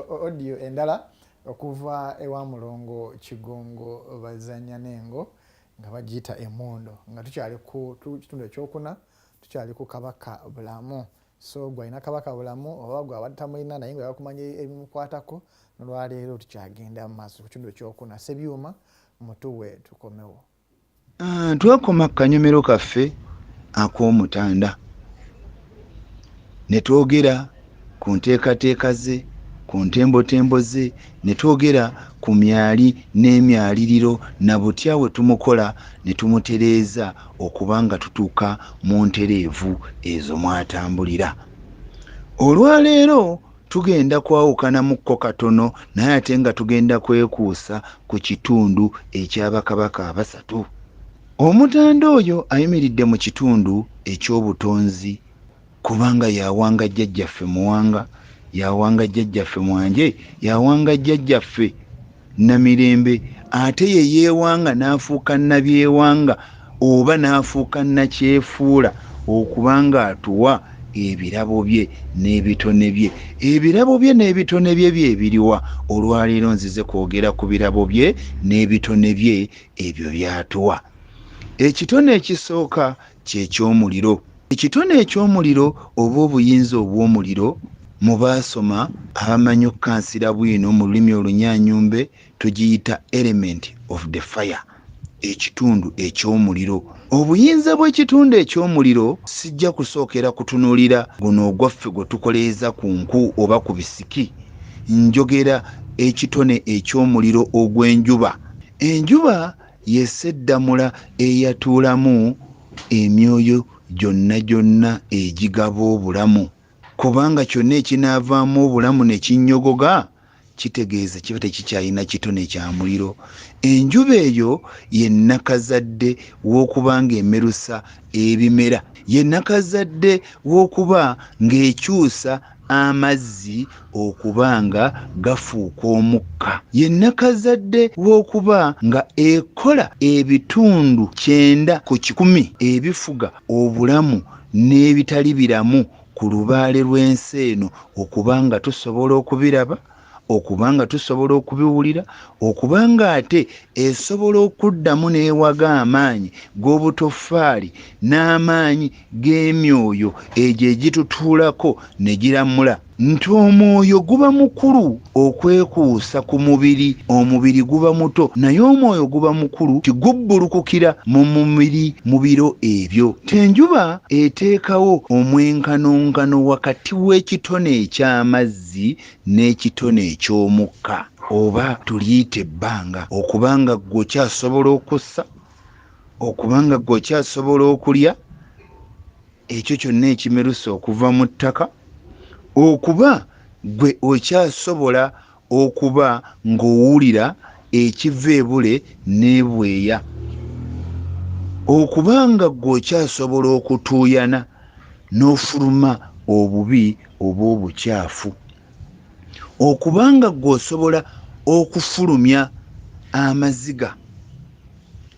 Speaker 3: audio endala okuva ewa Mulongo Kigongo Bazanya n'Engo nga bagiyita Emmondo, nga tukyali ku kitundu ekyokuna, tukyali ku Kabaka Bulamu. So gwalina Kabaka Bulamu oba gwabadde tamulina naye nga yakumanya ebimukwatako, nolwaleero tukyagenda mu maaso ku kitundu ekyokuna. Sebyuma mutuwe tukomewo.
Speaker 10: Twakoma ku kanyomero kaffe ak'omutanda ne twogera ku nteekateeka ze, ku ntembotembo ze, ne twogera ku myali n'emyaliriro na butya we tumukola ne tumutereeza okuba nga tutuuka mu ntereevu ezo mw'atambulira. Olwaleero tugenda kwawukanamukko katono naye ate nga tugenda kwekuusa ku kitundu eky'abakabaka abasatu. Omutanda oyo ayimiridde mu kitundu eky'obutonzi kubanga yawanga jjajjaffe Muwanga, yawanga jjajjaffe Mwanje, yawanga jjajjaffe Namirembe, ate ye yeewanga n'afuuka Nabyewanga oba n'afuuka Nakyefuula okuba atuwa ebirabo bye n'ebitone bye. Ebirabo bye n'ebitone bye bye biriwa? Olwaleero nzize kwogera ku birabo bye n'ebitone bye ebyo by'atuwa. Ekitone ekisooka ky'eky'omuliro. Ekitone eky'omuliro oba obuyinza obw'omuliro mu baasoma abamanyi okukansira bwino mu lulimi olunyaanyumbe tugiyita element of the fire, ekitundu eky'omuliro. Obuyinza bw'ekitundu eky'omuliro sijja kusookera kutunuulira guno ogwaffe gwe tukoleeza ku nku oba ku bisiki. Njogera ekitone eky'omuliro ogw'enjuba. Enjuba ye sseddamula eyatuulamu emyoyo gyonna gyonna egigaba obulamu, kubanga kyonna ekinaavaamu obulamu ne kinnyogoga kitegeeza kiba tekikyalina kitone kya muliro. Enjuba eyo ye nnakazadde w'okuba ng'emerusa ebimera, ye nnakazadde w'okuba ng'ekyusa amazzi okuba nga gafuuka omukka, ye nnakazadde w'okuba nga ekola ebitundu 90 ku 100 ebifuga obulamu n'ebitali biramu ku lubaale lw'ensi eno, okuba nga tusobola okubiraba, okuba nga tusobola okubiwulira, okuba nga ate esobola okuddamu n'ewaga amaanyi g'obutoffaali n'amaanyi g'emyoyo egyo egitutuulako ne giramula. Nti omwoyo guba mukulu okwekuusa ku mubiri, omubiri guba muto naye omwoyo guba mukulu tigubbulukukira mu mubiri mu biro ebyo. Tenjuba eteekawo omwenkanonkano wakati w'ekitone eky'amazzi n'ekitone eky'omukka oba tuliyite ebbanga, okuba nga ggwe okyasobola okussa, okuba nga ggwe okyasobola okulya ekyo kyonna ekimerusa okuva mu ttaka, okuba ggwe okyasobola okuba ng'owulira ekiva ebule n'ebweya, okuba nga ggwe okyasobola okutuuyana n'ofuluma obubi oba obukyafu, okuba nga ggwe osobola okufulumya amaziga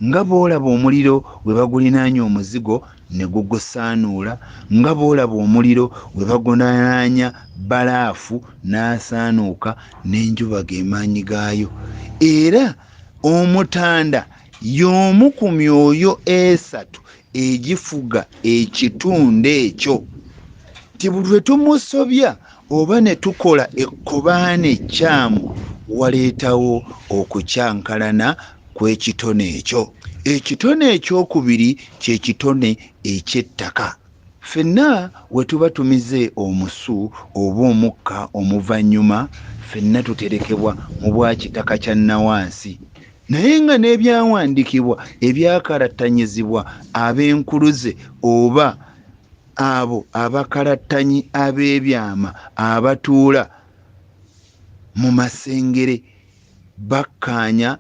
Speaker 10: nga bw'olaba omuliro we bagulinaanya omuzigo ne gugusaanuula, nga bw'olaba omuliro we bagunaanya balaafu n'asaanuuka, n'enjuba ge maanyi gaayo. Era omutanda y'omu ku myoyo esatu egifuga ekitundu ekyo. Nti buli lwe tumusobya oba ne tukola ekkobaane ekkyamu waleetawo okukyankalana kw'ekitone ekyo. Ekitone ekyokubiri kye kitone eky'ettaka.
Speaker 11: Ffenna we tuba tumize omusu oba omukka omuvannyuma, ffenna tuterekebwa mu bwakitaka kya nnawansi. Naye nga n'ebyawandiikibwa ebyakalattanyizibwa ab'enkuluze oba abo abakalattanyi ab'ebyama abatuula mu masengere bakkaanya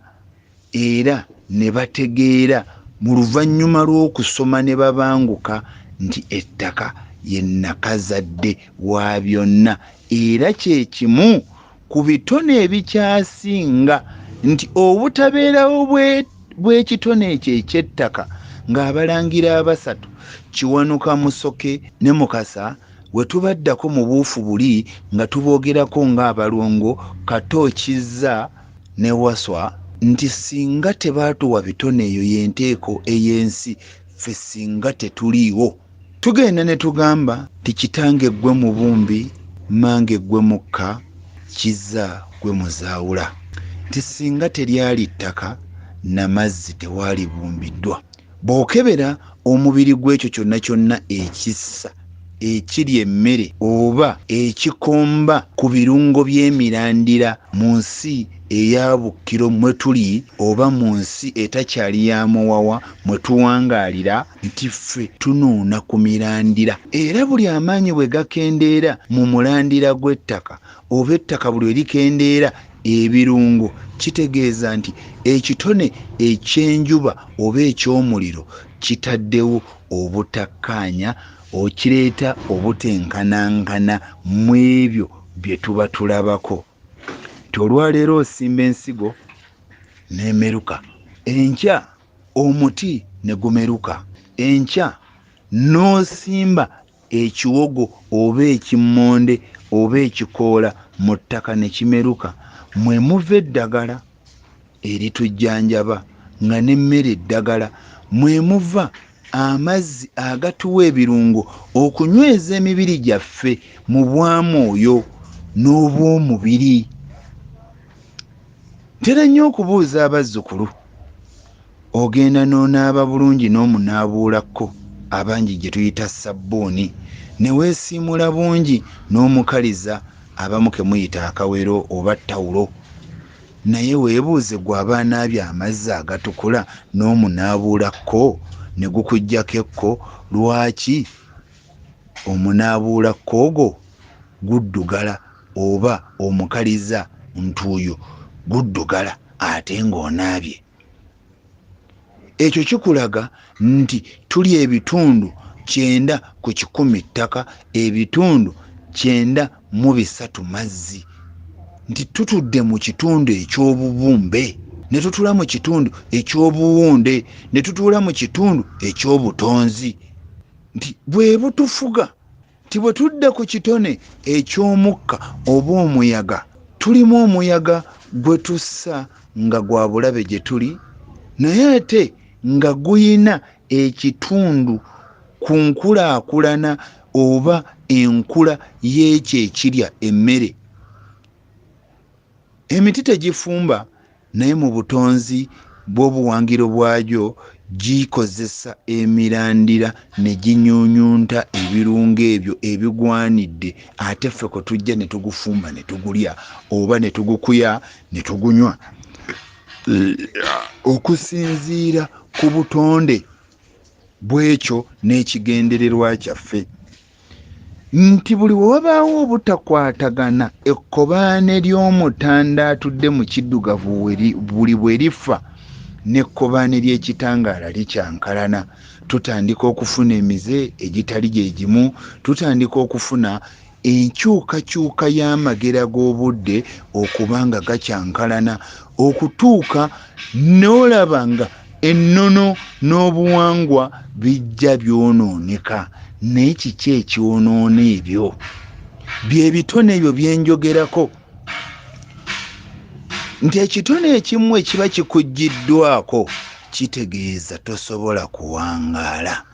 Speaker 11: era ne bategeera mu luvannyuma lw'okusoma ne babanguka nti ettaka ye nnakazadde wa byonna era kye kimu ku bitone ebikyasinga nti obutabeerawo bw'ekitone ekyo eky'ettaka ng'abalangira abasatu Kiwanuka, Musoke ne Mukasa we tubaddako mu buufu buli nga tuboogerako ng'abalongo Kato, Kizza ne Waswa nti singa tebaatuwa bitone eyo y'enteeko ey'ensi ffe singa tetuliiwo. Tugenda ne tugamba nti kitange ggwe mubumbi, mmange ggwe mukka, Kizza ggwe muzaawula. Nti singa teryali ttaka na mazzi tewaalibumbiddwa. Bw'okebera omubiri gw'ekyo kyonna kyonna ekissa, ekirya emmere oba ekikomba ku birungo by'emirandira mu nsi eya Bukkiro mwe tuli oba mu nsi etakyali ya muwawa mwe tuwangaalira, nti ffe tunuuna ku mirandira era buli amaanyi bwe gakendeera mu mulandira gw'ettaka oba ettaka buli lwe likendeera ebirungo kitegeeza nti ekitone eky'enjuba oba eky'omuliro kitaddewo obutakkaanya okireeta obutenkanankana mw'ebyo bye tuba tulabako nti olwaleero osimba ensigo n'emeruka enkya omuti ne gumeruka enkya n'osimba ekiwogo oba ekimmonde oba ekikoola mu ttaka ne kimeruka mwe muva eddagala eritujjanjaba nga n'emmere ddagala mwe muva amazzi agatuwa ebirungo okunyweza emibiri gyaffe mu bwamwoyo n'obw'omubiri. Ntera nnyo okubuuza abazzukulu, ogenda n'onaaba bulungi n'omunaabuulakko abangi gye tuyita ssabbuuni ne weesiimuula bungi n'omukaliza abamu ke muyita akawero oba ttawulo naye weebuuze gwe aba anaabye amazzi agatukula n'omunaabuulakko ne gukuggyako ekko lwaki omunaabuulakko ogwo guddugala oba omukaliza ntuuyo guddugala ate ng'onaabye? Ekyo kikulaga nti tuli ebitundu 90% ttaka, ebitundu 93 mazzi, nti tutudde mu kitundu eky'obubumbe, ne tutuula mu kitundu eky'obuwunde, ne tutuula mu kitundu eky'obutonzi, nti bwe butufuga. Nti bwe tudda ku kitone eky'omukka oba omuyaga, tulimu omuyaga gwe tussa nga gwa bulabe gye tuli naye ate nga guyina ekitundu ku nkulaakulana oba enkula y'ekyo ekirya emmere. Emiti tegifumba naye mu butonzi bw'obuwangiro bwagyo gikozesa emirandira ne ginyuunyunta ebirungo ebyo ebigwanidde ate ffe kwe tujja ne tugufumba ne tugulya oba ne tugukuya ne tugunywa okusinziira ku butonde bw'ekyo n'ekigendererwa kyaffe. Nti buli we wabaawo obutakwatagana ekkobaane ly'Omutanda atudde mu kiddugavu buli bwe lifa n'ekkobaane ly'ekitangaala likyankalana. Tutandika okufuna emize egitali gye gimu, tutandika okufuna enkyukakyuka y'amagera g'obudde okuba nga gakyankalana okutuuka n'olaba nga ennono n'obuwangwa bijja byonooneka. Naye kiki ekyonoona ebyo? Bye bitone ebyo bye njogerako nti ekitone ekimu ekiba kikuggyiddwako kitegeeza tosobola kuwangaala.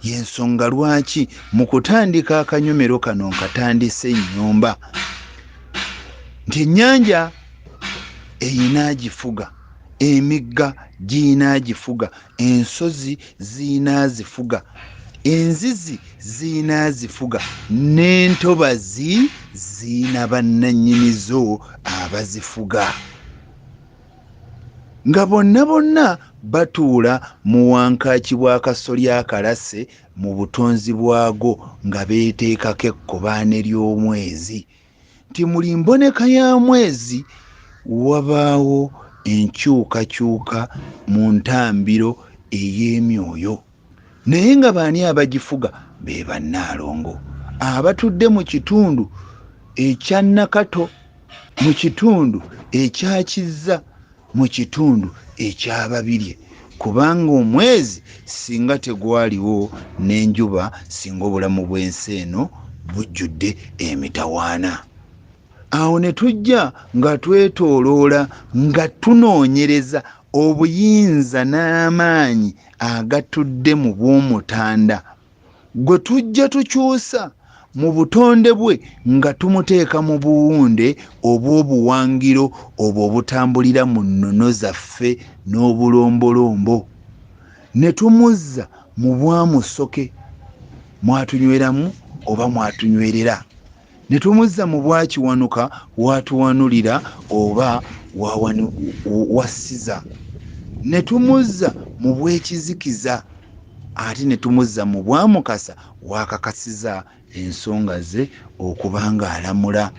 Speaker 11: Y'ensonga lwaki mu kutandika akanyomero kano nkatandise nnyomba nti ennyanja eyina agifuga, emigga giyina agifuga, ensozi ziyina azifuga, Enzizi ziyina azifuga n'entobazi ziyina bannannyini zo abazifuga. Nga bonna bonna batuula mu wankaaki bw'akasolya akalase mu butonzi bwago nga beeteekako ekkobaane ly'omwezi. Nti muli mboneka ya mwezi wabaawo enkyukakyuka mu ntambiro ey'emyoyo. Naye nga baani abagifuga? Be Bannaalongo abatudde mu kitundu ekya Nakato, mu kitundu ekya Kizza, mu kitundu ekya Babirye, kubanga omwezi singa tegwaliwo n'enjuba singa obulamu bw'ensi eno bujjudde emitawaana. Awo ne tujja nga twetooloola nga tunoonyereza obuyinza n'amaanyi agatudde mu bw'Omutanda gwe tujja tukyusa mu butonde bwe nga tumuteeka mu buwunde obw'obuwangiro obwo obutambulira mu nnono zaffe n'obulombolombo ne tumuzza mu bwamusoke mwatunyweramu oba mwatunywerera. Ne tumuzza mu bwa Kiwanuka w'atuwanulira oba w'assiza, ne tumuzza mu bw'ekizikiza ate ne tumuzza mu bwa Mukasa w'akakasiza ensonga ze okuba ng'alamula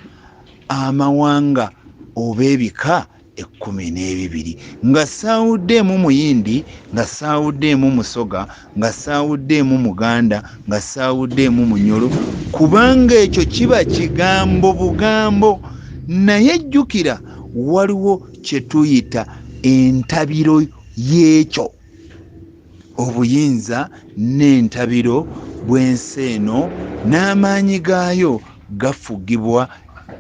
Speaker 11: amawanga oba ebika ekkumi n'ebibiri nga saawuddeemu Muyindi, nga saawuddeemu Musoga, nga saawuddeemu Muganda, nga saawuddeemu Munyoro, kubanga ekyo kiba kigambo bugambo. Naye jjukira waliwo kye tuyita entabiro y'ekyo. Obuyinza n'entabiro bw'ensi eno n'amaanyi gaayo gafugibwa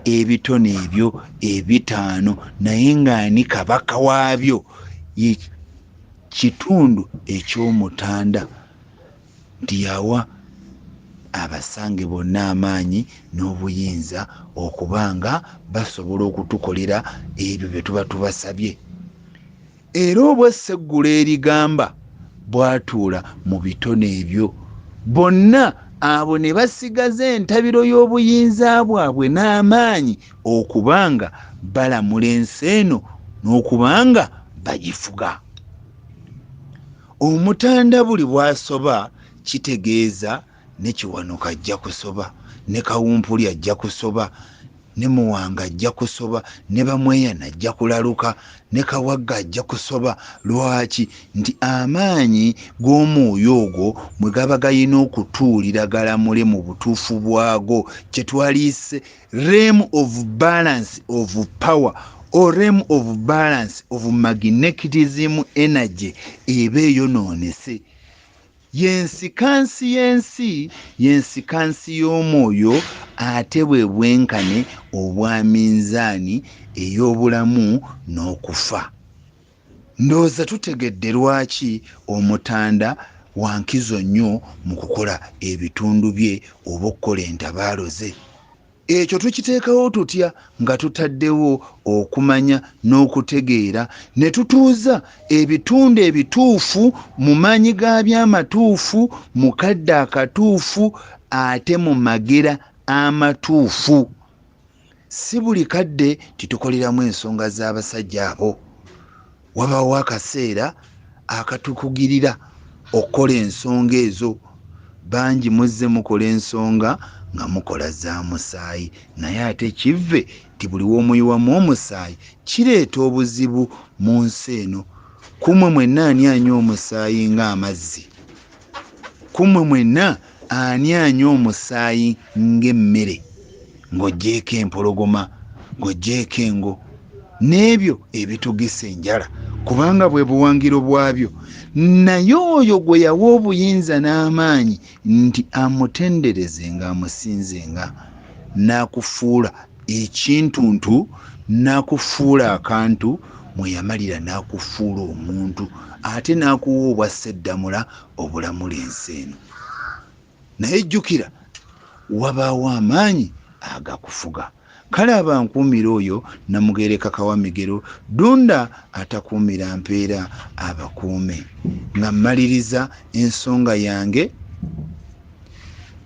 Speaker 11: ebitone ebyo ebitaano, naye ng'ani kabaka waabyo? Ye kitundu eky'Omutanda nti y'awa abasange bonna amaanyi n'obuyinza okuba nga basobola okutukolera ebyo bye tuba tubasabye. Era obwasseggula erigamba bwatuula mu bitone ebyo, bonna abo ne basigaza entabiro y'obuyinza bwabwe n'amaanyi okuba nga balamula ensi eno n'okuba nga bagifuga. Omutanda buli bw'asoba kitegeeza ne Kiwanuka ajja kusoba, ne Kawumpuli ajja kusoba, ne Muwanga ajja kusoba, ne Bamweyana ajja kulaluka, ne Kawagga ajja kusoba. Lwaki? Nti amaanyi g'omwoyo ogwo mwe gaba galina okutuulira galamule mu butuufu bwago, kye twaliyise realm of balance of power or realm of balance of magnetism energy eba eyonoonese. Ye nsikansi y'ensi, ye nsikansi y'omwoyo, ate bwe bwenkane obwa minzaani ey'obulamu n'okufa. Ndowooza tutegedde lwaki Omutanda wa nkizo nnyo mu kukola ebitundu bye oba okukola entabaalo ze. Ekyo tukiteekawo tutya? Nga tutaddewo okumanya n'okutegeera, ne tutuuza ebitundu ebituufu mu maanyi gaabyo amatuufu, mu kadde akatuufu, ate mu magera amatuufu. Si buli kadde nti tukoleramu ensonga z'abasajja abo. Wabaawo akaseera akatukugirira okukola ensonga ezo. Bangi muzze mukola ensonga nga mukola za musaayi naye ate kivve nti buli w'omuyiwamu omusaayi kireeta obuzibu mu nsi eno. Ku mmwe mwenna ani anywa omusaayi ng'amazzi? Ku mmwe mwenna ani anywa omusaayi ng'emmere? Ng'oggyeeko empologoma, ng'oggyeeko engo n'ebyo ebitugisa enjala, kubanga bwe buwangiro bwabyo. Naye oyo gwe yawa obuyinza n'amaanyi nti amutenderezenga amusinzenga, n'akufuula ekintuntu, n'akufuula akantu mwe yamalira n'akufuula omuntu, ate n'akuwa obwa sseddamula obulamula ensi eno. Naye jjukira, wabaawo amaanyi agakufuga. Kale abankuumira oyo Namugereka Kawamigero Ddunda atakuumira mpeera abakuume. Nga mmaliriza ensonga yange.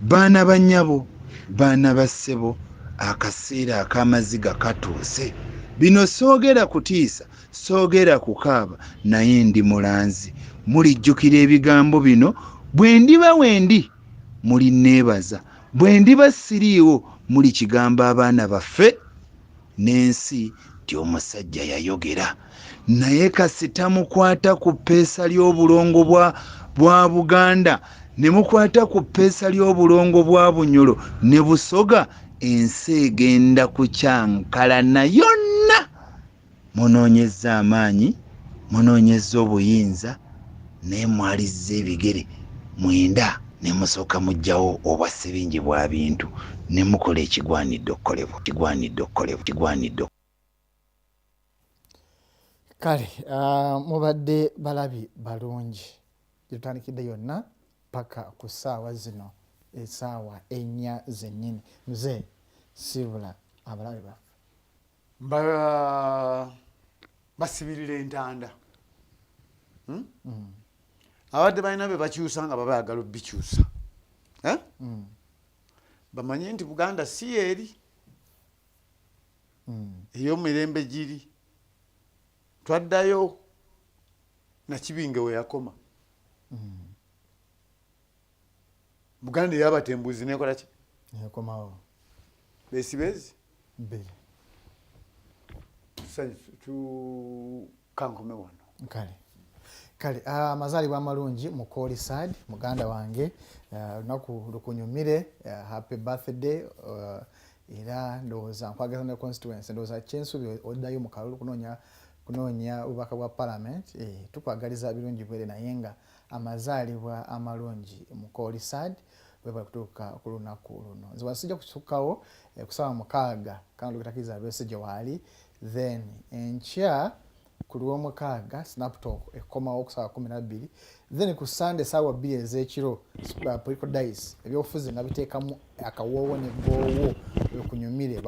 Speaker 10: Baana ba nnyabo, baana ba ssebo, akaseera ak'amaziga katuuse. Bino soogera kutiisa, soogera kukaaba, naye ndi mulanzi. Mulijjukira ebigambo bino, bwe ndiba wendi mulinneebaza, bwe ndiba siriiwo mulikigamba abaana baffe n'ensi nti omusajja yayogera. Naye kasita mukwata ku ppeesa ly'obulongo bwa bwa Buganda ne mukwata ku ppeesa ly'obulongo bwa Bunyoro ne Busoga, ensi egenda kukyankalana yonna. Munoonyezza amaanyi, munoonyezza obuyinza, naye mwalizza ebigere mwenda ne musooka muggyawo obwa ssebingi bwa bintu ne mukola ekigwanidde okukolebwa, kigwanidde okukolebwa, kigwanidde.
Speaker 3: Kale mubadde balabi balungi gyetutandikidde yonna paka ku ssaawa zino esaawa ennya zennyini. Mzee siibula abalabi baffe.
Speaker 5: Basibirira entanda hmm? Abadde balina be bakyusa nga baba yagala obikyusa eh? Bamanye nti Buganda si yeeri ey'omirembe giri twaddayo Nakibinge we yakoma. Buganda eyabatembuzi nekola ki?
Speaker 3: Nekomawo.
Speaker 5: Besibezi
Speaker 3: bbiri.
Speaker 5: Kankome wano.
Speaker 3: Kale kale, amazaalibwa amalungi mukooli Sad muganda wange, olunaku lukunyumire, happy birthday. Era ndowooza nkwagaza ne constituency, ndowooza kyensuubi oddayo mu kalulu kunoonya kunoonya bubaka bwa parliament. Tukwagaliza birungi bwere, naye nga amazaalibwa amalungi mukooli Sad, webale kutuuka ku lunaku luno. Nze wasijja kusukkawo ku ssaawa 6 kano Dr. Kizza Besigye waali, then enkya ku Lwomukaaga Snaptalk ekomawo ku ssaawa 12, then ku Sunday ssaawa 2 ez'ekiro Political Dice, ebyobufuzi nga biteekamu akawoowo n'eggoowo wekunyumire.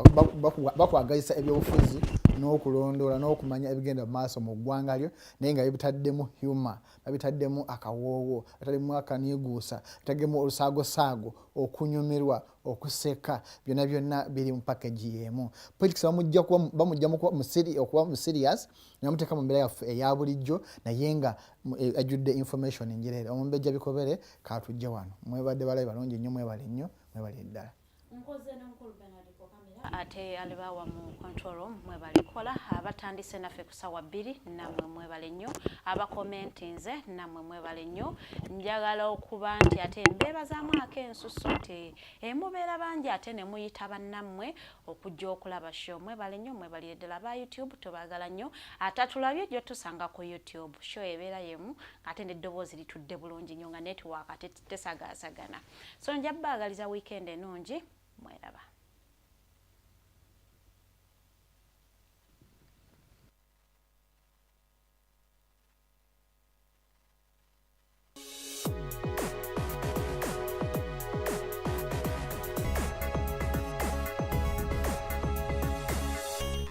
Speaker 3: Bakwagazisa ebyobufuzi n'okulondoola n'okumanya ebigenda mu maaso mu ggwanga lyo, naye nga bibitaddemu humor, babitaddemu akawoowo, babitaddemu akaniiguusa, babitaddemu olusaagosaago, okunyumirwa, okuseka, byonna byonna biri mu package y'emu. Politics bamujja kuba, bamujja mu kuba musiri, okuba mu serious, ne bamuteeka mu mbeera yaffe eya bulijjo, naye nga ajjudde information njereere. Omumbejja Bikobere kaatujje wano. Mwebadde balabi balungi nnyo, mwebale nnyo, mwebale ddala.
Speaker 4: Nkoze n'omukulu Bernard Kokamira ate alibawa mu control room, mwebale kola. Abatandise naffe ku ssaawa 2 nammwe mwebale nnyo, abakomentinze nammwe mwebale nnyo. Njagala okuba nti ate mbeebazaamu ak'ensusso nti mubeera bangi ate ne muyita bannammwe okujja okulaba show. Mwebale nnyo, mwebalire ddala. Aba YouTube tubaagala nnyo, atatulabye gy'otusanga ku YouTube, show ebeera yemu ate n'eddoboozi litudde bulungi nnyo nga network tesagaasagana. So nja baagaliza weekend ennungi, mweraba.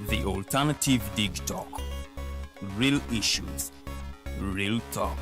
Speaker 1: The Alternative Dig Talk. Real issues, real talk.